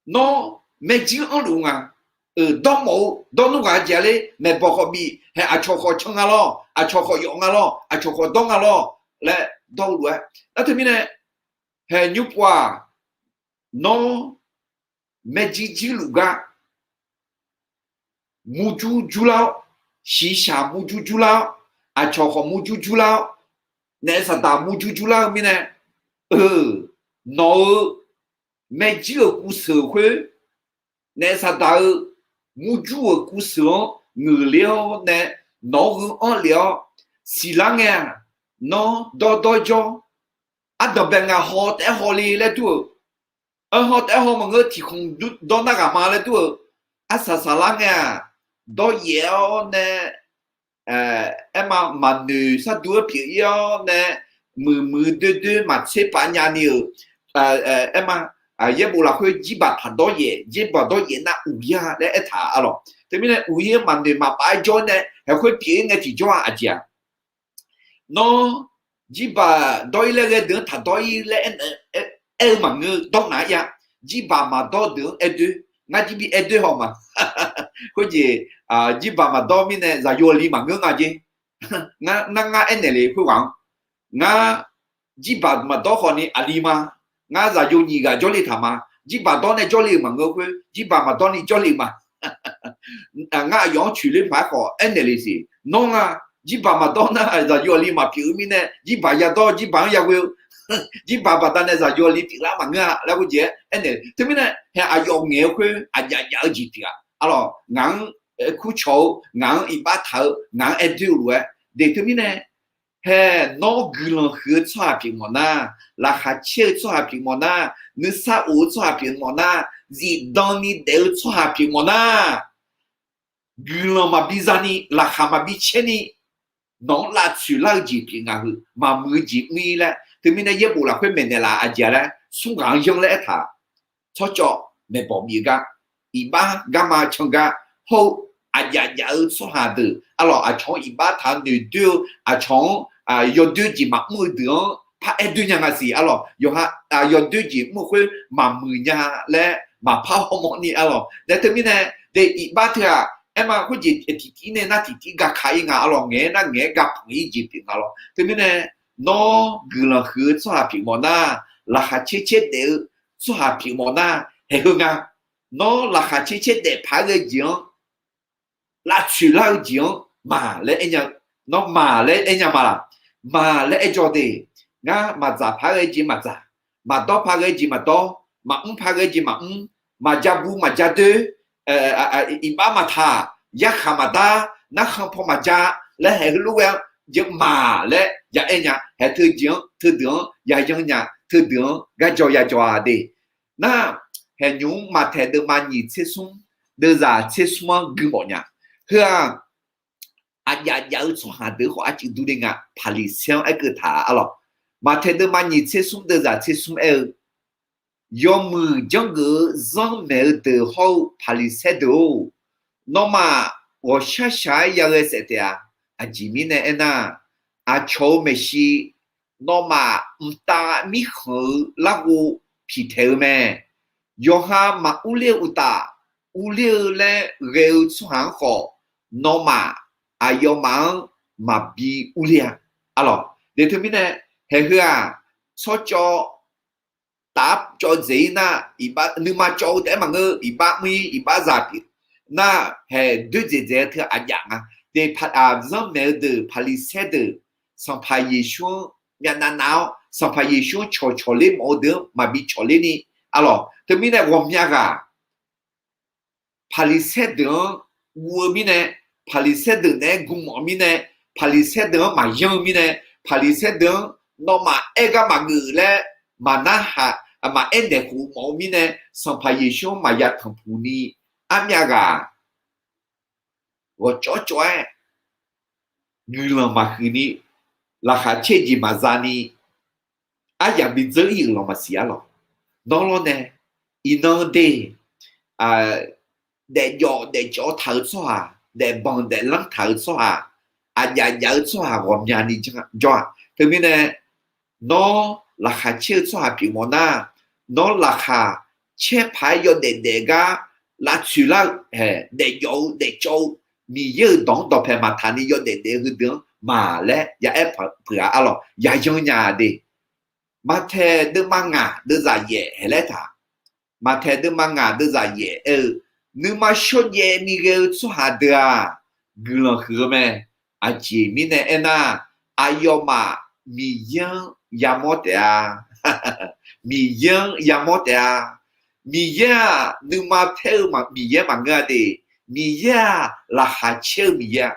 Nawr maerjir anrluf nga. Euq dawrmawf-eu dawrnmr ghaq jeq-a ler, maeqbawq khawf bif, haeq aqcawq khawf can nga lawr, aqcawq khawf yawf nga lawr, aqcawq khawf dawr nga lawr laer dawr-eu lof-aer. Nar teumirnae, haeq nymr pov-aq, nawr maerjir jirluf gar murjur jurlar-awr, shiqshaq murjur jurlar-awr, aqcawq khawf murjur jurlar-awr, naef saqdaq murjur jurlar-eu mirnae, eu, nawq-euq maerjir-euq kuvseuq khoer, naef saqdaq-eu murjur-euq kuvseuq-anr ngeuqler-awr nae, nawq-anr heu anr lef-awr siqlar ngae-aq, nawr dawrdawr jawr, ardanqbae ngaq haw taef-aer haw le laer dur-euq, anr haw taef-aer haw maqngeur, tiqkmq dawr nar ghaq ma laer dur-euq, arsaq saqlar ngae-aq, dawryaef-awr nae, aerma maqnoeq shardur-aer pyeuf-ir-awr nae, muiqmuiq doerdoer maqtser pav nyani-euq, aerma, yaerbof lafkhoer jirbaq taq dawryaef, jirbaq dawryaef nar uqyar laer aertaq-a lawq. Teumirnae uqyar maqnoeq maqpav-aer jawr nae haeqkhoer pyeuf-ir ngae tiqjawr-aq aqjeq-aq, nawr jirbaq dawr-ir laer ghae deuq-anr taq dawr-ir laer aer-eu maqngeur, dawr ngaq-aer ya. Jirbaq maqdawr deuq-anr aer doer, ngar jir bi aer doer haw ma. Khoerjeq, jirbaq maqdawr mirnae zaqyo aqli maqngeur nga jer. Ngar nar ngar aernaeq le khoerghaq-anr, ngar jirbaq maqdawr khawfni aqli ma. Ngar zaqyo nyiq ghaq jawrle taq ma. Jirbaq dawr nae jawrle-euq maqngeur khoer, jirbaq maqdawr ni jawrle-euq ma. Ngar aqyawf-anr coeqler paq-aer khawf aernaeq le siq. Nawr nga, jirbaq maqdawr nar zaqyo aqli maqpyeuf-eu mirnae, jirbaq yadawr jirbaq-anr yaghoe-eu, jirbaq baqdanae zaqyo aqli pyeuflar maqngeur-a laer khoerjeq-aer aernaeq. Teumirnae haeq aqyawf ngaeq-eu khoer aqjaf jaf-eu jeq tiq ghaq. Arlawq, ngaq-anr kurcawq-eu, ngaq-anr iqbax taq-eu, ngaq-anr aer doer-eu lof-aer de. Teumirnae haeq nawr guiqlanq huiq-eu tsawrhaq pyeuf mawf nar, laqkhaq caer-eu tsawrhaq pyeuf mawf nar, nuisar of-eu tsawrhaq pyeuf mawf nar, zifdan ni daef-eu tsawrhaq pyeuf mawf nar, guiqlanq maqbi zani, laqkhaq maqbi caer ni, nawq-anr lavtsoeq lar-eu jeq pyeuf nga heu, maqmuiq-eu jeq mr-ir laer. Teumirnae yaerbof lafkhoer maeqnaeq laf aqjeq-a laer, smr ghaq-anr yanr laer aertaq, tsawrcawv maeqbawq bif-eu gar, iqbax garma can gar, hawr-eu aqjaf jaf-eu tsawrhaq deuq arlawq, aqcawq-anr iqbax taq-eu noeqdoer-eu, aqcawq-anr yawdoer jeq maqmr-eu deuq-anr paraer doer nya nga siq arlawq, yawqha yawdoer jeq mr-eu khoer maqmuiq nya laer maqpar hawmawr ni arlawq. Nae teumirnae, de iqbax teu-aq, aerma khoerjeq tiqtiv nae nar tiqtiv gaka-ir nga arlawq, ngaeq-aer nar ngaeq-aer gapmq-ir jeq pyeuf nga lawr. Teumirnae, nawr guiqlanq huiq-eu tsawrhaq pyeufmawf nar, laqkhaq caer caer daef-eu tsawrhaq pyeufmawf nar, haeq heu nga. Nawr laqkhaq caer caer daef paq-aer ghae-eu jeq-anr, lavtsoeq lar-eu jeq-anr maq laer aer nya-eu, nawr maq laer aer nya ma laq? Maq laer aer jawr de. Ngar maqdzaq paq-aer ghae jeq maqdzaq, maqdawr paq-aer ghae jeq maqdawr, maqmr paq-aer ghae jeq maqmr, maqja bu maqja doer, iqbax maqtaq, yarkhaq maqdar, narkhan paw maqja laer haeq heulof ghae-anr jeq maq laer ya aer nya. Haeq teujeq-anr teudeuq-anr ya yanr nya, teudeuq-anr garjaw ya jaw-a de. Nar, haeq nymq-mr Maqtaeq deuvma nyiq tser smr, deuvzaq tser smr-anr gui mawf nya. Heu-aq, aqjaf jaf-eu tsawrhaq deuq khawf arcuif dur le nga, Paqliqsaer-anr aerkeuv taq arlawq. Maqtaeq deuvma nyiq tser smr deuvzaq tser smr aer-eu, yawmuiq janrgeuf-eu zanrmaeq-eu deuq hawr-eu Paqliqsaer deuq-or, nawmaf ghawqshaq shaq-aer yaghae saef taef-a. Aqjeq mirnae aernar, aqcawq-euq maeqshi nawmaf mqtav mirkhanq-eu larghov piqtaeq-eu mae. Yawqha maqurler-eu uqtaf, urler-eu laer ghae-eu tsawrhaq-anr khawf, nawmaf aqyawfmaf-anr maqbi urler-a. Arlawq, de teumirnae, haeq heu-aq, tsawrcawv taf-aer cawv dzaeq-ir nar, nuima cawv-eu taef-aer maqngeur, iqbax mr-ir, iqbax zaq pyeuf nar, haeq doer dzaeq dzaeq-eu teu aqjaf nga. De, zanrmaeq-eu deuq, Paqliqsaer deuq, Sanqpaq Yeqsur-anr myavnav nav-awr, Sanqpaq Yeqsur-anr cawqcawq ler mawf-eu deuq-anr maqbi cawq ler ni. Arlawq, teumirnae ghawqmya ghaq Paqliqsaer deuq-anr guv-eu mirnae, Paqliqsaer deuq naeq-aer gu mawf-eu mirnae, Paqliqsaer deuq-anr maqyanr-eu mirnae, Paqliqsaer deuq-anr nawmaf aer gar maqgeuf laer maqnarhaq, maqaer naeq khof mawf-eu mirnae, Sanqpaq Yeqsur-anr maqya tanqpuq ni, armyav ghaq ghawqcawv cawv-aer guiqlanq maqhuiq ni, laqkhaq caer jeq maqza ni, aryamq bidzeur ir-euq lanq maqsiq arlawq. Nawr lawr nae, iqnan de, daefjawf daefcawv taq-eu tsawrhaq, daefbanq daeflanr taq-eu tsawrhaq, aqjaf jaf-eu tsawrhaq ghawqmyani jawr-aq. Teumirnae, nawr laqkhaq caer-eu tsawrhaq pyeufmawf nar, nawr laqkhaq caer paq-aer yawdaef daef gar lavtsoeq lar-eu, daefjawf-eu daefcawv-eu, Miqyaer-euq dawq-anr dawqpae maqtaq ni yawdaef daef-eu heudeuq-anr maq laer ya aer peuq-a arlawq, ya yanr nya de. Maqtaeq deuvma ngaq deuvzaq yaef haeq laer taq. Maqtaeq deuvma ngaq deuvzaq yaef aer-eu, nuima shawrjaev ni ghae-eu tsawrhaq deuq-aq, guiqlanq huiq-eu mae. Aqjeq mirnae aernar, aqyawfmaf Miqyaer-anr yamawr taef-a. Miqyaer-anr yamawr taef-a. Miqyaer-aq, nuima paer-eu Miqyaer maqngeur-a de. Miqyaer-aq, laqkhaq caer-eu Miqyaer-a.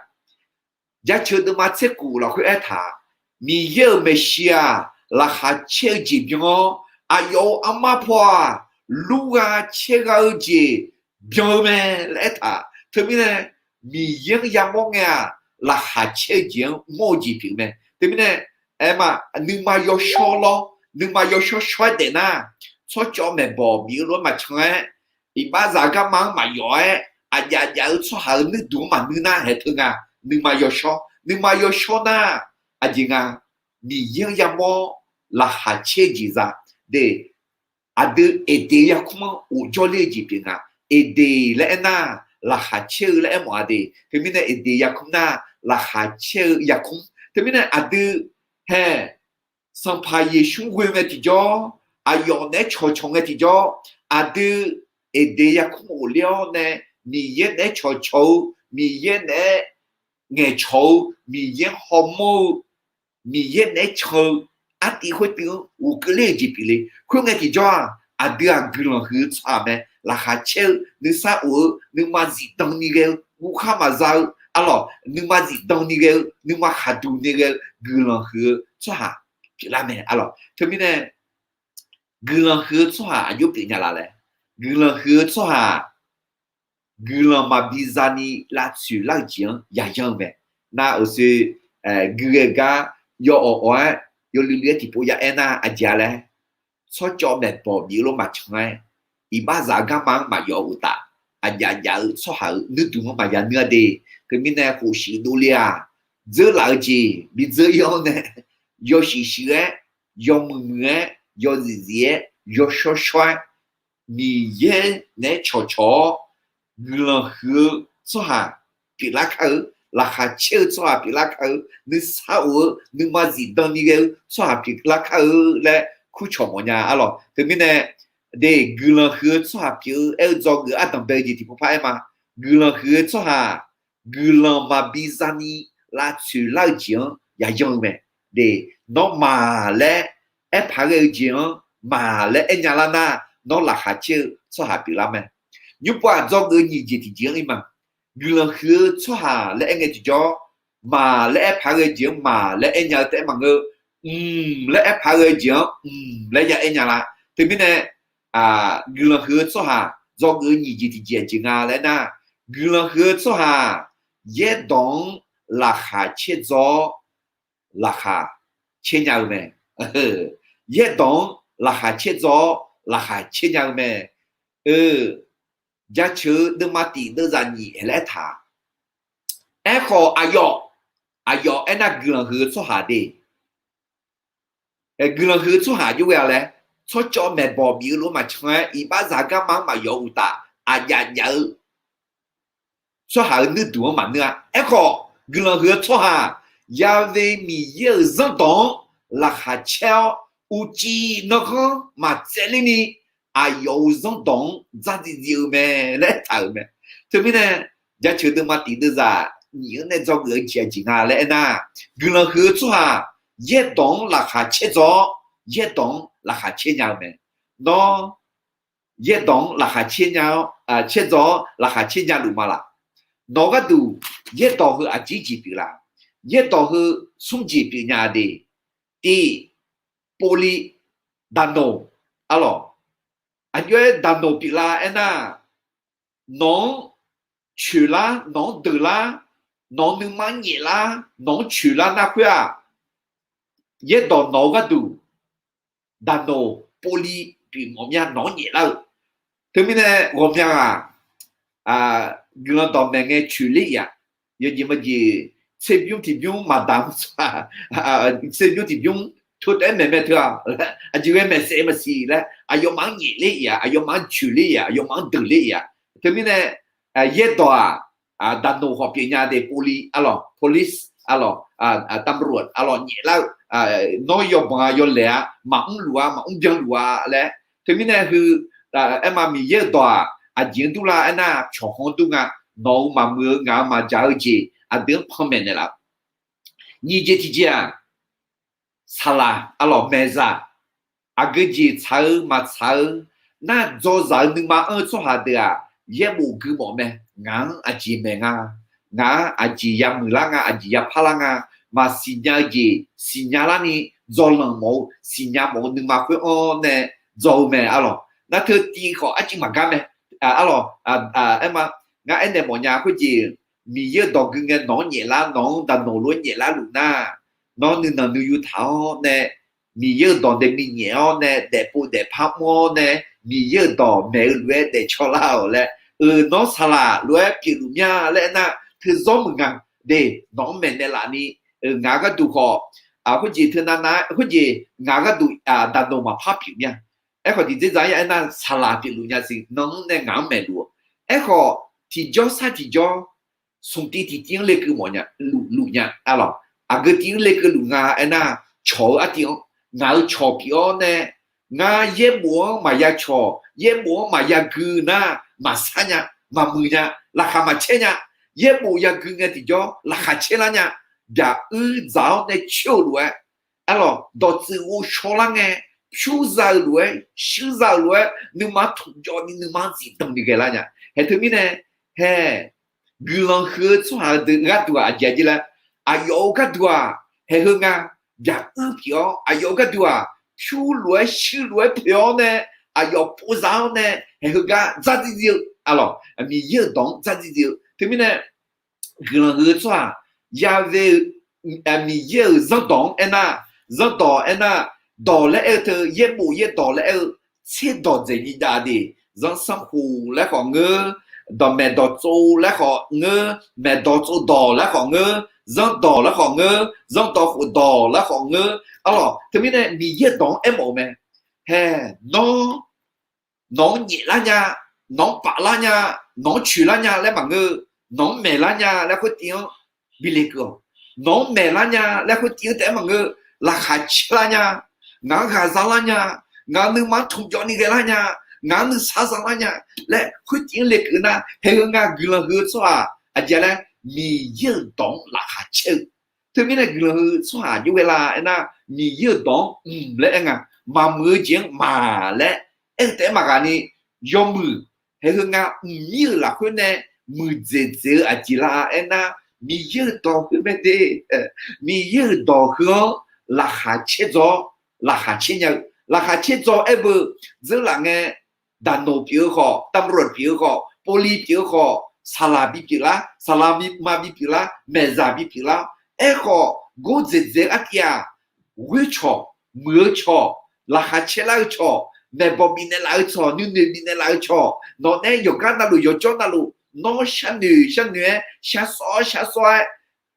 Jaceuq deuvma tser kuf lafkhoer aertaq, Miqyaer-euq maeqshi-aq, laqkhaq caer-eu jeq byan-awr, aqyawf-euq armar paw-aq, lurgha caergha-eu jeq byan-eu mae laer aertaq. Teumirnae, Miqyaer-anr yamawr ngae-aq, laqkhaq caer-eu jeq-anr mawr-eu jeq pyeuf mae. Teumirnae, aerma, nuima yawshawr lawr, nuima yawshawr shawr-aer daef nar, tsawrcawv maeqbawq bif-eu lof-aer maqcan-aer, iqbaxzaq garma-anr maqyawf-aer, aqjaf jaf-eu tsawrhaq-euq nuirduq-anr maqnuir nar haeq teu nga. Nuima yawshawr, nuima yawshawr nar, aqjeq nga, Miqyaer-anr yamawr, laqkhaq caer-eu jeq za de. Aqdui Eqdeq yarkmr-anr of jawrler-eu jeq pyeuf nga. Eqdeq laer aernar, laqkhaq caer-eu laer aermawf-a de. Teumirnae Eqdeq yarkmr nar, laqkhaq caer-eu yarkmr. Teumirnae aqdui hae Sanqpaq Yeqsur ghoe ngae tiqjawr, aqyawf naeq-aer cawqcawq ngae tiqjawr, aqdui Eqdeq yarkmr ghofler-awr nae, Miqyaer naeq-aer cawqcawq-eu, Miqyaer naeq-aer ngaeqcawq-eu, Miqyaer hawmawr-eu, Miqyaer naeq-aer can-eu, artiv khoertiv-anr ghofkeuv ler-euq jeq pyeuf le. Khoerngae tiqjawr-aq, aqdui-aq guiqlanq huiq-eu tsawrhaq mae. Laqkhaq caer-eu, nuisar of-eu, nuima zifdan ni ghae-eu, guvkhar maqza-eu, arlawq, nuima zifdan ni ghae-eu, nuima khaqduq ni ghae-eu, guiqlanq huiq-eu tsawrhaq pyeuflar mae, arlawq. Teumirnae, guiqlanq huiq-eu tsawrhaq aqjox pyeuf nya laf laer, guiqlanq huiq-eu tsawrhaq guiqlanq maqbi zani lavtsoeq lar-eu jeq-anr yayanr-eu mae. Nar-euq sher guighae gar yawawq awq-aer yawluiv luiv-aer tiqpov ya aer nar aqjeq-a laer, tsawrcawv maeqbawq bif-eu lof maqcan-aer, iqbaxzaq garma-anr maqyawf uqtaf, aqjaf jaf-eu tsawrhaq-euq nuirduq-anr maqya nuir-a de. Teumirnae khofshuif dovle-aq, dzeurlaf-eu jeq bidzeur ir-awr nae, yawshuif shuif-aer, yawmuiq muiq-aer, yawzif zif-aer, yawshawr shawr-aer, Miqyaer naeq-aer cawqcawq-awr, guiqlanq huiq-eu tsawrhaq pyeuflar kar-eu, laqkhaq caer-eu tsawrhaq pyeuflar kar-eu, nuisar of-eu nuima zifdan ni ghae-eu tsawrhaq pyeuflar kar-eu laer kurcawq mawfnya arlawq. Teumirnae, de, guiqlanq huiq-eu tsawrhaq pyeuf-eu aer-eu dzawgeuf ardanq bae-eu jeq tiqpov par aer ma. Guiqlanq huiq-eu tsawrhaq guiqlanq maqbi zani lavtsoeq lar-eu jeq-anr yayan-eu mae. De, nawr maq laer aer paq ghae-eu jeq-anr maq laer aer nya lar nar, nawr laqkhaq caer-eu tsawrhaq pyeuflar mae. Nymrpov-aq dzawgeuf-eu nyiq jeq tiqjeq-anr ir ma. Guiqlanq huiq-eu tsawrhaq laer aer ngae tiqjawr, maq laer aer paq ghae jeq-anr maq laer aer nya-eu taef-aer maqngeur, mq laer aer paq ghae jeq-anr mq laer ya aer nya lar. Teumirnae, guiqlanq huiq-eu tsawrhaq dzawgeuf-eu nyiq jeq tiqjeq aqjeq nga laer nar, guiqlanq huiq-eu tsawrhaq yaerdawq-anr laqkhaq caerdzaw-awr laqkhaq caer nya-eu mae. Yaerdawq-anr laqkhaq caerdzaw-awr laqkhaq caer nya-eu mae. Jaceuq-eu deuvma tiq deuvzaq nyiq laer aertaq. Aerkhawf aqyawf, aqyawf aernar guiqlanq huiq-eu tsawrhaq de. Guiqlanq huiq-eu tsawrhaq jov ghae-a laer, tsawrcawv maeqbawq bif-eu lof maqcan-aer iqbaxzaq garma-anr maqyawf uqtaf, aqjaf jaf-eu tsawrhaq-euq nuirduq-anr maqnuir-a. Aerkhawf guiqlanq huiq-eu tsawrhaq, yave Miqyaer-euq zanrdawq-anr laqkhaq caer-awr, uqcif nanrghanr maqtsaevler ni aqyawf-euq zanrdawq-anr dzardziv dziv-eu mae laer aertaq-euq mae. Teumirnae, jaceuq deuvma tiq deuvzaq nyiq-anr nae dzawgeuf-eu jeq aqjeq nga laer aernar, guiqlanq huiq-eu tsawrhaq yaerdawq-anr laqkhaq caerdzaw-awr, yaerdawq-anr laqkhaq caer nya-eu mae. Nawr yaerdawq-anr laqkhaq caer nya-awr, caerdzaw-awr laqkhaq caer nya luf ma laf? Nawq gharduq yaerdawq heu aqjeq jeq pyeuflar? Yaerdawq heu smr jeq pyeufnya de. Tiq, povli, daqnoq, arlawq. Aqjox-aer daqnoq pyeuflar aernar, nawq-anr coeqlar, nawq-anr deuqlar, nawq-anr nuima nyaeflar, nawq-anr coeqlar nar khoer-aq, yaerdawq nawq-eu gharduq daqnoq povli pyeufmawf mya nawq-anr nyaeflar-eu. Teumirnae ghawqmya ghaq, guiqlanq dawqmaeq ngae coeqler-a, yawjeq majeq tserbymr tiqbymr maqdaq-anr, tserbymr tiqbymr teu taef-aer maeq mae teu-aq, aqjeq ghae maeqsaef maqsiq laer aqyawfmaf-anr nyaefler-a, aqyawfmaf-anr coeqler-a, aqyawfmaf-anr deuqler-a. Teumirnae yaerdawq-aq, daqnoq khawf pyeufnya de, povli arlawq, police arlawq, ตำรวจ arlawq nyaeflar-eu, nawr yawbanq-a yawlaeq-a maqmr luf-a, maqmr byanluf-a laer. Teumirnae heu, aerma Miqyaer-euq dawq-aq aqjeq-anr durlar aernar, cawqkhanq dur nga. Nawq-euq maqmuiq-eu, ngaq-euq maqdzaq-eu jeq aqdui-anr panmaeq naeqlaf-eu. Nyiq jeq tiqjeq-aq, saqlaq arlawq, maeqzaq, aqgeu jeq tsaq-eu maqtsaq-eu nar, dzawzaq-eu nuima anr-eu tsawrhaq deuq-aq, yaerbof gui mawf mae. Ngaq-anr aqjeq maeq nga, ngaq-anr aqjeq yamuiq lar nga, aqjeq yapar lar nga, maqsiqnya-eu jeq siqnya larni, dzawlanq mawf-eu siqnya mawf-eu nuima khoer-anr nae dzaw-eu mae arlawq. Nar teu tiv khawf arcuiv maqgar mae arlawq. Aerma, ngar aernaeq mawfnya khoerjeq, Miqyaer-euq dawq gui ngae nawq-anr nyaeflar, nawq-anr daqnoq lof-aer nyaeflar luf nar, nawr nuinanq nuiyu taq-awr nae, Miqyaer-euq dawq daef minyaef-awr nae, daefpov daefpar mr-awr nae, Miqyaer-euq dawq maeq-eu lof-aer daefcaw lar-awq laer, euq nawr saqlaq lof-aer pyeufluf mya laer aernar, teuzawr muiq nga de, nawq-anr maeqnaeq laf ni, ngaq-euq gharduq khawf, khoerjeq teunav nav-aer khoerjeq ngaq-euq gharduq daqnoq maqpar pyeuf mya. Aerkhawf tiqdzerdzaq-anr ya aernar, saqlaq pyeufluf nya siq, nan-anr nae ngaq-anr maeqluf-awq. Aerkhawf tiqjawr sar tiqjawr, smq tiv tiqtiv-anr lekeuv mawf nya, luf nya arlawq. Aqgeu tiv-anr lekeuv luf nga aernar, cawq-eu artiv-anr, ngaq-euq cawq pyeuf-awr nae, ngar yaerbof-anr maqya cawq, yaerbof-anr maqya gui nar, maqsar nya, maqmuiq nya, laqkhaq maqcaer nya. Yaerbof yagui ngae tiqjawr laqkhaq caer lar nya. Byaq uir dzaq-awr nae coer-eu lof-aer, arlawq, dawqtsuif ghovshaw lar ngae, pyur za-eu lof-aer, shuir za-eu lof-aer, nuima tmqjawv ni nuima-anr zifdan ni ghae lar nya. Haeq teumirnae, hae, guiqlanq huiq-eu tsawrhaq-eu deuq gharduq-aq aqjeq-a jir laer, aqyawf-euq gharduq-aq, haeq heu nga, byaq uir pyeuf-awr aqyawf-euq gharduq-aq, pyur lof-aer shuir lof-aer poeq-awr nae, aqyawf povza-awr nae, haeq heugar dzardziv dziv-eu, arlawq, Miqyaer-euq dawq-anr dzardziv dziv-eu. Teumirnae, guiqlanq huiq-eu tsawrhaq yave-eu Miqyaer-euq zanrdawq-anr aernar, zanrdawq aernar, dawq laer aer-eu teu yaerbof yaerdawq laer aer-eu tserdawq dzaeq nyiq dav de, zanrsanrkhof laer khawf ngeur, dawqmaeq dawqtsov laer khawf ngeur, maeqdawq tsovdawq laer khawf ngeur, zanrdawq laer khawf ngeur, zanrdawq khofdawq laer khawf ngeur. Arlawq, teumirnae Miqyaer-euq dawq-anr aermawf-eu mae. Hae, nawr nawq-anr nyaeflar nya, nawq-anr paflar nya, nawq-anr coeqlar nya laer maqngeur, nawq-anr maeqlar nya laer khoertiv-anr bi lekeuv-awq. Nawq-anr maeqlar nya laer khoertiv-anr taef-aer maqngeur, laqkhaq caerlar nya, ngaq-anr ghaqzaq lar nya, ngaq nuima-anr tmqjawv ni ghaelar nya, ngaq-anr nuisar zalar nya laer khoertiv-anr lekeuv nar, haeqheu nga guiqlanq huiq-eu tsawrhaq aqjeq laer, Miqyaer-euq dawq-anr laqkhaq caer-eu. Teumirnae guiqlanq huiq-eu tsawrhaq jov ghae la aernar, Miqyaer-euq dawq-anr mq laer aer nga, maqmuiq-eu jeq-anr maq laer aer-eu taef-aer maqghaq ni, yawmuiq haeqheu nga mqmir-euq lafkhoer nae muiqdzaeq dzaeq-eu aqjeq la aernar, Miqyaer-euq dawq khoer mae de. Miqyaer-euq dawq heu-anr laqkhaq caerdzaw-awr, laqkhaq caer nya-eu, laqkhaq caerdzaw aer beu, dzeurlaf ngae, daqnoq pyeuf-eu khawf, ตำรวจ pyeuf-eu khawf, ปอลี pyeuf-eu khawf, saqlaq bipyeuf lar, saqlaq ma bipyeuf lar, maeqzaq bipyeuf lar, aerkhawf gordzaeq dzaeq-eu artiv-aq, ghoer cawq, muiq-eu cawq, laqkhaq caerlar-eu cawq, maeqbawq bifnaeq laf-eu cawq, nuinoeq bifnaeq laf-eu cawq, nawq nae yawqgar navluf yawqjawr navluf nawr sharnoeq sharnoeq-aer, shar sawr shar sawr-aer,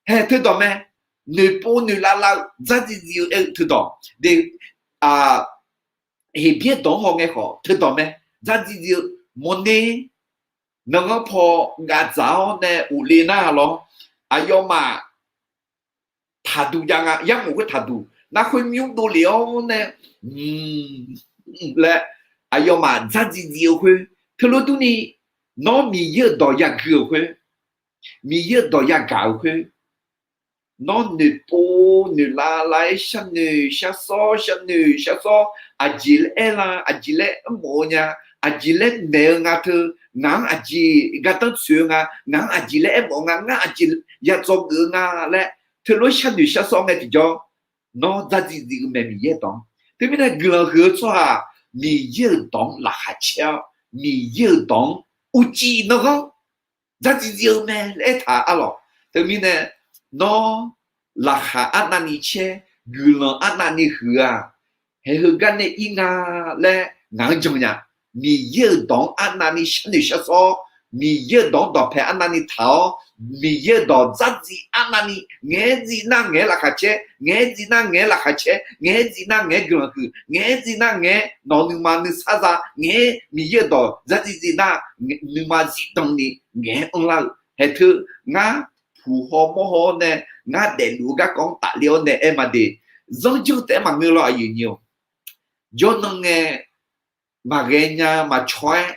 hae teudawq mae. Noeqpov noeqlav lav-eu dzardziv dziv-eu aer-eu teudawq de. Heqbyaer dawq-anr hawngae khawf teudawq mae. Dzardziv dziv-eu mawrner, nanganr paw gavdzaq-awr nae ghofle nar lawr, aqyawfmaf taqduq jav nga, yarmof khoer taqduq nar khoer nymr dovlef-awr nae laer, aqyawfmaf dzardziv dziv-eu khoer, teulof durni, nawr Miqyaer-euq dawq yagui-euq khoer, Miqyaer-euq dawq yagaq-euq khoer, nawr noeqpov noeqlav lav-aer sharnoeq shar sawr, sharnoeq shar sawr, aqjeq laer aer la, aqjeq laer aermawf-eu nya, aqjeq laer maeq-eu nga teu, ngaq-anr aqjeq gardanr tsoeq-eu nga, ngaq-anr aqjeq laer aermawf-eu nga, ngar aqjeq yadzawr geuf-eu nga laer, teulof sharnoeq shar sawr ngae tiqjawr, nawr dzardziv dziv-eu mae Miqyaer dawq-anr. Teumirnae guiqlanq huiq-eu tsawrhaq, Miqyaer-euq dawq-anr laqkhaq caer-awr, Miqyaer-euq dawq-anr uqcif nanganr dzardziv dziv-eu mae laer aertaq arlawq. Teumirnae nawr laqkhaq arnavni caer, guiqlanq arnavni huiq-aq, haeqheu gar nae ir nga laer ngaq-anr jan nya. Miqyaer-euq dawq-anr arnavni sharnoeq shar sawr, Miqyaer-euq dawq-anr dawqpae arnavni taq-awr, Miqyaer-euq dawq dzardziv arnavni, ngaeq-aer dziv nar ngaeq-aer laqkhaq caer, ngaeq-aer dziv nar ngaeq-aer laqkhaq caer, ngaeq-aer dziv nar ngaeq-aer guiqlanq huiq, ngaeq-aer dziv nar ngaeq-aer nawq nuima nuisar za, ngaeq-aer Miqyaer-euq dawq dzardziv dziv nar nuima zifdan ni ngaeq-aer anrlar-eu. Haeqteu ngar puq haw mawr haw-awr nae ngar daefluf-eu garkawv-anr tafler-awr nae aer ma de. Zanrjanr taef-aer maqngeur lawr aqyuif nyi-or. Jawrnan ngae maqghae nya maqcaw-aer,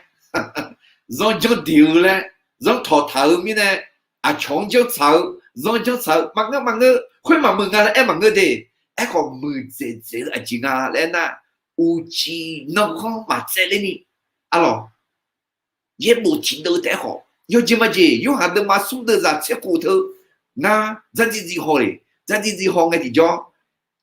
zanrjanr diq-eu laer, zanrtawq taq-eu mirnae, aqcawq-anr janrtsaq-eu, zanrjanr tsaq-eu maqngeur maqngeur, khoer maqmuiq nga laer aer maqngeur de. Aerkhawf muiqdzaeq dzaeq-eu aqjeq nga laer aernar, uqcif nanrghanr maqtsaevler ni, arlawq, yaerbof tiqdeuv taef-aer khawf, yawjeq majeq Yorhaq deuvma smr deuvzaq tser khof teu, ngar dzardziv dziv haw le, dzardziv dziv haw ngae tiqjawr,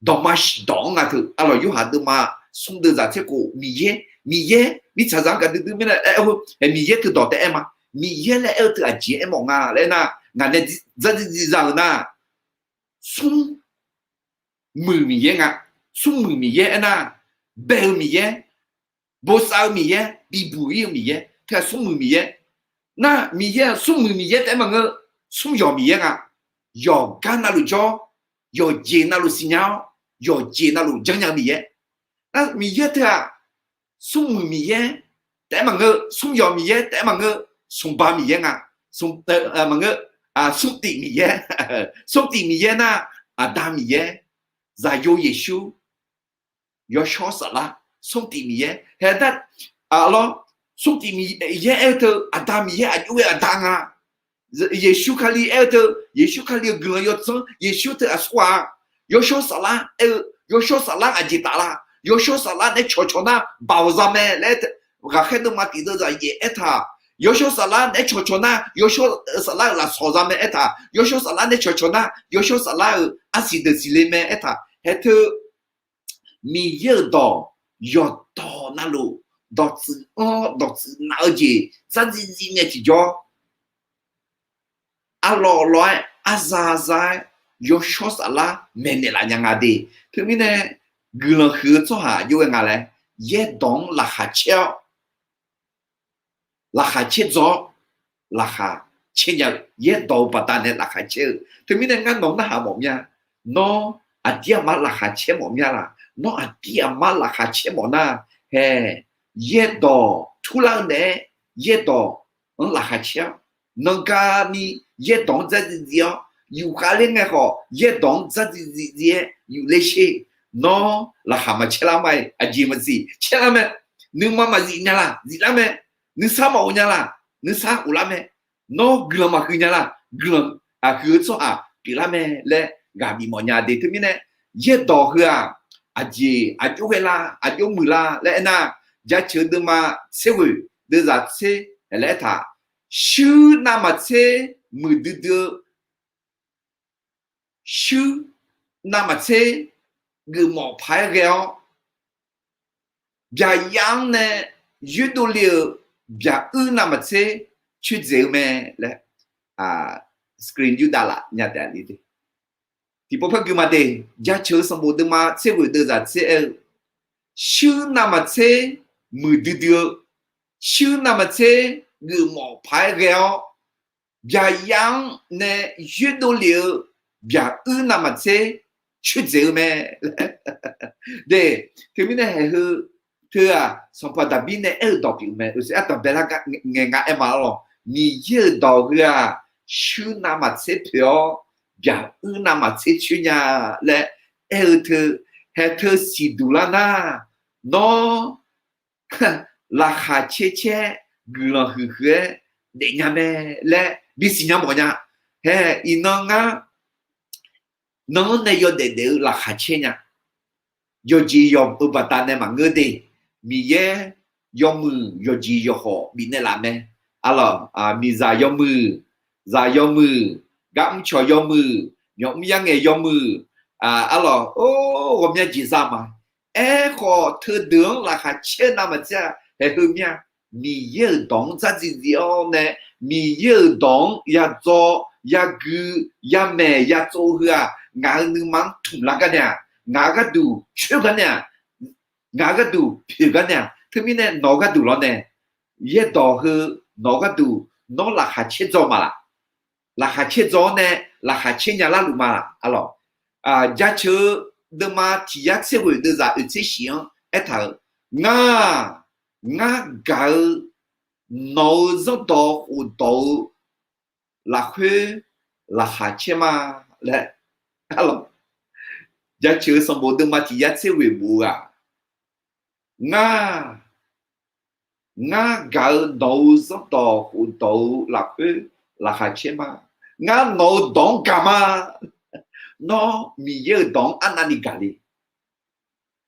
dawqma siqdawq-anr nga teu, arlawq, Yorhaq deuvma smr deuvzaq tser khof, Miqyaer, Miqyaer mirtsaqzaq-anr gaqdui dui mirnae aer-eu, Miqyaer teudawq taef-aer ma. Miqyaer laer aer-eu teu aqjeq aermawf nga laer aernar, ngaq nae dzardziv dziv za-eu nar, smr muiq Miqyaer nga. Smrmuiq Miqyaer aernar, bae-eu Miqyaer, bosav-eu Miqyaer, bibuq ir-eu Miqyaer, teu-aq smrmuiq Miqyaer. Nar Miqyaer-aq smrmuiq Miqyaer taef-aer maqngeur, smr yawq Miqyaer nga. Yawqgar navluf jawr, yawqjeq navluf siqnya-awr, yawqjeq navluf janrnya-eu Miqyaer. Nar Miqyaer teu-aq, smrmuiq Miqyaer taef-aer maqngeur, smr yawq Miqyaer taef-aer maqngeur, smrba Miqyaer nga. Maqngeur, smrtif Miqyaer, smrtif Miqyaer nar, Aqda Miqyaer, Zaqyo Yeqsur, Yawshawr Saflar, smrtif Miqyaer. Haeq dar, arlawr, smrtif Miqyaer aer-eu teu Aqda Miqyaer aqjox ghae Aqda nga. Yeqsur Kali aer-eu teu Yeqsur Kali-euq guiqlanq yawdzanr, Yeqsur teu aqsurghaq-a. Yawshawr Saflar aer-eu, Yawshawr Saflar aqjeq taf la? Yawshawr Saflar naeq-aer cawqcawq nar baoq za mae laer, ghaqkhaer deuvma tiqdeuv zaq yaef aertaq. Yawshawr Saflar naeq-aer cawqcawq nar Yawshawr Saflar-euq lafsawq za mae aertaq. Yawshawr Saflar naeq-aer cawqcawq nar Yawshawr Saflar-euq arsiq deuq siqle mae aertaq. Haeq teu Miqyaer-euq dawq yawqdawq navluf dawqtsuif anr-awr dawqtsuif nav-eu jeq dzardziv dziv ngae tiqjawr, arlawr lawr-aer arza za-aer yawshawr saflar maeqnaeq laf nya nga de. Teumirnae guiqlanq huiq-eu tsawrhaq aqjox ghae nga laer, yaerdawq-anr laqkhaq caer-awr, laqkhaq caer dzaw-awr, laqkhaq caer nya-eu yaerdawq-eu baqdanae laqkhaq caer-eu. Teumirnae ngar nawq narhaq mawf mya. Nawr aqdir aqmar laqkhaq caer mawf mya laq? Nawr aqdir aqmar laqkhaq caer mawf nar, hae, yaerdawq turlar-eu naeq-aer yaerdawq-anr laqkhaq caer-awr, nanrgani yaerdawq-anr dzardziv dziv-awr, yufkhav ler ngae khawf yaerdawq-anr dzardziv dziv dziv-aer yufler sher. Nawr laqkhaq maqcaer lar ma-iq, aqjeq maqsiq caer lar mae. Nuima maqzif nya laq? Zif lar mae. Nuisar maqghov nya laq? Nuisar ghoflar mae. Nawr guiqlanq maqhuiq nya laq? Guiqlanq aqhuiq-eu tsawrhaq pyeuflar mae laer ghaq bifmawf nya de. Teumirnae yaerdawq heu-aq, aqjeq aqjox ghae la, aqjox muiq la laer aernar, Jaceuq deuvma tser ghoeq deuvzaq tser laer aertaq, shuir navmaqtser muiqdui dui-eu, shuir navmaqtser geufmawf paq-aer ghae-awr, byaqyav-anr nae yoerdov le-euq byaq uir navmaqtser coerdzaeq-eu mae laer, screen yurdav laf nya taef-a le de. Tiqpov par gui ma de. Jaceuq-eu sanqbof deuvma tser ghoeq deuvzaq tser aer-eu, shuir navmaqtser muiqdui dui-eu, shuir navmaqtser geufmawf paq-aer ghae-awr, byaqyav-anr nae yoerdov lef-eu byaq uir navmaqtser coerdzaeq-eu mae. De, teumirnae haeq heu teu-aq, sanqpaq Daqbir nae aer-eu dawq pyeuf-eu mae. Uqshoe ardanq baelar ngae ngar aer ma-awr lawq. Miqyaer-euq dawq heu-aq, shuir navmaqtser poeq-awr, byaq uir navmaqtser coer nya laer aer-eu teu, haeq teu siqduq lar nar, nawr laqkhaq caer caer guiqlanq huiq huiq-aer daefnya mae laer bisiq nya mawf nya. Hae, iqnan ngar nan-anr nae yawdaef daef-eu laqkhaq caer nya. Yawqjeq yawq-eu baqdanae maqngeur de. Miqyaer yawmuiq yawqjeq yawqkhawf bifnaeq laf mae. Arlawq, miqzaq yawmuiq, zaq yawmuiq, gar mrcawq yawmuiq, myawq mr yar ngaeq yawmuiq, arlawq, or, ghawqmya jeq za ma. Aerkhawf, teudeuq-anr laqkhaq caer-eu navmaqtser-aq, haeq heu mir-a. Miqyaer-euq dawq-anr dzardziv dziv-awr nae, Miqyaer-euq dawq-anr yadzaw, yagui, yamaeq, yatsov-eu heu-aq, ngaq-euq nuima-anr tmq lar gar nae-aq, ngaq-euq gharduq coer gar nae-aq, ngaq-euq gharduq poeq gar nae-aq, teumirnae nawq-eu gharduq lawr nae, yaerdawq heu nawq-eu gharduq nawr laqkhaq caer dzaw ma laq? Laqkhaq caer dzaw-awr nae laqkhaq caer nya larluf ma laq? Arlawq, Jaceuq-eu deuvma tiq yar tser ghoeq deuvzaq oeq tser shif-anr aertaq-euq, ngar, ngar gaq-eu nawq-eu zanrdawq khofdawq-eu lafkhoer laqkhaq caer ma laer. Arlawq, Jaceuq-eu sanqbof deuvma tiq yar tser ghoeq bof-eu-aq, ngar, ngar gaq-eu nawq-eu zanrdawq khofdawq-eu lafkhoer laqkhaq caer ma. Ngar nawq-eu dawq-anr gaq ma. Nawr Miqyaer-euq dawq-anr arnavni gaq le.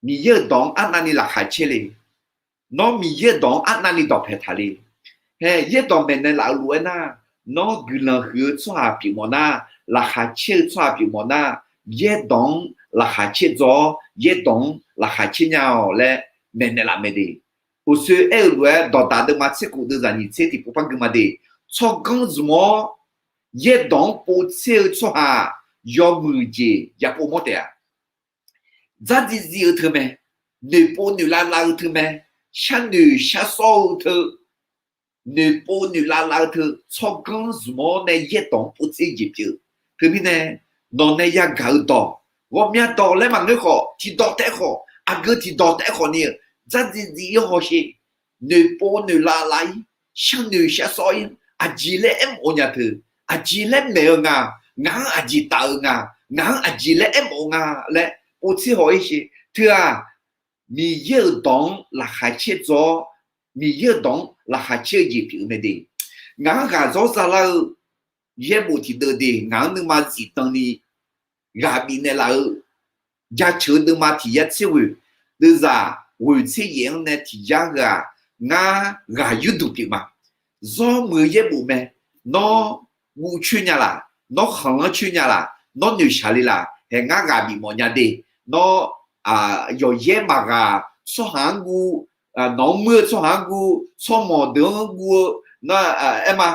Miqyaer-euq dawq-anr arnavni laqkhaq caer le. Nawr Miqyaer-euq dawq-anr arnavni dawqpae taq le. Hae, yaerdawq maeqnaeq laf-eu lof-aer nar, nawr guiqlanq huiq-eu tsawrhaq pyeuf mawf nar, laqkhaq caer-eu tsawrhaq pyeuf mawf nar, yaerdawq-anr laqkhaq caer dzaw-awr, yaerdawq-anr laqkhaq caer nya-awq laer maeqnaeq laf mae de. Uqshoe aer-eu lof-aer, dawqdaq deuvma tser khof deuvzaq nyiq tser tiqpov par gui ma de. Tsawrganr zmq-awr yaerdawq-anr povtser-eu tsawrhaq yawmuiq jeq yapov mawr taef-a. Dzardziv dziv-eu teu mae. Noeqpov noeqlav lav-eu teu mae. Sharnoeq sharsawr-eu teu, noeqpov noeqlav lav-eu teu, tsawrganr zmq-awr nae yaerdawq-anr povtser jeq pyeuf-eu. Teumirnae, nawq nae yagaq-eu dawq, ghawqmya dawq laer maqngeur khawf, tiqdawq taef-aer khawf, aqgeu tiqdawq taef-aer khawf ni-eu, dzardziv dziv-ir hawsher. Noeqpov noeqlav lav-ir, sharnoeq sharsawr-ir, aqjeq laer aermawf-eu nya teu, aqjeq laer maeq-eu nga, ngaq-anr aqjeq taf-eu nga, ngaq-anr aqjeq laer aermawf-eu nga laer povtser haw-ir sher. Teu-aq, Miqyaer-euq dawq-anr laqkhaq caer dzaw-awr, Miqyaer-euq dawq-anr laqkhaq caer-eu jeq pyeuf-eu mae de. Ngaq-anr ghaq zawr za lar-eu yaerbof tiqdeuv de, ngaq-anr nuima zifdan ni ghaq bifnaeq laf-eu, Jaceuq-eu deuvma tiq yar tser ghoeq, deuvzaq ghoeq tser yaef-anr nae tiq yar heu-aq, ngar ghaq yurduq pyeuf ma. Zawr muiq-eu yaerbof mae. Nawr guv coer nya laq? Nawr khanqlanr coer nya laq? Nawr noeqshaq le laq? Hae, ngar ghaq bifmawf nya de. Nawr yawqyaer maqghaq, tsawrhaq-anr guv, nawq-anr muir-eu tsawrhaq-anr guv, tsawrmawq deuq-anr guv-eu, aer ma,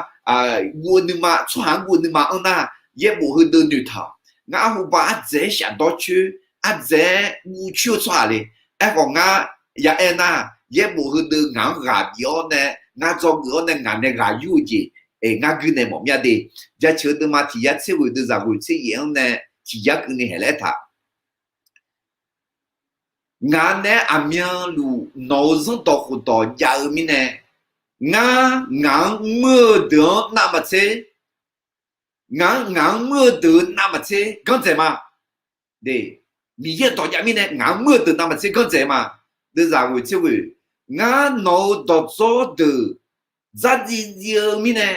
guv-eu nuima, tsawrhaq-anr guv-eu nuima anr nar, yaerbof heudeuv noeqtaq-awq. Ngar arhuba ardzaeq-aer shafdawr coer, ardzaeq-aer guv coer-eu tsawrhaq le. Aerkhawf ngar ya aer nar, yaerbof heudeuv ngaq-anr ghaq bif-awr nae, ngar dzawgeuf-awr nae ngaq nae ghaq yur-eu jeq, ngar guinaeq mawf mya de. Jaceuq deuvma tiq yar tser ghoeq deuvzaq ghoeq tser yaef-anr nae tiq yar keuvni haeq laer aertaq. Ngaq nae aqmyanluf nawq-euq zanrdawq khofdawq jav-eu mirnae, ngar ngaq-anr muir-eu deuq-anr navmaqtser, ngaq-anr ngaq-anr muir-eu deuq-eu navmaqtser ganrdzaeq ma. Miqyaer-euq dawq jav mirnae ngaq-anr muir-eu deuq navmaqtser ganrdzaeq ma. Deuvzaq ghoeq tser ghoeq, ngar nawq-euq dawqdzawr deuq dzar dziv dziv-eu mirnae,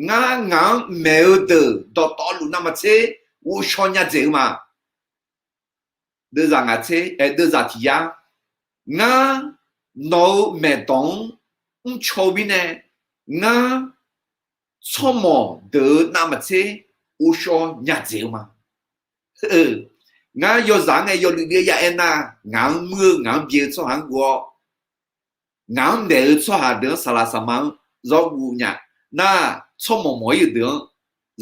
ngar ngaq-anr maeq-eu deuq dawqtawvluf navmaqtser ghovshaw nya dzaeq-eu ma. Deuvzaq ngaq tser, deuvzaq tiq yar, ngar nawq-euq maeqdawq-anr mrcaw-eu mirnae, ngar tsawrmawq deuq-eu navmaqtser ghovshaw nya dzaeq-eu ma. Ngar yawzaq-anr nae yawluiv luiv-aer ya aer nar, ngaq-anr muir-eu ngaq-anr byae-eu tsawrhaq-anr guv-awr, ngaq-anr naeq-eu tsawrhaq deuq-anr saqlaq saqma-anr zawrguv nya nar, tsawrmawq mawq-ir-euq deuq-anr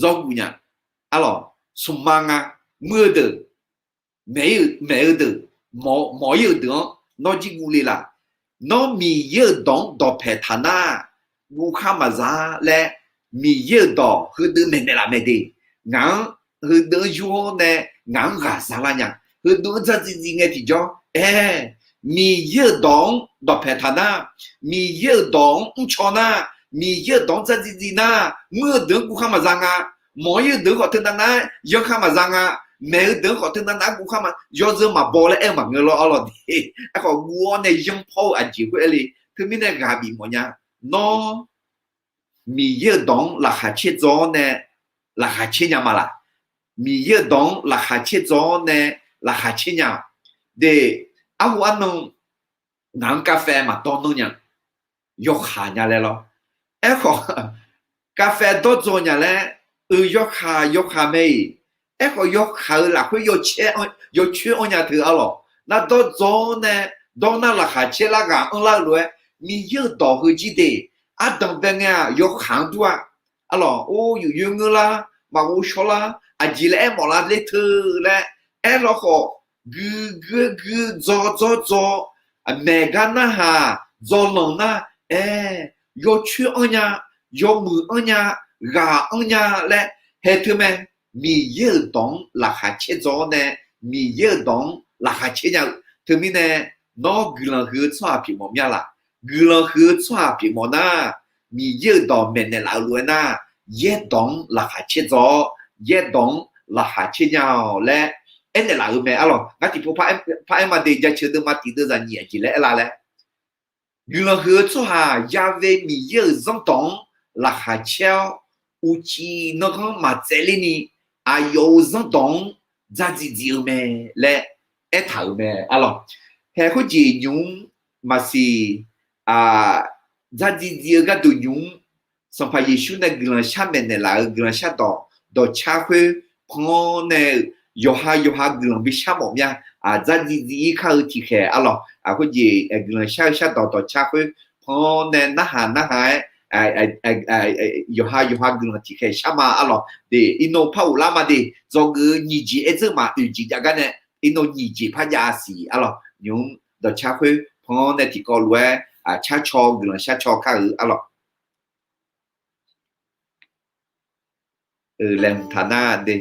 zawrguv nya. Arlawq, smqma nga, muir-eu deuq, maeq-eu deuq, mawq-ir-euq deuq-anr nawr jir guv le laf. Nawr Miqyaer-euq dawq-anr dawqpaeq taq nar, guvkhar maqza laer, Miqyaer-euq dawq heudeuq maeqnaeq laf mae de. Ngaq-anr heudeuq-anr yur-awr nae ngaq-anr ghaq za lar nya. Heudeuq-anr dzar dziv dziv ngae tiqjawr aer, Miqyaer-euq dawq-anr dawqpaeq taq nar, Miqyaer-euq dawq-anr mrcaw nar, Miqyaer-euq dawq-anr dzar dziv dziv nar, muir-eu deuq-anr guvkhar maqza nga. Mawq-ir-eu deuq-anr khawf teu navnav-aer yanrkhar maqza nga. Maeq-eu deuq-anr khawf teu navnav-aer guvkhar ma, yawzeu maqbaw laer aer-eu maqngeur lawr arlawq de. Aerkhawf guv-awr nae yanrpawr-eu aqjeq khoer aer le. Teumirnae ghaq bif mawf nya. Nawr Miqyaer-euq dawq-anr laqkhaq caer dzaw-awr nae laqkhaq caer nya ma laf. Miqyaer-euq dawq-anr laqkhaq caer dzaw-awr nae laqkhaq caer nya-awq. De, arhu arnan ngaq-anr กาแฟ maqdawr nanr nya, yawkaq nya laer lawr. Aerkhawf, กาแฟ dawr dzaw nya laer, eu, yawkaq yawkaq mae-iq. Aerkhawf yawkaq-eu lafkhoer yawcoer anr nya teu arlawq. Nar dawr dzaw-awr nae dawr nar laqkhaq caer lar ghaq anrlar-eu lof-aer, Miqyaer-euq dawq heu jir de. Ardanq bae ngae-aq yawkaq-anr dur-a. Arlawq, or, yuf yoer ngeur lar, maqghov shaw lar, aqjeq laer aer mawf lar ler teu laer aer lawr khawf, gui gui gui dzaw dzaw dzaw, maeq gar narhaq dzaw lanq nar, aer, yawcoer anr nya, yawmuiq anr nya, ghaq anr nya laer hae teu mae. Miqyaer-euq dawq-anr laqkhaq caer dzaw-awr nae, Miqyaer-euq dawq-anr laqkhaq caer nya-eu teumirnae, nawr guiqlanq huiq-eu tsawrhaq pyeuf mawf mya laf. Guiqlanq huiq-eu tsawrhaq pyeuf mawf nar, Miqyaer-euq dawq maeqnaeq laf-eu lof-aer nar, yaerdawq-anr laqkhaq caer dzaw-awr, yaerdawq-anr laqkhaq caer nya-awq laer aernaeq laf-eu mae arlawq. Ngar tiqpov par aer ma de, jaceuq deuvma tiq deuvzaq nyiq aqjeq laer aer la laer. Guiqlanq huiq-eu tsawrhaq Ya've Miqyaer-euq zanrdawq-anr laqkhaq caer-awr, uqcif nanrghanr maqtsaevler ni, aqyawf-euq zanrdawq-anr dzardziv dziv-eu mae laer aertaq-euq mae arlawq. Hae khoerjeq nymq-mr maqsiq, dzardziv dziv-eu gharduq nymq-mr, Sanqpaq Yeqsur nae guiqlanq shar maeqnaeq laf-euq guiqlanq shardawq dawqcar khoer pan-awr nae-eu, yawqha yawqha guiqlanq bishar mawf mya. Dzardziv dziv-ir kar-eu tiqkhaeq arlawq. Khoerjeq guiqlanq shar-eu shardawq dawqcar khoer pan-awr nae narhaq narhaq-aer, yawqha yawqha guiqlanq tiqkhaeq shar ma arlawq. De, iqnan par ghoflar ma de, dzawgeuf-eu nyiq jeq aer dzeur maf oeq jeq jav gar nae, iqnan nyiq jeq par jav siq arlawq. Nymq-mr dawqcar khoer pan-awr nae tiqkawv lof-aer carcaw guiqlanq shar caw kar-eu arlawq. Laeqhmq taq nar de.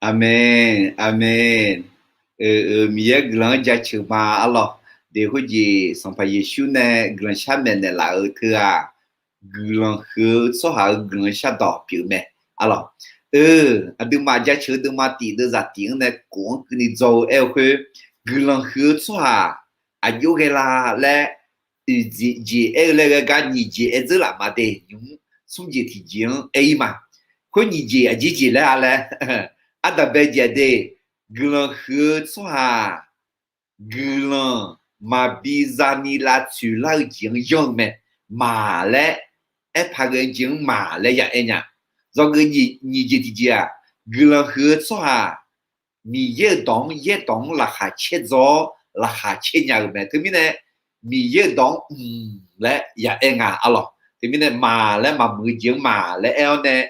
Aqmeq, aqmeq. Miqyaer guiqlanq-anr jaceuq ma arlawq. Deq khoerjeq Sanqpaq Yeqsur nae guiqlanq shar maeqnaeq laf-euq teu-aq, guiqlanq huiq-eu tsawrhaq-euq guiqlanq shardawq pyeuf mae arlawq. Aqduimaf jaceuq-eu deuvma tif deuvzaq tif-anr nae kof-anr keuvni dzaw-eu aer-eu khoer, guiqlanq huiq-eu tsawrhaq aqjox ghae la laer, jeq aer-eu laer ghae gar nyiq jeq aer dzeur laf ma de. Nymq-mr smr jeq tiqjeq-anr aer-ir ma. Khoer nyiq jeq aqjeq jeq laer-a laer, ardaq bae jeq de, guiqlanq huiq-eu tsawrhaq guiqlanq maqbi zani lavtsoeq lar-eu jeq-anr yanr-eu mae. Maq laer aertaq ghae jeq-anr maq laer ya aer nya. Dzawgeuf nyiq jeq tiqjeq-aq, guiqlanq huiq-eu tsawrhaq Miqyaer-euq dawq-anr yaerdawq-anr laqkhaq caer dzaw-awr laqkhaq caer nya-euq mae. Teumirnae Miqyaer-euq dawq-anr mq laer ya aer nga arlawq. Teumirnae maq laer maqmuiq-eu jeq-anr maq laer aer-awr nae,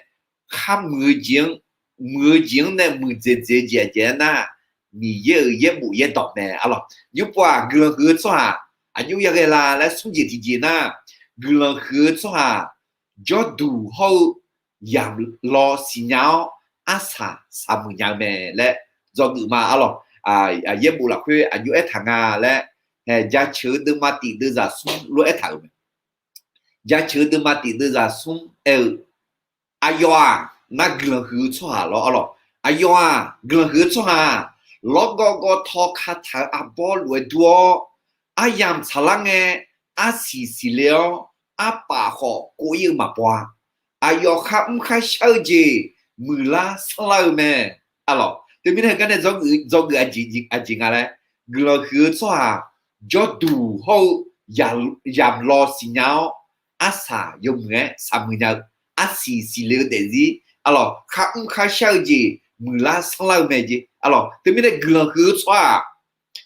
khar muiq-eu jeq-anr, muiq-eu jeq-anr nae muiqdzaeq dzaeq-eu jeq aqjeq aernar, Miqyaer-euq yaerbof yaerdawq mae arlawq. Nymr pov-aq, guiqlanq huiq-eu tsawrhaq aqjox ya ghae la laer smr jeq tiqjeq nar, guiqlanq huiq-eu tsawrhaq jawrduq hawr-eu yamq law siqnya-awr, arsaq saqmuiq nya-eu mae laer dzawgeuf ma arlawq. Yaerbof lafkhoer aqjox aertaq nga laer, hae jaceuq-eu deuvma tif deuvzaq smr lof aertaq-euq mae. Jaceuq-eu deuvma tif deuvzaq smr aer-eu, aqyawf-aq nar guiqlanq huiq-eu tsawrhaq lawr arlawq. Aqyawf-aq guiqlanq huiq-eu tsawrhaq, lawrgawv gawv taw kataq-euq arbawr lof-aer dur-awr, aryamq tsaqlar ngae, arsiq siqle-awr, arpaf khawf kov-ir-eu maqbaw-a. Aqyawf kharmr kharshar-eu jeq muiqlar sanrlar-eu mae arlawq. Teumirnae heugar nae dzawgeuf aqjeq nga laer, guiqlanq huiq-eu tsawrhaq jawrduq hawr-eu yamq law siqnya-awr, arsaq yawmuiq-aer saqmuiq nya-eu, arsiq siqle-eu daefzir Arlawq, kharmr kharshar-eu jeq muiqlar sanrlar-eu mae jeq. Arlawq, teumirnae guiqlanq huiq-eu tsawrhaq-aq,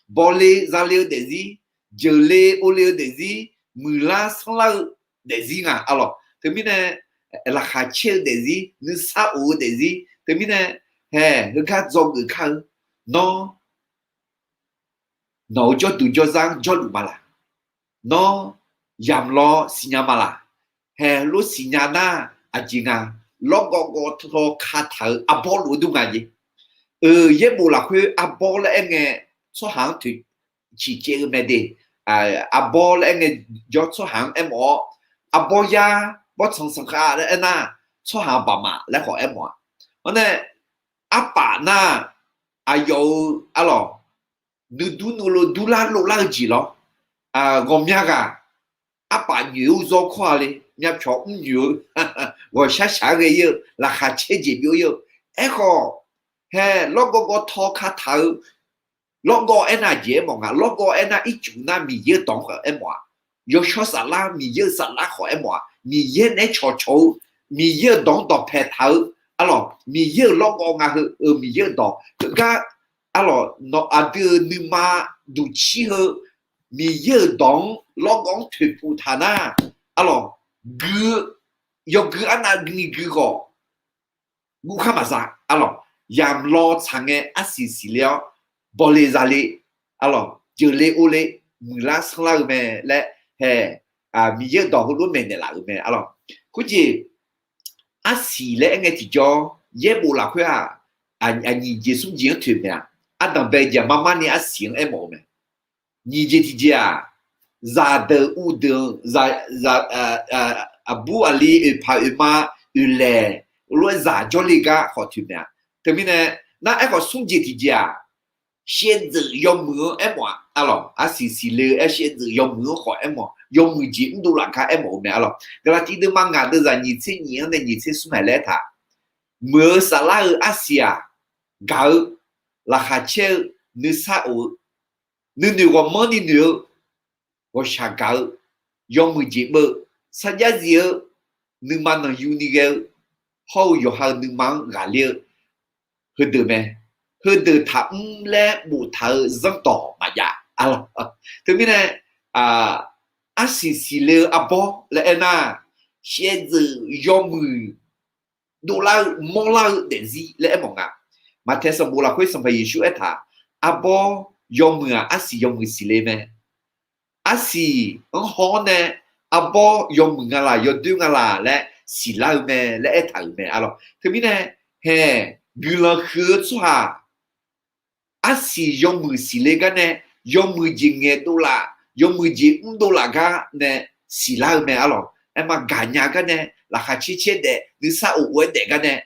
bawle zale-eu daefzir, jeuqle ovle-eu daefzir, muiqlar sanrlar-eu daefzir nga. Arlawq, teumirnae laqkhaq caer-eu daefzir, nuisar of-eu daefzir, teumirnae hae heugar dzawgeuf kar-eu, nawr nawq-euq jawrduq jawrzar-anr jawrluf ma laq? Nawr yamq law siqnya ma laq? Hae lof siqnya nar, aqjeq nga, lawrgawv gawv taw kataq-euq arbawr lof-aer dur nga jeq. Euq, yaerbof lafkhoer arbawr laer aerngae tsawrhaq-anr toeq ciqcaev-eu mae de. Arbawr laer aerngae jawr tsawrhaq-anr aermawf-awr, arbawr yar bawrtsanq sanqkhav laer aernar, tsawrhaq baqmaf laer khawf aermawf-a. Hawr nae arpaf nar, aqyawf-euq arlawq, nuidur nuilov durlar lovlar-eu jeq lawr. Ghawqmya ghaq arpaf nyoeq-eu zawr kawr-a le, myavpyawq mrnyoeq-eu, ghawqshaq shaq-aer ghae-ir-eu, laqkhaq caer jeq byov-ir-eu. Aerkhawf, hae lawrgawv gawv taw kataq-eu, lawrgawv aernar jeq aermawf nga, lawrgawv aernar ircuf nar Miqyaer-euq dawq-anr khawf aermawf-a. Yawshawr saflar, Miqyaer-euq saflar khawf aermawf-a. Miqyaer naeq-aer cawqcawq-eu, Miqyaer-euq dawq-anr dawqpae taq-eu, arlawq, Miqyaer-euq lawrgawv nga heu-eu, Miqyaer-euq dawq heugar, arlawq, nawq aqdui-euq nuima duqcir heu, Miqyaer-euq dawq-anr lawrgawv-anr toeqpuf taq nar, arlawq, gui, yawgui arnav ni gui khawf guvkhar maqza, arlawq, yamq law tsaq ngae arsiq siqle-awr, bawle zale, arlawq, jeuqle ovle, muiqlar sanrlar-eu mae laer hae, Miqyaer-euq dawq heulof maeqnaeq laf-euq mae, arlawq. Khoerjeq, arsiq laer aerngae tiqjawr, yaerbof lafkhoer-aq, aqnyiq jeq smr jeq-anr toeq mae-aq, ardanq bae jeq-aq mar mar ni arsiq-anr aermawf-eu mae. Nyiq jeq tiqjeq-aq, zaqdeuq uvdeuq-anr, aqbur aqli oeqpaq oeqma oeqlaeq lof-aer zaq jawrle gar khawf toeq mae-aq. Teumirnae, nar aerkhawf smr jeq tiqjeq-aq, shaevdzeuf yawmuiq-anr aermawf-aq, arlawq, arsiq siqle-eu aer shaevdzeuf yawmuiq-anr khawf aermawf, yawmuiq jeq mrdov laf gar aermawf-eu mae, arlawq. Gaqlaqtiv deuvma ngaq deuvzaq nyiq tser nyiq-anr nae nyiq tser smr maeq laer taq, muiq-eu saflar-eu arsiq-aq, gaq-eu, laqkhaq caer-eu, nuisar of-eu, nuinoeq ghawqmanrni noeq-eu, ghawqshaq gaq-eu, yawmuiq jeq beuv-eu, sarjax zif-eu, nuima nanqyuni ghae-eu, hawr-eu yawqha-euq nuima-anr ghaqler-eu, heudeuq mae. Heudeuq taqmr laer boftaq-eu zanrdawq maqjav, arlawq. Teumirnae, arsiq siqle-eu arbawr laer aernar, shaevdzeuf yawmuiq dovlar-eu mawrlar-eu daefzir laer aermawf nga. Maqtaeq sanqbof lafkhoer Sanqpaq Yeqsur aertaq, arbawr yawmuiq-aq arsiq yawmuiq siqle mae. Arsiq-anr haw-awr nae arbawr yawmuiq nga laq yawdoer nga laq laer siqlar-eu mae laer aertaq-euq mae, arlawq. Teumirnae, hae, guiqlanq huiq-eu tsawrhaq arsiq yawmuiq siqle gar nae, yawmuiq jeq ngaeqdov laf, yawmuiq jeq mrdov laf gar nae siqlar-eu mae, arlawq. Aerma gaqnya gar nae, laqkhaq caer caer daef, nuisar of of-aer daef gar nae,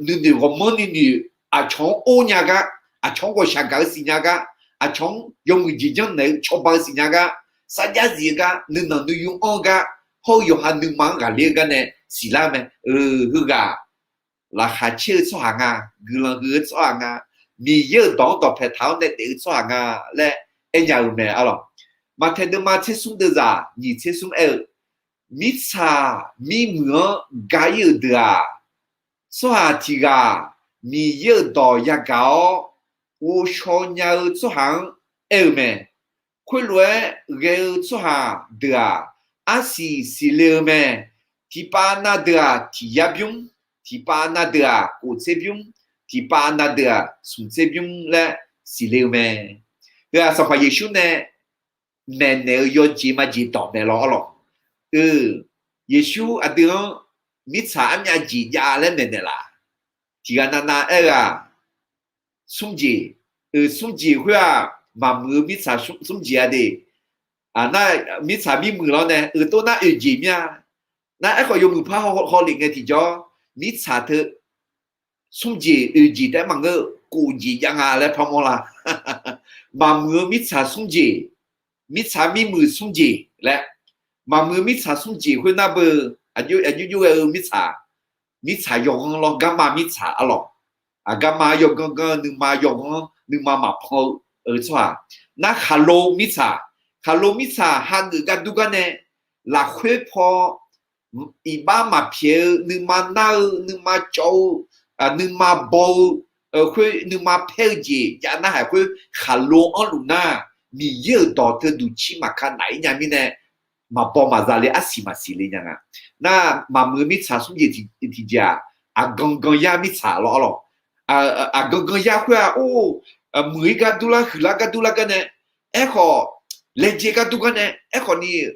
nuinoeq ghawqmanrni noeq, aqcawq-anr or nya gar, aqcawq-anr ghawqshaq gaq-eu siqnya gar, aqcawq-anr yawmuiq jeq janrnaeq-eu cawba-eu siqnya gar, sarjax zif-eu gar, nuinanq nuiyu anr-eu gar, hawr-eu yawqha nuima-anr ghaqler-eu gar nae siqlar-eu mae. Heughaq laqkhaq caer-eu tsawrhaq nga, guiqlanq huiq-eu tsawrhaq nga, Miqyaer-euq dawq-anr dawqpae taq-awr nae daef-eu tsawrhaq nga laer aernya-eu mae, arlawq. Maqtaeq deuvma tser smr deuvzaq nyiq tser smr aer-eu, mirtsaq mirmuiq-anr ga-ir-euq deuq-aq, tsawrhaq tiq ghaq Miqyaer-euq dawq yagaq-awr ghovshaw nya-eu tsawrhaq-anr aer-eu mae. Khoerlof-aer ghae-eu tsawrhaq deuq-aq, arsiq siqle-eu mae. Tiqpav na deuq-aq, tiq yar bymr, tiqpav na deuq-aq, kof tser bymr, tiqpav na deuq-aq, smq tser bymr laer siqle-eu mae. Heu-aq, Sanqpaq Yeqsur nae maeqnaeq-eu yawjeq majeq dawq mae lawr, arlawq. Yeqsur aqdui-anr mirtsaq armyav jeq jav laer maeqnaeq laf. Tiq ghaq navnav aer-eu-aq, smr jeq, smr jeq khoer-aq, maqmuiq-eu mirtsaq smr jeq-a de. Nar mirtsaq mirmuiq lawr nae euq tov nar oeq jeq mir-a. Nar aerkhawf yawmuiq par hawlef ngae tiqjawr, mirtsaq teu smr jeq oeq jeq taef-aer maqngeur, kof jeq jav nga laer parmawr la. Maqmuiq-eu mirtsaq smr jeq, mirtsaq mirmuiq smr jeq laer, maqmuiq-eu mirtsaq smr jeq khoernar beu, aqjox aqjox ghae-eu mirtsaq, mirtsaq yawghanr lawr, garma mirtsaq arlawq. Aqgarma yawganr ganr-eu, nuima yawghanr, nuima maqpan-eu tsawrhaq. Nar khaqlo mirtsaq, khaqlo mirtsaq hageuf gar dur gar nae, lafkhoer paw iqbax maqpyaeq-eu, nuima nar-eu, nuima cawv-eu, nuima baw-eu, khoer nuima paer-eu jeq jav narhaq khoer khaqlo anrluf nar, Miqyaer-euq dawq teuduq cir maqka naf-ir nya mirnae, maqbaw maqza le arsiq maqsiq le nya nga. Nar maqmuiq-eu mirtsaq smr jeq tiq, tiqjeq-aq, aqgan gan yar mirtsaq lawr lawq. Aqgan gan yar khoer-aq, or, muiq-ir gar durlar, huiqlar gar durlar gar nae, aerkhawf, laejae gar dur gar nae, aerkhawf ni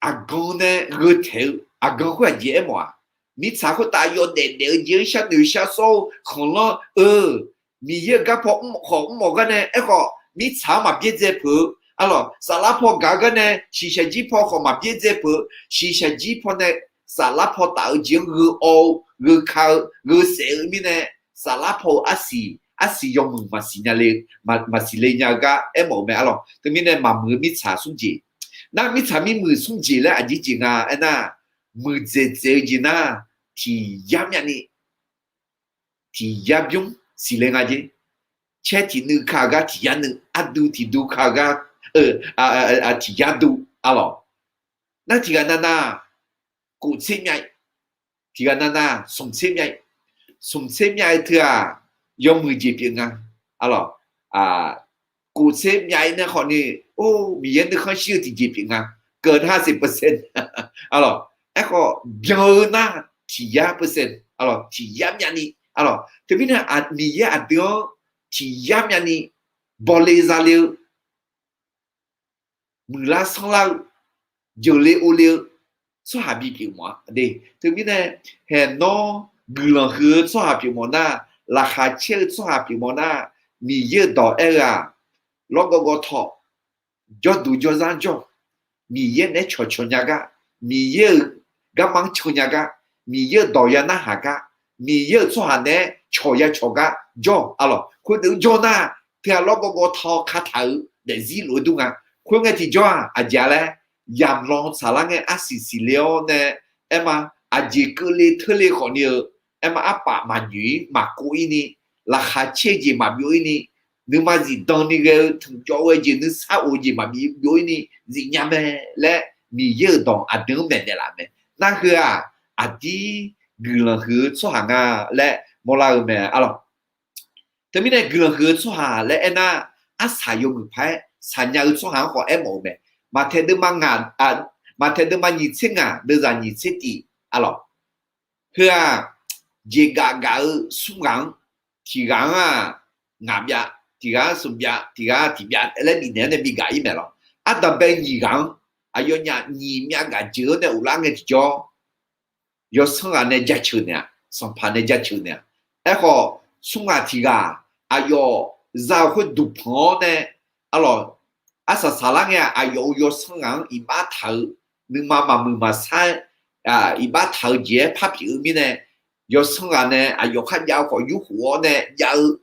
aqgan nae gheu taeq-eu aqgan khoer aqjeq aermawf-aq, mirtsaq khoertav yawdaef daef-eu jeq-anr sharnoeq sharsawr-eu khanqlanr-eu, Miqyaer-euq garpaw mr khawf mr mawf gar nae, aerkhawf mirtsaq-anr maqbyaerdzae peuq-eu, arlawq, saflar paw gaq-eu gar nae shiqshaq jir paw khawf maqbyaerdzae peuq-eu, shiqshaq jir paw nae saflar paw taf-eu jeq-anr gheu awv-eu, gheu ka-eu, gheu saef-eu mirnae, saflar paw-eu arsiq, arsiq yawmuiq maqsiq nya le, maqsiq le nya-eu gar aermawf-eu mae arlawq. Teumirnae maqmuiq-eu mirtsaq smr jeq. Nar mirtsaq mirmuiq smr jeq laer aqjeq jeq nga aernar, muiqdzaeq dzaeq-eu jeq nar, tiq yar myavni, tiq yar bymr siqle nga jer. Caer tiq nuiv ka-eu gar tiq yar nuiv, arduv tiq duv ka-eu gar tiq yar duv arlawq. Nar tiq ghaq navnav kof tser myav, tiq ghaq navnav smq tser myav, smq tser myav-eu teu-aq, yawmuiq jeq pyeuf nga arlawq. Kof tser myav-ir nae khawfni, or, Miqyaer nuikhanr shir-eu tiqjeq pyeuf nga. Keuv nar siq percent arlawq. Aerkhawf byan-eu nar tiq yar percent arlawq, tiq yar myavni arlawq. Teumirnae Miqyaer aqdui-anr tiq yar myavni bawle zale-eu, muiqlar sanrlar-eu, jeuqle ovle-eu tsawrhaq bipyeuf mawf-a de. Teumirnae haeq nawr guiqlanq huiq-eu tsawrhaq pyeuf mawf nar, laqkhaq caer-eu tsawrhaq pyeuf mawf nar, Miqyaer-euq dawq aer-eu-aq, lawrgawv gawv taw, jawrduq jawrzar jawr, Miqyaer naeq-aer cawqcawq nya gar, Miqyaer-euq garma-anr can nya gar, Miqyaer-euq dawq ya narhaq gar, Miqyaer-euq tsawrhaq naeq-aer cawq ya cawq gar jawr arlawq. Khoerdeuq jawr nar, teu-aq lawrgawv gawv taw kataq-euq daefzir lof-aer dur nga. Khoerngae tiqjawr-aq aqjeq-a laer, yamq law tsaqlar ngae arsiq siqle-awr nae, aerma, aqjeq keuvle teurle khawfni-eu, aerma, arpaf maqnyoeq-ir maqkov-ir ni, laqkhaq caer-eu jeq maqbyov-ir ni, nuima zifdan ni ghae-eu tanqjawv ghae jeq nuisar of-eu jeq maqbi byov-ir ni zifnya mae laer, Miqyaer-euq dawq aqdui-anr maeqnaeq laf mae. Nar heu-aq, aqdir guiqlanq huiq-eu tsawrhaq nga laer mawrlar-eu mae arlawq. Teumirnae guiqlanq huiq-eu tsawrhaq laer aernar, arsaq yawmuiq paq-aer saqnya-eu tsawrhaq-anr khawf aermawf-eu mae. Maqtaeq deuvma nga, Maqtaeq deuvma nyiq tser ngaq deuvzaq nyiq tser tif arlawq. Heu-aq, jeqgaf gaf-eu smr ghaq-anr, tiq ghaq-anr-aq ngaq byav, tiq ghaq-anr smq byav, tiq ghaq-anr tiq byav laer bifnaeq-awr nae bigaq-ir mae lawq. Ardanqbae nyiq ghaq-anr aqyawfnyaf nyiq myav gaq jeuq-awr nae uvlar ngae tiqjawr, yawsanr ghaq nae jaceuq naeq-aq, sanqpaq nae jaceuq naeq-aq. Aerkhawf, smr ghaq tiq ghaq aqyawf za-euq khoer duqpanq-awr nae, arlawq, arsaq saqlar ngae-aq, aqyawf-euq yawsanr ghaq-anr iqbax taq-eu, nuima maqmuiq maqsar-aer iqbax taq-eu jeq-aer par pyeuf-eu mirnae, yawsanr ghaq nae aqyawf kharjav-eu khawf yurkhof-awr nae jav-eu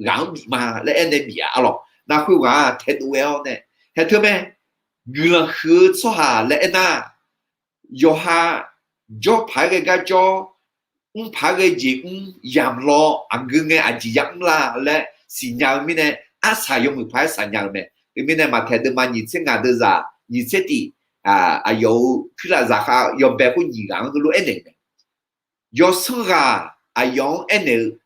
ghaq-anr bif ma laer aernae bif-a arlawq. Nar khoerghaq-aq taedov ghae-awr nae, haeq teu mae, guiqlanq huiq-eu tsawrhaq laer aernar, yawqha jawr paq-aer ghae gar jawr, mr paq-aer ghae jeq mr, yamq law aqgeu ngae aqjeq yamr la laer siqnya-eu mirnae, arsaq yawmuiq paq-aer saqnya-eu mae. Teumirnae Maqtaeq deuvma nyiq tser ngaq deuvzaq nyiq tser tif, aqyawf-euq kuirlaf zaqkhav yawbae khoer nyiq ghaq-anr heulof aernaeq-eu mae. Yawsanr ghaq aqyawf-anr aernaeq-eu,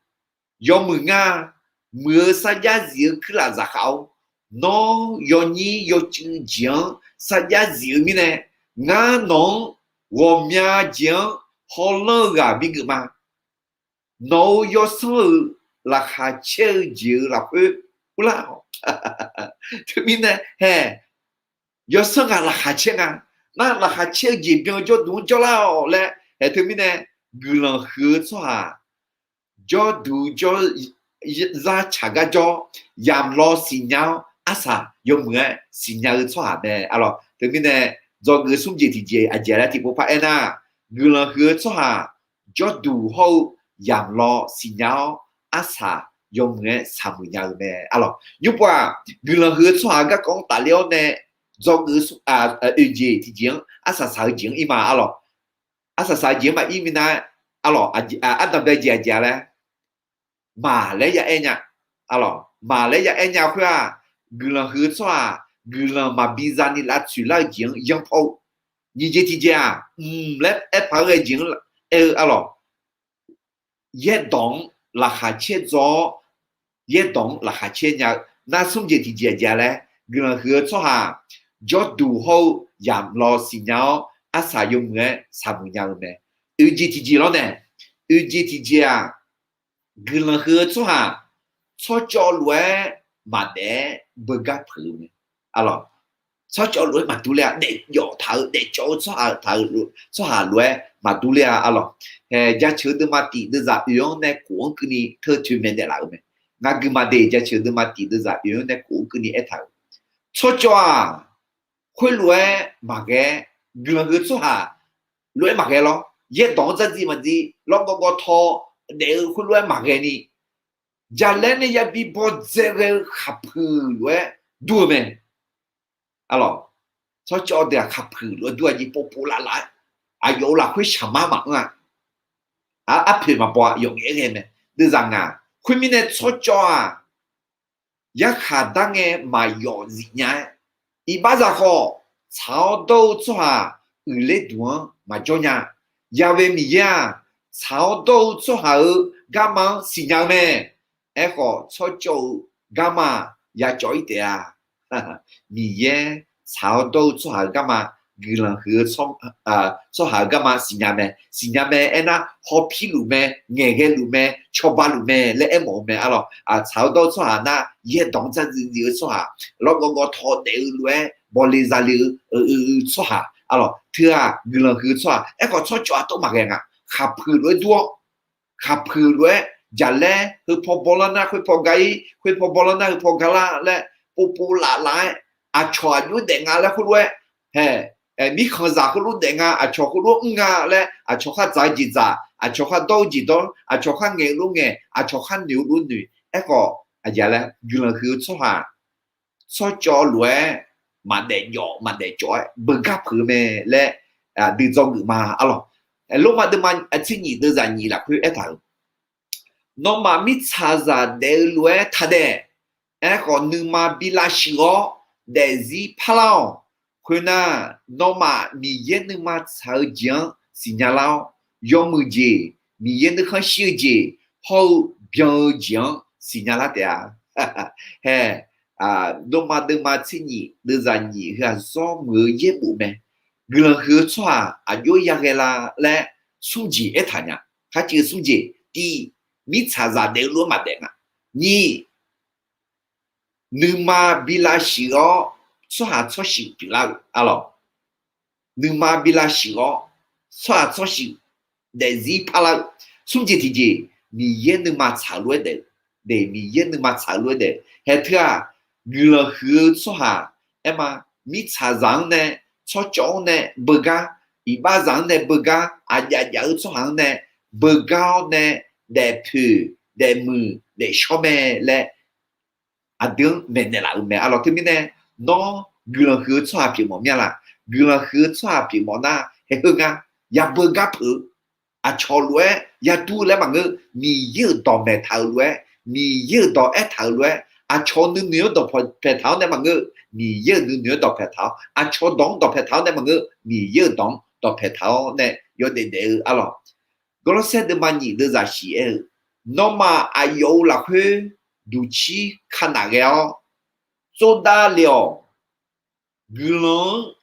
yawmuiq ngar, muiq-eu sarjax zif-eu kuirlaf zaqkhav-or, nawr yawnyir yawcuiv jeq-anr sarjax zif-eu mirnae, ngar nawq-anr ghawqmya jeq-anr hawlanr-eu ghaq bigeuf ma. Nawq-euq yawsanr-euq laqkhaq caer-eu jeq-euq lafkhoer urlar-awq. Teumirnae haeq, yawsanr ghaq laqkhaq caer nga. Nar laqkhaq caer-eu jeq byan jawrduq-anr jawrlar-awq laer haeq teumirnae, guiqlanq huiq-eu tsawrhaq jawrduq jawr, zar tsaq gar jawr, yamq law siqnya-awr arsaq yawmuiq-aer siqnya-eu tsawrhaq mae arlawq. Teumirnae dzawgeuf smr jeq tiqjeq aqjeq laer tiqpov par aernar, guiqlanq huiq-eu tsawrhaq jawrduq hawr-eu yamq law siqnya-awr arsaq yawmuiq-aer saqmuiq nya-eu mae arlawq. Nymrpov-aq, guiqlanq huiq-eu tsawrhaq garkawv-anr tafler-awr nae dzawgeuf oeq jeq tiqjeq-anr arsaq saq-eu jeq-anr ir ma arlawq. Arsaq saq-eu jeq-anr maqir minav-aer arlawq, ardanqbae jeq aqjeq laer maq laer ya aer nya. Arlawq, maq laer ya aer nya khoer-aq, guiqlanq huiq-eu tsawrhaq guiqlanq maqbi zani lavtsoeq lar-eu jeq-anr yanr pawr-eu Nyiq jeq tiqjeq-aq, mq laer aerpaq-aer ghae jeq-anr aer-eu arlawq. Yaerdawq-anr laqkhaq caer dzaw-awr, yaerdawq-anr laqkhaq caer nya-eu nar, smr jeq tiqjeq aqjeq laer, guiqlanq huiq-eu tsawrhaq jawrduq hawr-eu yamq law siqnya-awr, arsaq yawmuiq-aer saqmuiq nya-eu mae. Oeq jeq tiqjeq lawr nae, oeq jeq tiqjeq-aq, guiqlanq huiq-eu tsawrhaq tsawrcawv lof-aer maqdaef-aer beugar peuq-eu mae. Arlawq, tsawrcawv lof-aer maqdur ler-a, daefjawf taq-eu daefcawv-eu tsawrhaq taq-eu tsawrhaq lof-aer maqdur ler-a arlawq. Hae, jaceuq-eu deuvma tiq deuvzaq oeq-anr nae kof-anr keuvni teu toeqmaeq naeqlaf-eu mae. Ngaq guiqmaq de jaceuq-eu deuvma tiq deuvzaq oeq-anr nae kof-anr keuvni aertaq-euq, tsawrcawv-aq, khoerlof-aer maqghae, guiqlanq huiq-eu tsawrhaq lof-aer maqghae lawr. Yaerdawq-anr dzardziv maqdziv lawrgawv gawv taw daef-eu khoerlof-aer maqghae ni, jaqlaer nae yabi bawdzae ghae-eu khaqpuiq lof-aer dur-eu mae. Arlawq, tsawrcawv deuq-aq khaqpuiq lof-aer dur-a jeq povpov lavlav-aer, aqyawf-euq lafkhoer shaqmar maqanr-a. Arpoeq maqbaw-a, yawqngaef-aer ghae mae. Deuvzaq ngaq, khoermirnae tsawrcawv-aq, yarkhaq dar ngae maqyawf zif nya-aer, iqbaxzaq khawf, tsaq-awr dawr-eu tsawrhaq uiqler duq-anr maqjawr nya. Yaqve Miqyaer-aq, tsaq-awr dawr-eu tsawrhaq-euq garma-anr siqnya-eu mae. Aerkhawf, tsawrcawv-euq garma-aq yacawv-ir taef-a. Miqyaer tsaq-awr dawr-eu tsawrhaq-euq garma, guiqlanq huiq-eu tsawrhaq-euq garma siqnya mae. Siqnya mae aernar, hawpirluf mae, ngaeqghae luf mae, cawba luf mae laer aermawf-eu mae arlawq. Tsaq-awr dawr-eu tsawrhaq nar, yaerdawq-anr dzardziv dziv-eu tsawrhaq, lawrgawv gawv taw daef-eu lof-aer bawle zale-eu tsawrhaq arlawq. Teu-aq guiqlanq huiq-eu tsawrhaq. Aerkhawf, tsawrcawv-aq tov maqghae nga. Khaqpuiq lof-aer dur-awr, khaqpuiq lof-aer, jaqlaer heu paw bawlar nar khoer paw ga-ir, khoer paw bawlar nar heu paw ga lar laer, povpov lavlav-aer, aqcawq aqjox daef nga laer khoerlof-aer, hae, mirkhanqzaq khoerlof daef nga, aqcawq khoerlof mr nga laer, aqcawq khar dzaq-eu jeq dzaq, aqcawq khar dawr-eu jeq dawr, aqcawq khar ngaeq-eu lof ngaeq, aqcawq khar noeq-eu lof noeq. Aerkhawf, aqjeq laer guiqlanq huiq-eu tsawrhaq tsawrcawv lof-aer maqdaef jawf maqdaef cawv-aer beugar peuq-eu mae laer aqdui dzawgeuf ma arlawq. Lormav deuvma tser nyiq deuvzaq nyiq lafkhoer aertaq-euq, nawmaf mirtsaqzaq daef-eu lof-aer taqdaef. Aerkhawf, nuima bi lavshuif-awr daefzir parlar-awq. Khoernar, nawmaf Miqyaer nuima tsaq-eu jeq-anr siqnya lar-awr, yawmuiq jeq, Miqyaer nuikhanr shir-eu jeq hawr-eu byan-eu jeq-anr siqnya lar taef-a. Hae, lormav deuvma tser nyiq deuvzaq nyiq heu-aq zawr muiq-eu yaerbof mae. Guiqlanq huiq-eu tsawrhaq aqjox yaghae la laer smr jeq aertaq nya. Kharciv-eu smr jeq, tiq, mirtsaqzaq daef-eu lof-aer maqdaef nga. Nyiq, nuima bi lavshuif-awr tsawrhaq tsawrshuif pyeuflar-eu arlawq. Nuima bi lavshuif-awr tsawrhaq tsawrshuif daefzir parlar-eu, smr jeq tiqjeq, Miqyaer nuima tsaq-eu lof-aer daef-eu, daef Miqyaer nuima tsaq-eu lof-aer daef-eu. Hae teu-aq, guiqlanq huiq-eu tsawrhaq aerma, mirtsaqzaq-anr nae, tsawrcawv-anr nae beugar, iqbaxzaq-anr nae beugar, aqjav jav-eu tsawrhaq-anr nae beugar-awr nae daefpoeq daefmuiq daefshawr mae laer aqdui-anr maeqnaeq laf-eu mae arlawq. Teumirnae, nawr guiqlanq huiq-eu tsawrhaq pyeufmawf mir-a laq? Guiqlanq huiq-eu tsawrhaq pyeufmawf nar, hae heu nga, yabeugar peuq-eu, aqcawq lof-aer yadur laer maqngeur, Miqyaer-euq dawq maeqtaq-euq lof-aer, Miqyaer-euq dawq aertaq-euq lof-aer, aqcawq nuinoeq-anr dawqpaeq taq-awr nae maqngeur, Miqyaer-euq nuinoeq-anr dawqpaeq taq-awr, aqcawq dawq-anr dawqpaeq taq-awr nae maqngeur, Miqyaer-euq dawq-anr dawqpaeq taq-awr nae yawdaef daef-eu arlawq. Gawrlawrsaer deuvma nyiq deuvzaq shiq aer-eu, nawmaf aqyawf-euq lafkhoer duqcir ka naf ghae-awr tsovdav le-awq. Guiqlanq-anr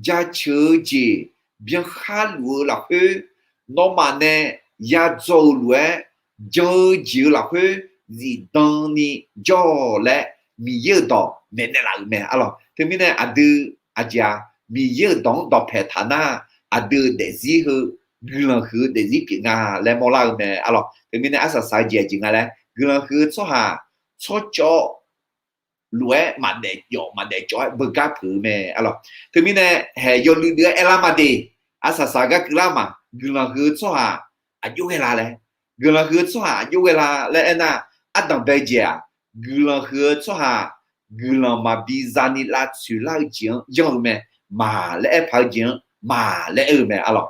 jaceuq-eu jeq byankhar luf-eu lafkhoer, nawmaf nae yadzaw-euq lof-aer jan-eu jeq-euq lafkhoer zifdan ni jawr-awq laer Miqyaer-euq dawq maeqnaeq laf-euq mae arlawq. Teumirnae aqdui aqjeq-a, Miqyaer-euq dawq-anr dawqpaeq taq nar, aqdui-euq daefzir heu guiqlanq huiq-eu daefzir pyeuf nga laer mawrlar-eu mae arlawq. Teumirnae arsaq saq-eu jeq aqjeq nga laer, guiqlanq huiq-eu tsawrhaq tsawrcawv lof-aer maqdaef jawf maqdaef cawv-aer beugar peuq-eu mae arlawq. Teumirnae haeq yawluiv luiv-aer aerlar ma de, arsaq saq gar keuvlar ma, guiqlanq huiq-eu tsawrhaq aqjox ghae la laer, guiqlanq huiq-eu tsawrhaq aqjox ghae la laer aernar, ardanq bae-eu jeq-aq, guiqlanq huiq-eu tsawrhaq guiqlanq maqbi zani lavtsoeq lar-eu jeq-anr yanr-eu mae, maq laer aer paq-eu jeq-anr maq laer aer-eu mae arlawq.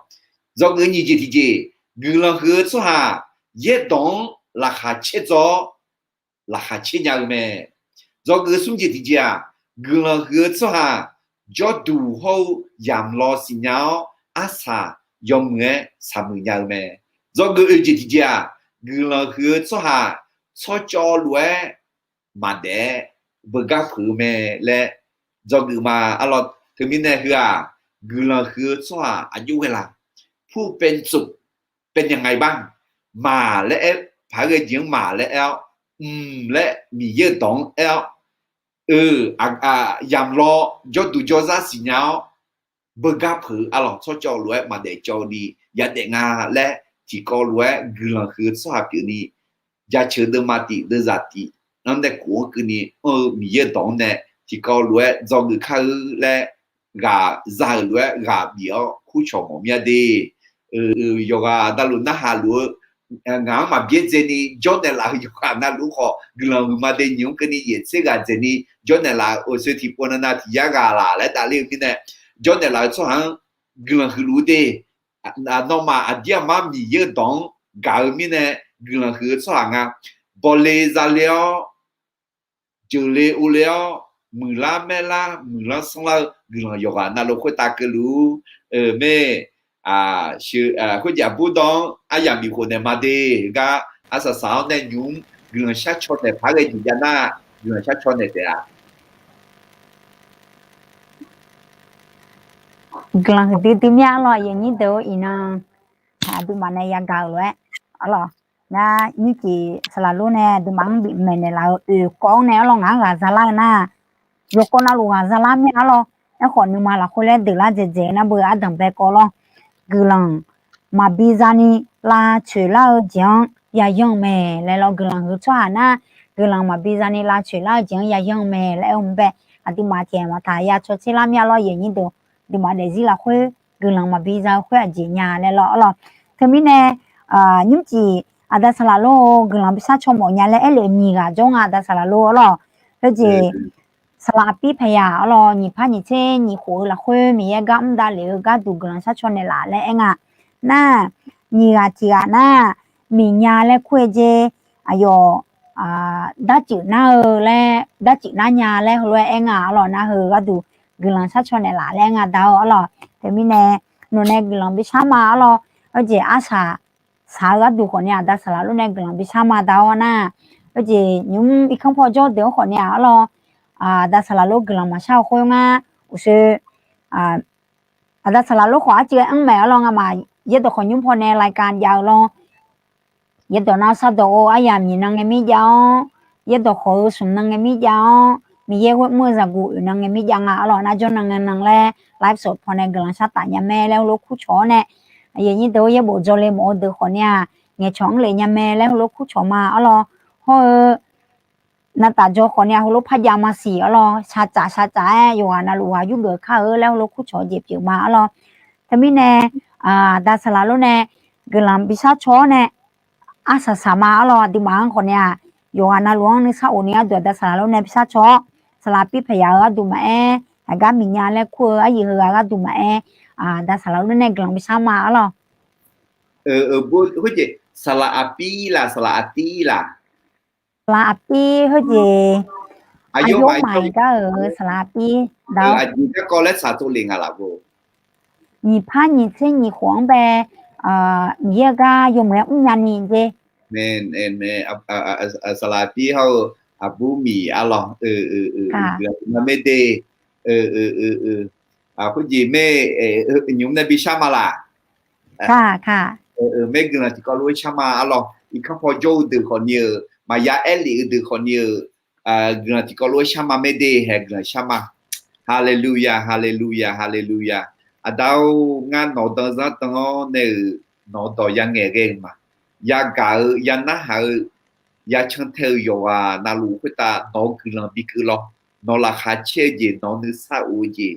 Dzawgeuf nyiq jeq tiqjeq, guiqlanq huiq-eu tsawrhaq yaerdawq-anr laqkhaq caerdzaw-awr laqkhaq caer nya-eu mae. Dzawgeuf smr jeq tiqjeq-aq, guiqlanq huiq-eu tsawrhaq jawrduq hawr-eu yamq law siqnya-awr, arsaq yawmuiq-aer shaqmuiq nya-eu mae. Dzawgeuf oe jeq tiqjeq-aq, guiqlanq huiq-eu tsawrhaq tsawrcawv lof-aer maqdaef-aer beugar peuq-eu mae laer dzawgeuf ma. Arlawr, teumirnae heu-aq, guiqlanq huiq-eu tsawrhaq aqjox ghae la? ผู้เป็นสุขเป็นยังไงบ้าง? Maq laer aer, paq-aer ghae jeq-anr maq laer aer-awr, mq laer Miqyaer-euq dawq-anr aer-awr, eu, yamq law jawrduq jawrzar siqnya-awr, beugar peuq-eu arlawq tsawrcawv lof-aer maqdaef cawv-eu ni yadaef nga laer tiqkawv lof-aer guiqlanq huiq-eu tsawrhaq pyeufni, jaceuq deuvma tif deuvzaq tif-anr nae kof-anr keuvni anr-eu Miqyaer-euq dawq-anr nae tiqkawv lof-aer dzawgeuf kar-eu laer ghaq za-euq lof-aer ghaq bif-awr kurcawq mawf mir-a de. Yawqghaq navluf narhaq luf-eu ngaq-anr maqbyaerdzaeni jawrnaeq laf-eu yawqghaq navluf khawf guiqlanq huiqma de nymq-anr keuvni yaeq tser ghaq dzaeqni jawrnaeq laf-euq oeqsoe tiqpov navnav tiq yar ghaq laq laer tafler-eu mirnae, jawrnaeq laf-eu tsawrhaq-anr guiqlanq huiqluf-eu de. Nawmaf aqdir aqmar Miqyaer-euq dawq-anr gaq-eu mirnae guiqlanq huiq-eu tsawrhaq nga. Bawle zale-awr, jeuqle ovle-awr, muiqlar maerlar muiqlanr sanrlar-eu guiqlanq yawqghaq navluf khoertav keuvluf-ur. Mae, khoerjeq aqbur dawr-anr aryamq bif khof naeq ma de. Heugar arsaq saq-awr nae nymq-mr guiqlanq shar caw naeq paq-aer ghae jeq jav nar, guiqlanq shar caw naeq taef-a. Guiqlanq huiqdui dui mir-a arlawr, aqyuif aqnyir deuq-or iqnan aqduimaf nae yagaq-euq lof-aer arlawr, ngar nymrcif saqlaq lor nae aqduimaf-anr bif maeqnaeq laf-eu oeq kawv-anr nae arlawr ngaq-anr ghaq zalar-eu nar, yawkawv navluf ghaq zalar mir-a arlawr. Aerkhawf nuima lafkhoer laer deuq lar dzaeqdzaeq nar beu ardanq bae kawv lawr. Guiqlanq maqbi zani lavcoeq lar-eu jeq-anr yayanr-eu mae laer lawr. Guiqlanq huiq tsawrhaq nar, guiqlanq maqbi zani lavcoeq lar-eu jeq-anr yayanr-eu mae laer aer-eu mae bae. Aqduimaf tiq ghaq maqtaq ya caw tser lar mir-a lawr, aqyuif aqnyir deuq. Aqduimaf daefzir lafkhoer guiqlanq maqbi za-eu khoer aqjeq nya laer lawr arlawr. Teumirnae nymrcif aqda saqlaq lor-eu guiqlanq bishar caw mawf nya laer aer lef nyiq ghaq jawr nga aqda saqlaq lor arlawr. Khoerjeq saqlaq aqpir paqyaq arlawr, nyiq par nyiq tser nyiq khof-eu lafkhoer Miqyaer gar mr davlef-eu gharduq guiqlanq shar caw naeqlaf laer aer nga. Nar, nyiq ghaq tiq ghaq nar, miqnya laer kur-eu jeq, aqyawf darcif nar-eu laer, darcif nar nya laer heulof-aer aer nga arlawr. Nar heu gharduq guiqlanq shar caw naeqlaf laer aer nga da-awr arlawr. Teumirnae nawq nae guiqlanq bishar ma arlawr. Khoerjeq arsaq saq-eu gharduq khawf ni aqda saqlaq lor nae guiqlanq bishar ma da-awr nar, khoerjeq nymq-mr irkanr paw jawr deuq-anr khawf ni-aq arlawr, aqda saqlaq lor guiqlanq maqshar-eu khoer ngar uqshoe aqda saqlaq lor khawf arcuiv-aer anr maeq arlawr. Ngamaf yaerdawq khawf nymr paw nae รายการ jav-eu lawr. Yaerdawq nav sardawq-eu aryamq nyiq nan ngae mir jav-awr, yaerdawq khawf-eu smq nan ngae mir jav-awr, Miqyaer ghoer mr-eu zaqguq oeq nan ngae mir jav nga arlawr. Nar jawr nan ngae nan laer ไลฟ์สด paw nae guiqlanq shar taf nya mae laer heulof kurcawq-awr nae, aqyuif aqnyir deuq-or, yaerbof jawrle mawf-eu deuq khawf ni-aq ngaeqcawq-anr lef nya mae laer heulof kurcawq ma arlawr. Hawr-eu navtaf jaw khawf ni-aq heulof par jav maqsiq arlawr. Shaqtsaf shaqtsaf-aer yawqghaq navluf ghaq yurgeuf kar-eu laer heulof kurcawq-eu jeq pyeuf ma arlawr. Teumirnae aqda saqlaq lor nae guiqlanq bishar caw-awr nae arsaq saq ma arlawr. Aqduimaf-anr khawf ni-aq yawqghaq navluf-anr nuisar of ni gharduq aqda saqlaq lor nae bishar caw-awr, saqlaq aqpir paqyaq-eu gharduq maqaer, aqgar miqnya laer kur-eu aryuif heughaq gharduq maqaer, aqda saqlaq lor nae guiqlanq bishar ma arlawr. Khoerjeq saqlaq aqpir laq, saqlaq aqpir laq? Saqlaq aqpir khoerjeq aqyawfmaf gar-euq saqlaq aqpir da-awr, aqjeq garkawv laer saq tov lef nga laf-eu. Nyiq par nyiq tser nyiq khof-anr bae Miqyaer-eu gar yawmuiq-aer mrnya ni jer. Saqlaq aqpir hawr-eu aqbur miq arlawr, aqduimaf maer de. Khoerjeq maer nymq nae bishar ma laq? Maer guiqlanq tiqkawv lof-aer shar ma arlawr. Irkanr paw jawr-eu deuq khawf ni-euq, maqya aer lef-eu deuq khawf ni-euq, guiqlanq tiqkawv lof-aer shar ma maer de, hae guiqlanq shar ma. Haleluya, haleluya, haleluya. Aqda-or, ngar nawq-eu danzanr dan-awr nae-euq nawq-eu dawq ya ngaeq ghae-eu ma. Yagaq-eu, ya narhaq-eu, ya cantae-eu yawqghaq navluf khoertav nawq-eu guiqlanq bikeuv lawr. Nawq laqkhaq caer-eu jeq, nawq nuisar of-eu jeq,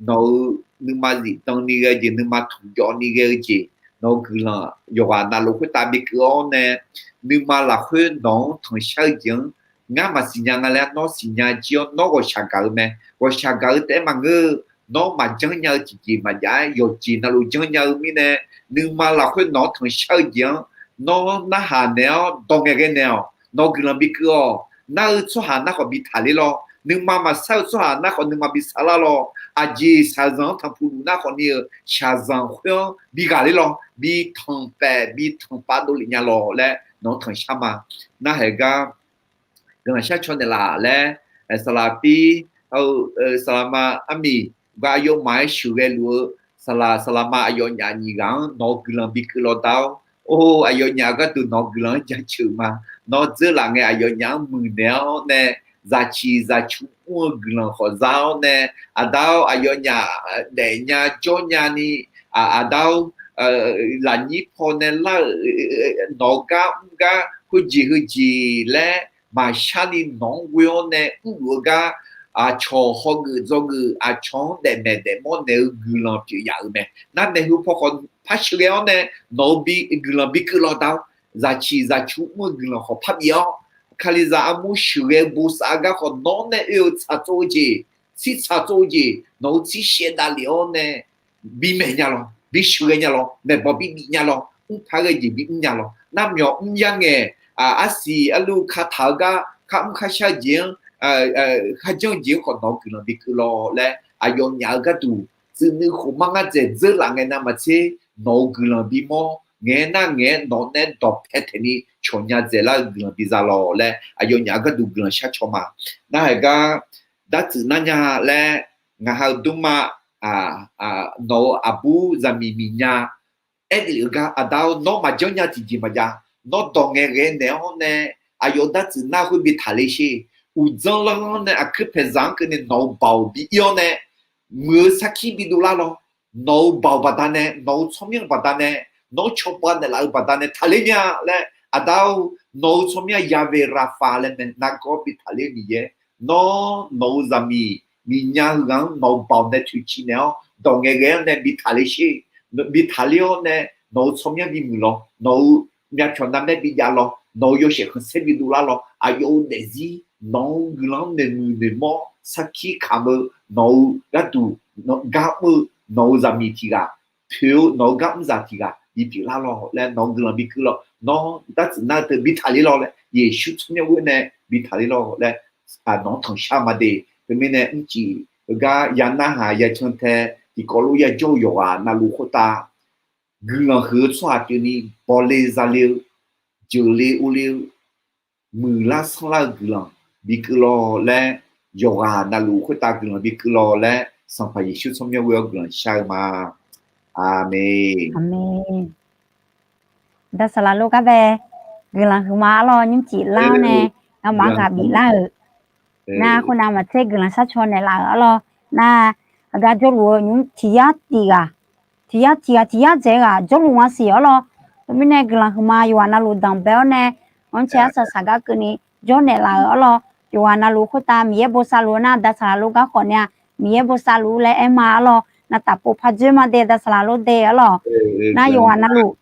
nawq-eu nuima zifdan ni ghae-eu jeq, nuima tmqjawv ni ghae-eu jeq, nawq-eu guiqlanq yawqghaq navluf khoertav bikeuv-awr nae, nuima lafkhoer nawq-anr tanqshar-eu jeq-anr ngar maqsiq nya nga laer nawr siqnya jir-awr nawr ghawqshaq gaq-eu mae. Ghawqshaq gaq-eu taef-aer maqngeur-eu, nawr maqjanr nya-eu tiqjeq maqjav-aer yawqjeq navluf janrnya-eu mirnae, nuima lafkhoer nawq-anr tanqshar-eu jeq-anr nawr narhaq naeq-awr dawq ngaeqghae naeq-awq. Nawq-eu guiqlanq bikeuv-awq. Nar-eu tsawrhaq nar khawf bi taqler lawr. nuima maqsar-eu tsawrhaq nar khawf nuima bi sar lar lawr. Aqjeq shaqzanq-anr tanqpuq luf nar khawf ni-eu shaqzanq khoer-anr bi ghaqler lawr. Bi tanqpaef bi tanqpav dovlef nya lawr laer nawq-anr tanqshar ma. Narhaq gar guiqlanq shar caw naeqlaf laer, saqlaq pir, saqlaq ma armiq gar aqyawfmaf-aer sheuqghae luf-eu saqlaq saqlaq ma aqyawfnyaf nyiq ghaq-anr nawq-eu guiqlanq bi keuv lawr dar-awr, or aqyawfnyaf-eu gharduq nawq-eu guiqlanq-anr jaceuq ma. Nawr dzeurlaf ngae aqyawfnyaf-anr muiqnaeq-awr nae, zaqciq zaqcu mr-eu guiqlanq khawf za-awr nae, aqda-or aqyawfnyaf daefnya jawrnya ni, aqda-or lafnyir paw nae lar-euq nawq-eu gar mr gar heujeq heujeq laer maqshar ni nawq-anr ghoe-awr nae mrluf-eu gar, aqcawq hawgeuf dzawgeuf aqcawq-anr daefmaeq daefmawr naeq-eu guiqlanq pyeuf yaf-euq mae. Nar naeq heu paw khawf par sheuqghae-awr nae nawq-eu bi guiqlanq bi keuv lawr dar-awr, zaqciq zaqcu mr-eu guiqlanq khawf par bif-awr, Kalizaq armur sheuqghae bosav-eu gar khawf nawr nae oe-eu tsaq tsov-eu jeq, tsir tsaq tsov-eu jeq nawq-eu tsir shaev davlef-awr nae, bi maeq nya lawr, bi sheuqghae nya lawr, maeqbawq bi bif nya lawr, mr paq ghae jeq bi mr nya lawr, nar myawq mr yar ngae, arsiq arlu kataq-eu gar kar mr kar shar-eu jeq-anr, kharjanr-eu jeq-anr khawf nawq-eu guiqlanq bi keuv lawr laer aqyawfnyaf-eu gharduq tsuif nuiv khof mar ngar dzaeq dzeurlaf ngae navmaqtser nawq-eu guiqlanq bimawr ngae nar ngae-aer nawq nae dawqpae taeq ni cawqnya dzaeqlar-eu guiqlanq biza lawr laer aqyawfnyaf-eu gharduq guiqlanq shar caw ma. Narhaq gar dartsuif nar nya laer ngaq ha-eu dmrma, nawq-eu aqbur zaqmiq miqnya aerlef-eu gar aqda-or nawr maqjanr nya tiqjeq maqjav. Nawr dawq ngaeqghae naeq-awr nae aqyawf dartsuif nar khoer bi taqler sher. Uqdzan lanr-anr nae aqkuir paeqzaq-anr keuvni nawq-eu baoq bi ir-awr nae muiq-eu sarkir bi dovlar lawr. Nawq-eu baoq baqdanae, nawq-eu tsawrmyanr baqdanae, nawr cawba naeqlaf-eu baqdanae taqler nya laer aqda-or, nawq-eu tsawrmyanr Yahweh Rapha laer mae nargawr bi taqler-eu Miqyaer, nawr nawq-eu zaqmiq miqnya heughaq-anr nawq-eu baoq nae toeqciv naeq-awr dawq ngaeqghae-anr nae bi taqler sher. Bi taqler-awr nae nawq-eu tsawrmyanr bimuiq lawr, nawq-eu myavpyawq navmaer bi jav lawr, nawq-eu yawshaef khanqsaer bi dovlar lawr, aqyawf-eu daefzir nawq-eu guiqlanq-anr noeqmuiq noeqmawr sarkir kamq-eu nawq-eu gharduq gar mr-eu nawq-eu zaqmiq tiq ghaq, poeq-eu nawq-eu gar mrzaq tiq ghaq bipyeuf lar lawr laer nawq-eu guiqlanq bi keuv lawr. Nawr dartsuif nar-eu teu bi taqler lawr laer Yeqsur tsawrmyanr ghoer nae bi taqler lawr laer nawq-anr tanqshar ma de. Teumirnae mrcif-eu gar ya narhaq ya cantae tiqkawv lof yajawr-eu yawqghaq navluf khoertav guiqlanq huiq-eu tsawrhaq pyeufni bawle zale-eu jeuqle urle-eu muiqlar sanrlar-eu guiqlanq bi keuv lawr laer, yawqghaq navluf khoertav guiqlanq bi keuv lawr laer Sanqpaq Yeqsur tsawrmyanr ghoer-awr guiqlanq shar-eu ma. Aqmeq. Aqmeq. Da saqlaq lof gar bae guiqlanq huiqma arlawr, nymrcif lar-awr nae ngamaf-anr ghaq biflar-euq nar khoernav maqtser guiqlanq sharcaw naeqlaf-euq arlawr. Nar aqgar jawrluf-eu nymr tiq yar tiq ghaq, tiq yar tiq ghaq tiq yar dzaeq-eu ghaq jawrluf nga siq arlawr. Teumirnae guiqlanq huiqma yawqghaq navluf danqbae-awr nae, anrcae arsaq saqgar keuvni jawrnaeq laf-euq arlawr. Yawqghaq navluf khoertav Miqyaer bosav luf-eu nar da saqlaq lof gar khawf nae-a, Miqyaer bosav luf laer aer ma arlawr. Navtaf pov par dzoer ma de da saqlaq lof de arlawr. Nar yawqghaq navluf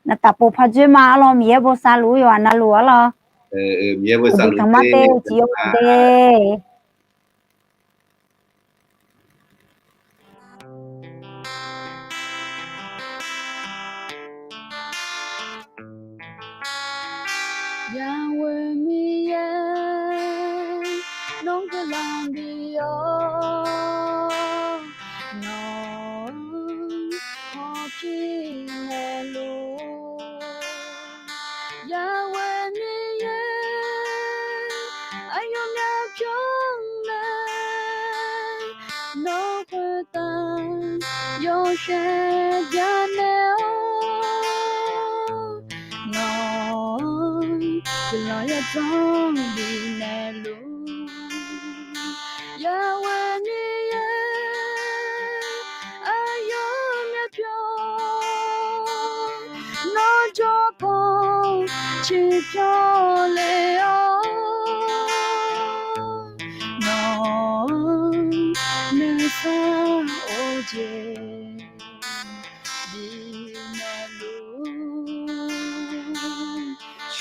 navtaf pov par dzoer ma arlawr, Miqyaer bosav luf yawqghaq navluf arlawr. Uqduq tanq mar de, uqcif yawr de. Yahweh Miqyaer, nawr guiqlanq bif-awr, nawq-anr hawpir naeqluf. Yahweh Miqyaer, aqyawfnyaf jawrnaeq, nawr khoertav yawshaef janaeq-awr, nawq-anr guiqlanq yawdzanr bifnaeq luf. Yahweh Miqyaer, aqyawfnyaf pyeuf, nawr jawrpan ciqpyawq le-awr, nawq-anr nuisar of jeq bifnaeq luf.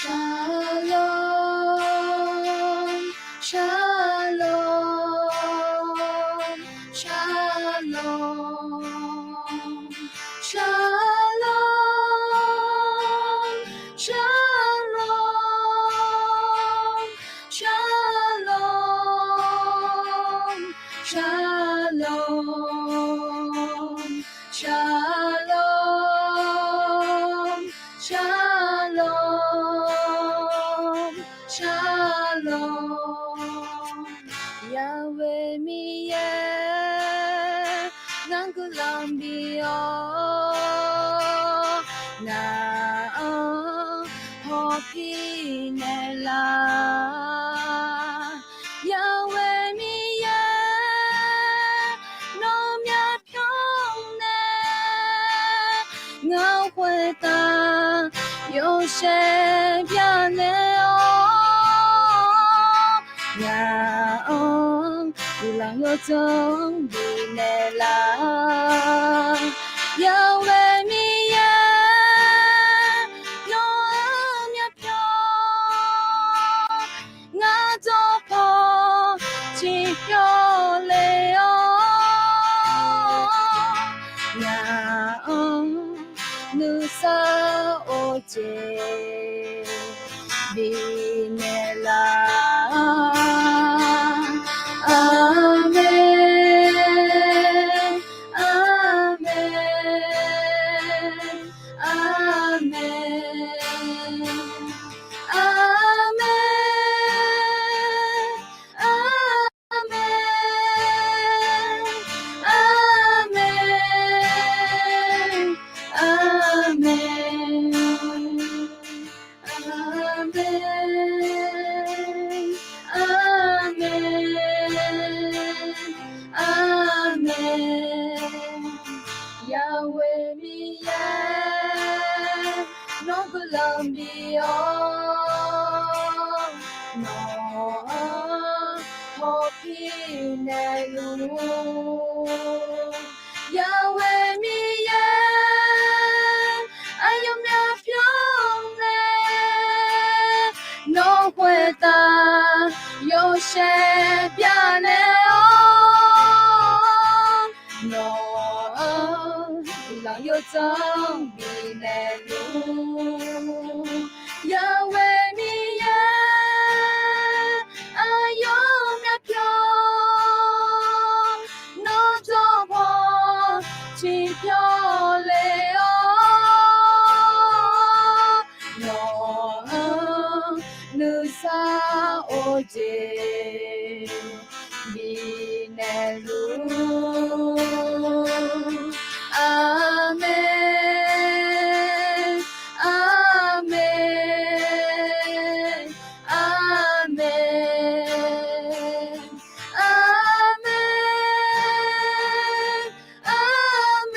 Shalom, shalom, shalom, shalom, shalom, shalom. Arlawr, Yahweh Miqyaer, ngar guiqlanq bif-awr, ngaq-anr hawpir naeqlaf. Yahweh Miqyaer, nawr myavpyawr nae ngar khoertav yawshaef byanaeq-awr, ngaq-anr guiqlanq yawdzanr bifnaeq laf. Yahweh Miqyaer, nawr-anr myavpyawr, ngar dawrpaw ciqpyawr le-awr, ngaq-anr nuisar of jeq bifnaeq laf. Aqmeq, aqmeq, aqmeq, aqmeq, aqmeq, aqmeq, aqmeq. Aqmeq, aqmeq, aqmeq. Yahweh Miqyaer, nawr guiqlanq bif-awr, nawq-anr hawpir naeqluf. Yahweh Miqyaer, aqyawf myavpyawr nae nawr khoertav yawshaef byanaeq-awr, nawq-anr guiqlanq yawdzanr bifnaeq luf. Yahweh Miqyaer, aqyawf myavpyawr nawr dawrpaw ciqpyawr le-awr, nawq-anr nuisar of jeq bifnaeq luf. Aqmeq, aqmeq, aqmeq, aqmeq, aqmeq, aqmeq,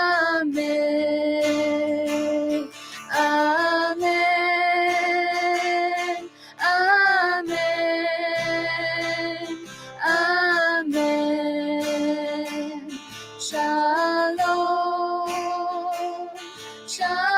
aqmeq, aqmeq, aqmeq, aqmeq. Shalom, shalom.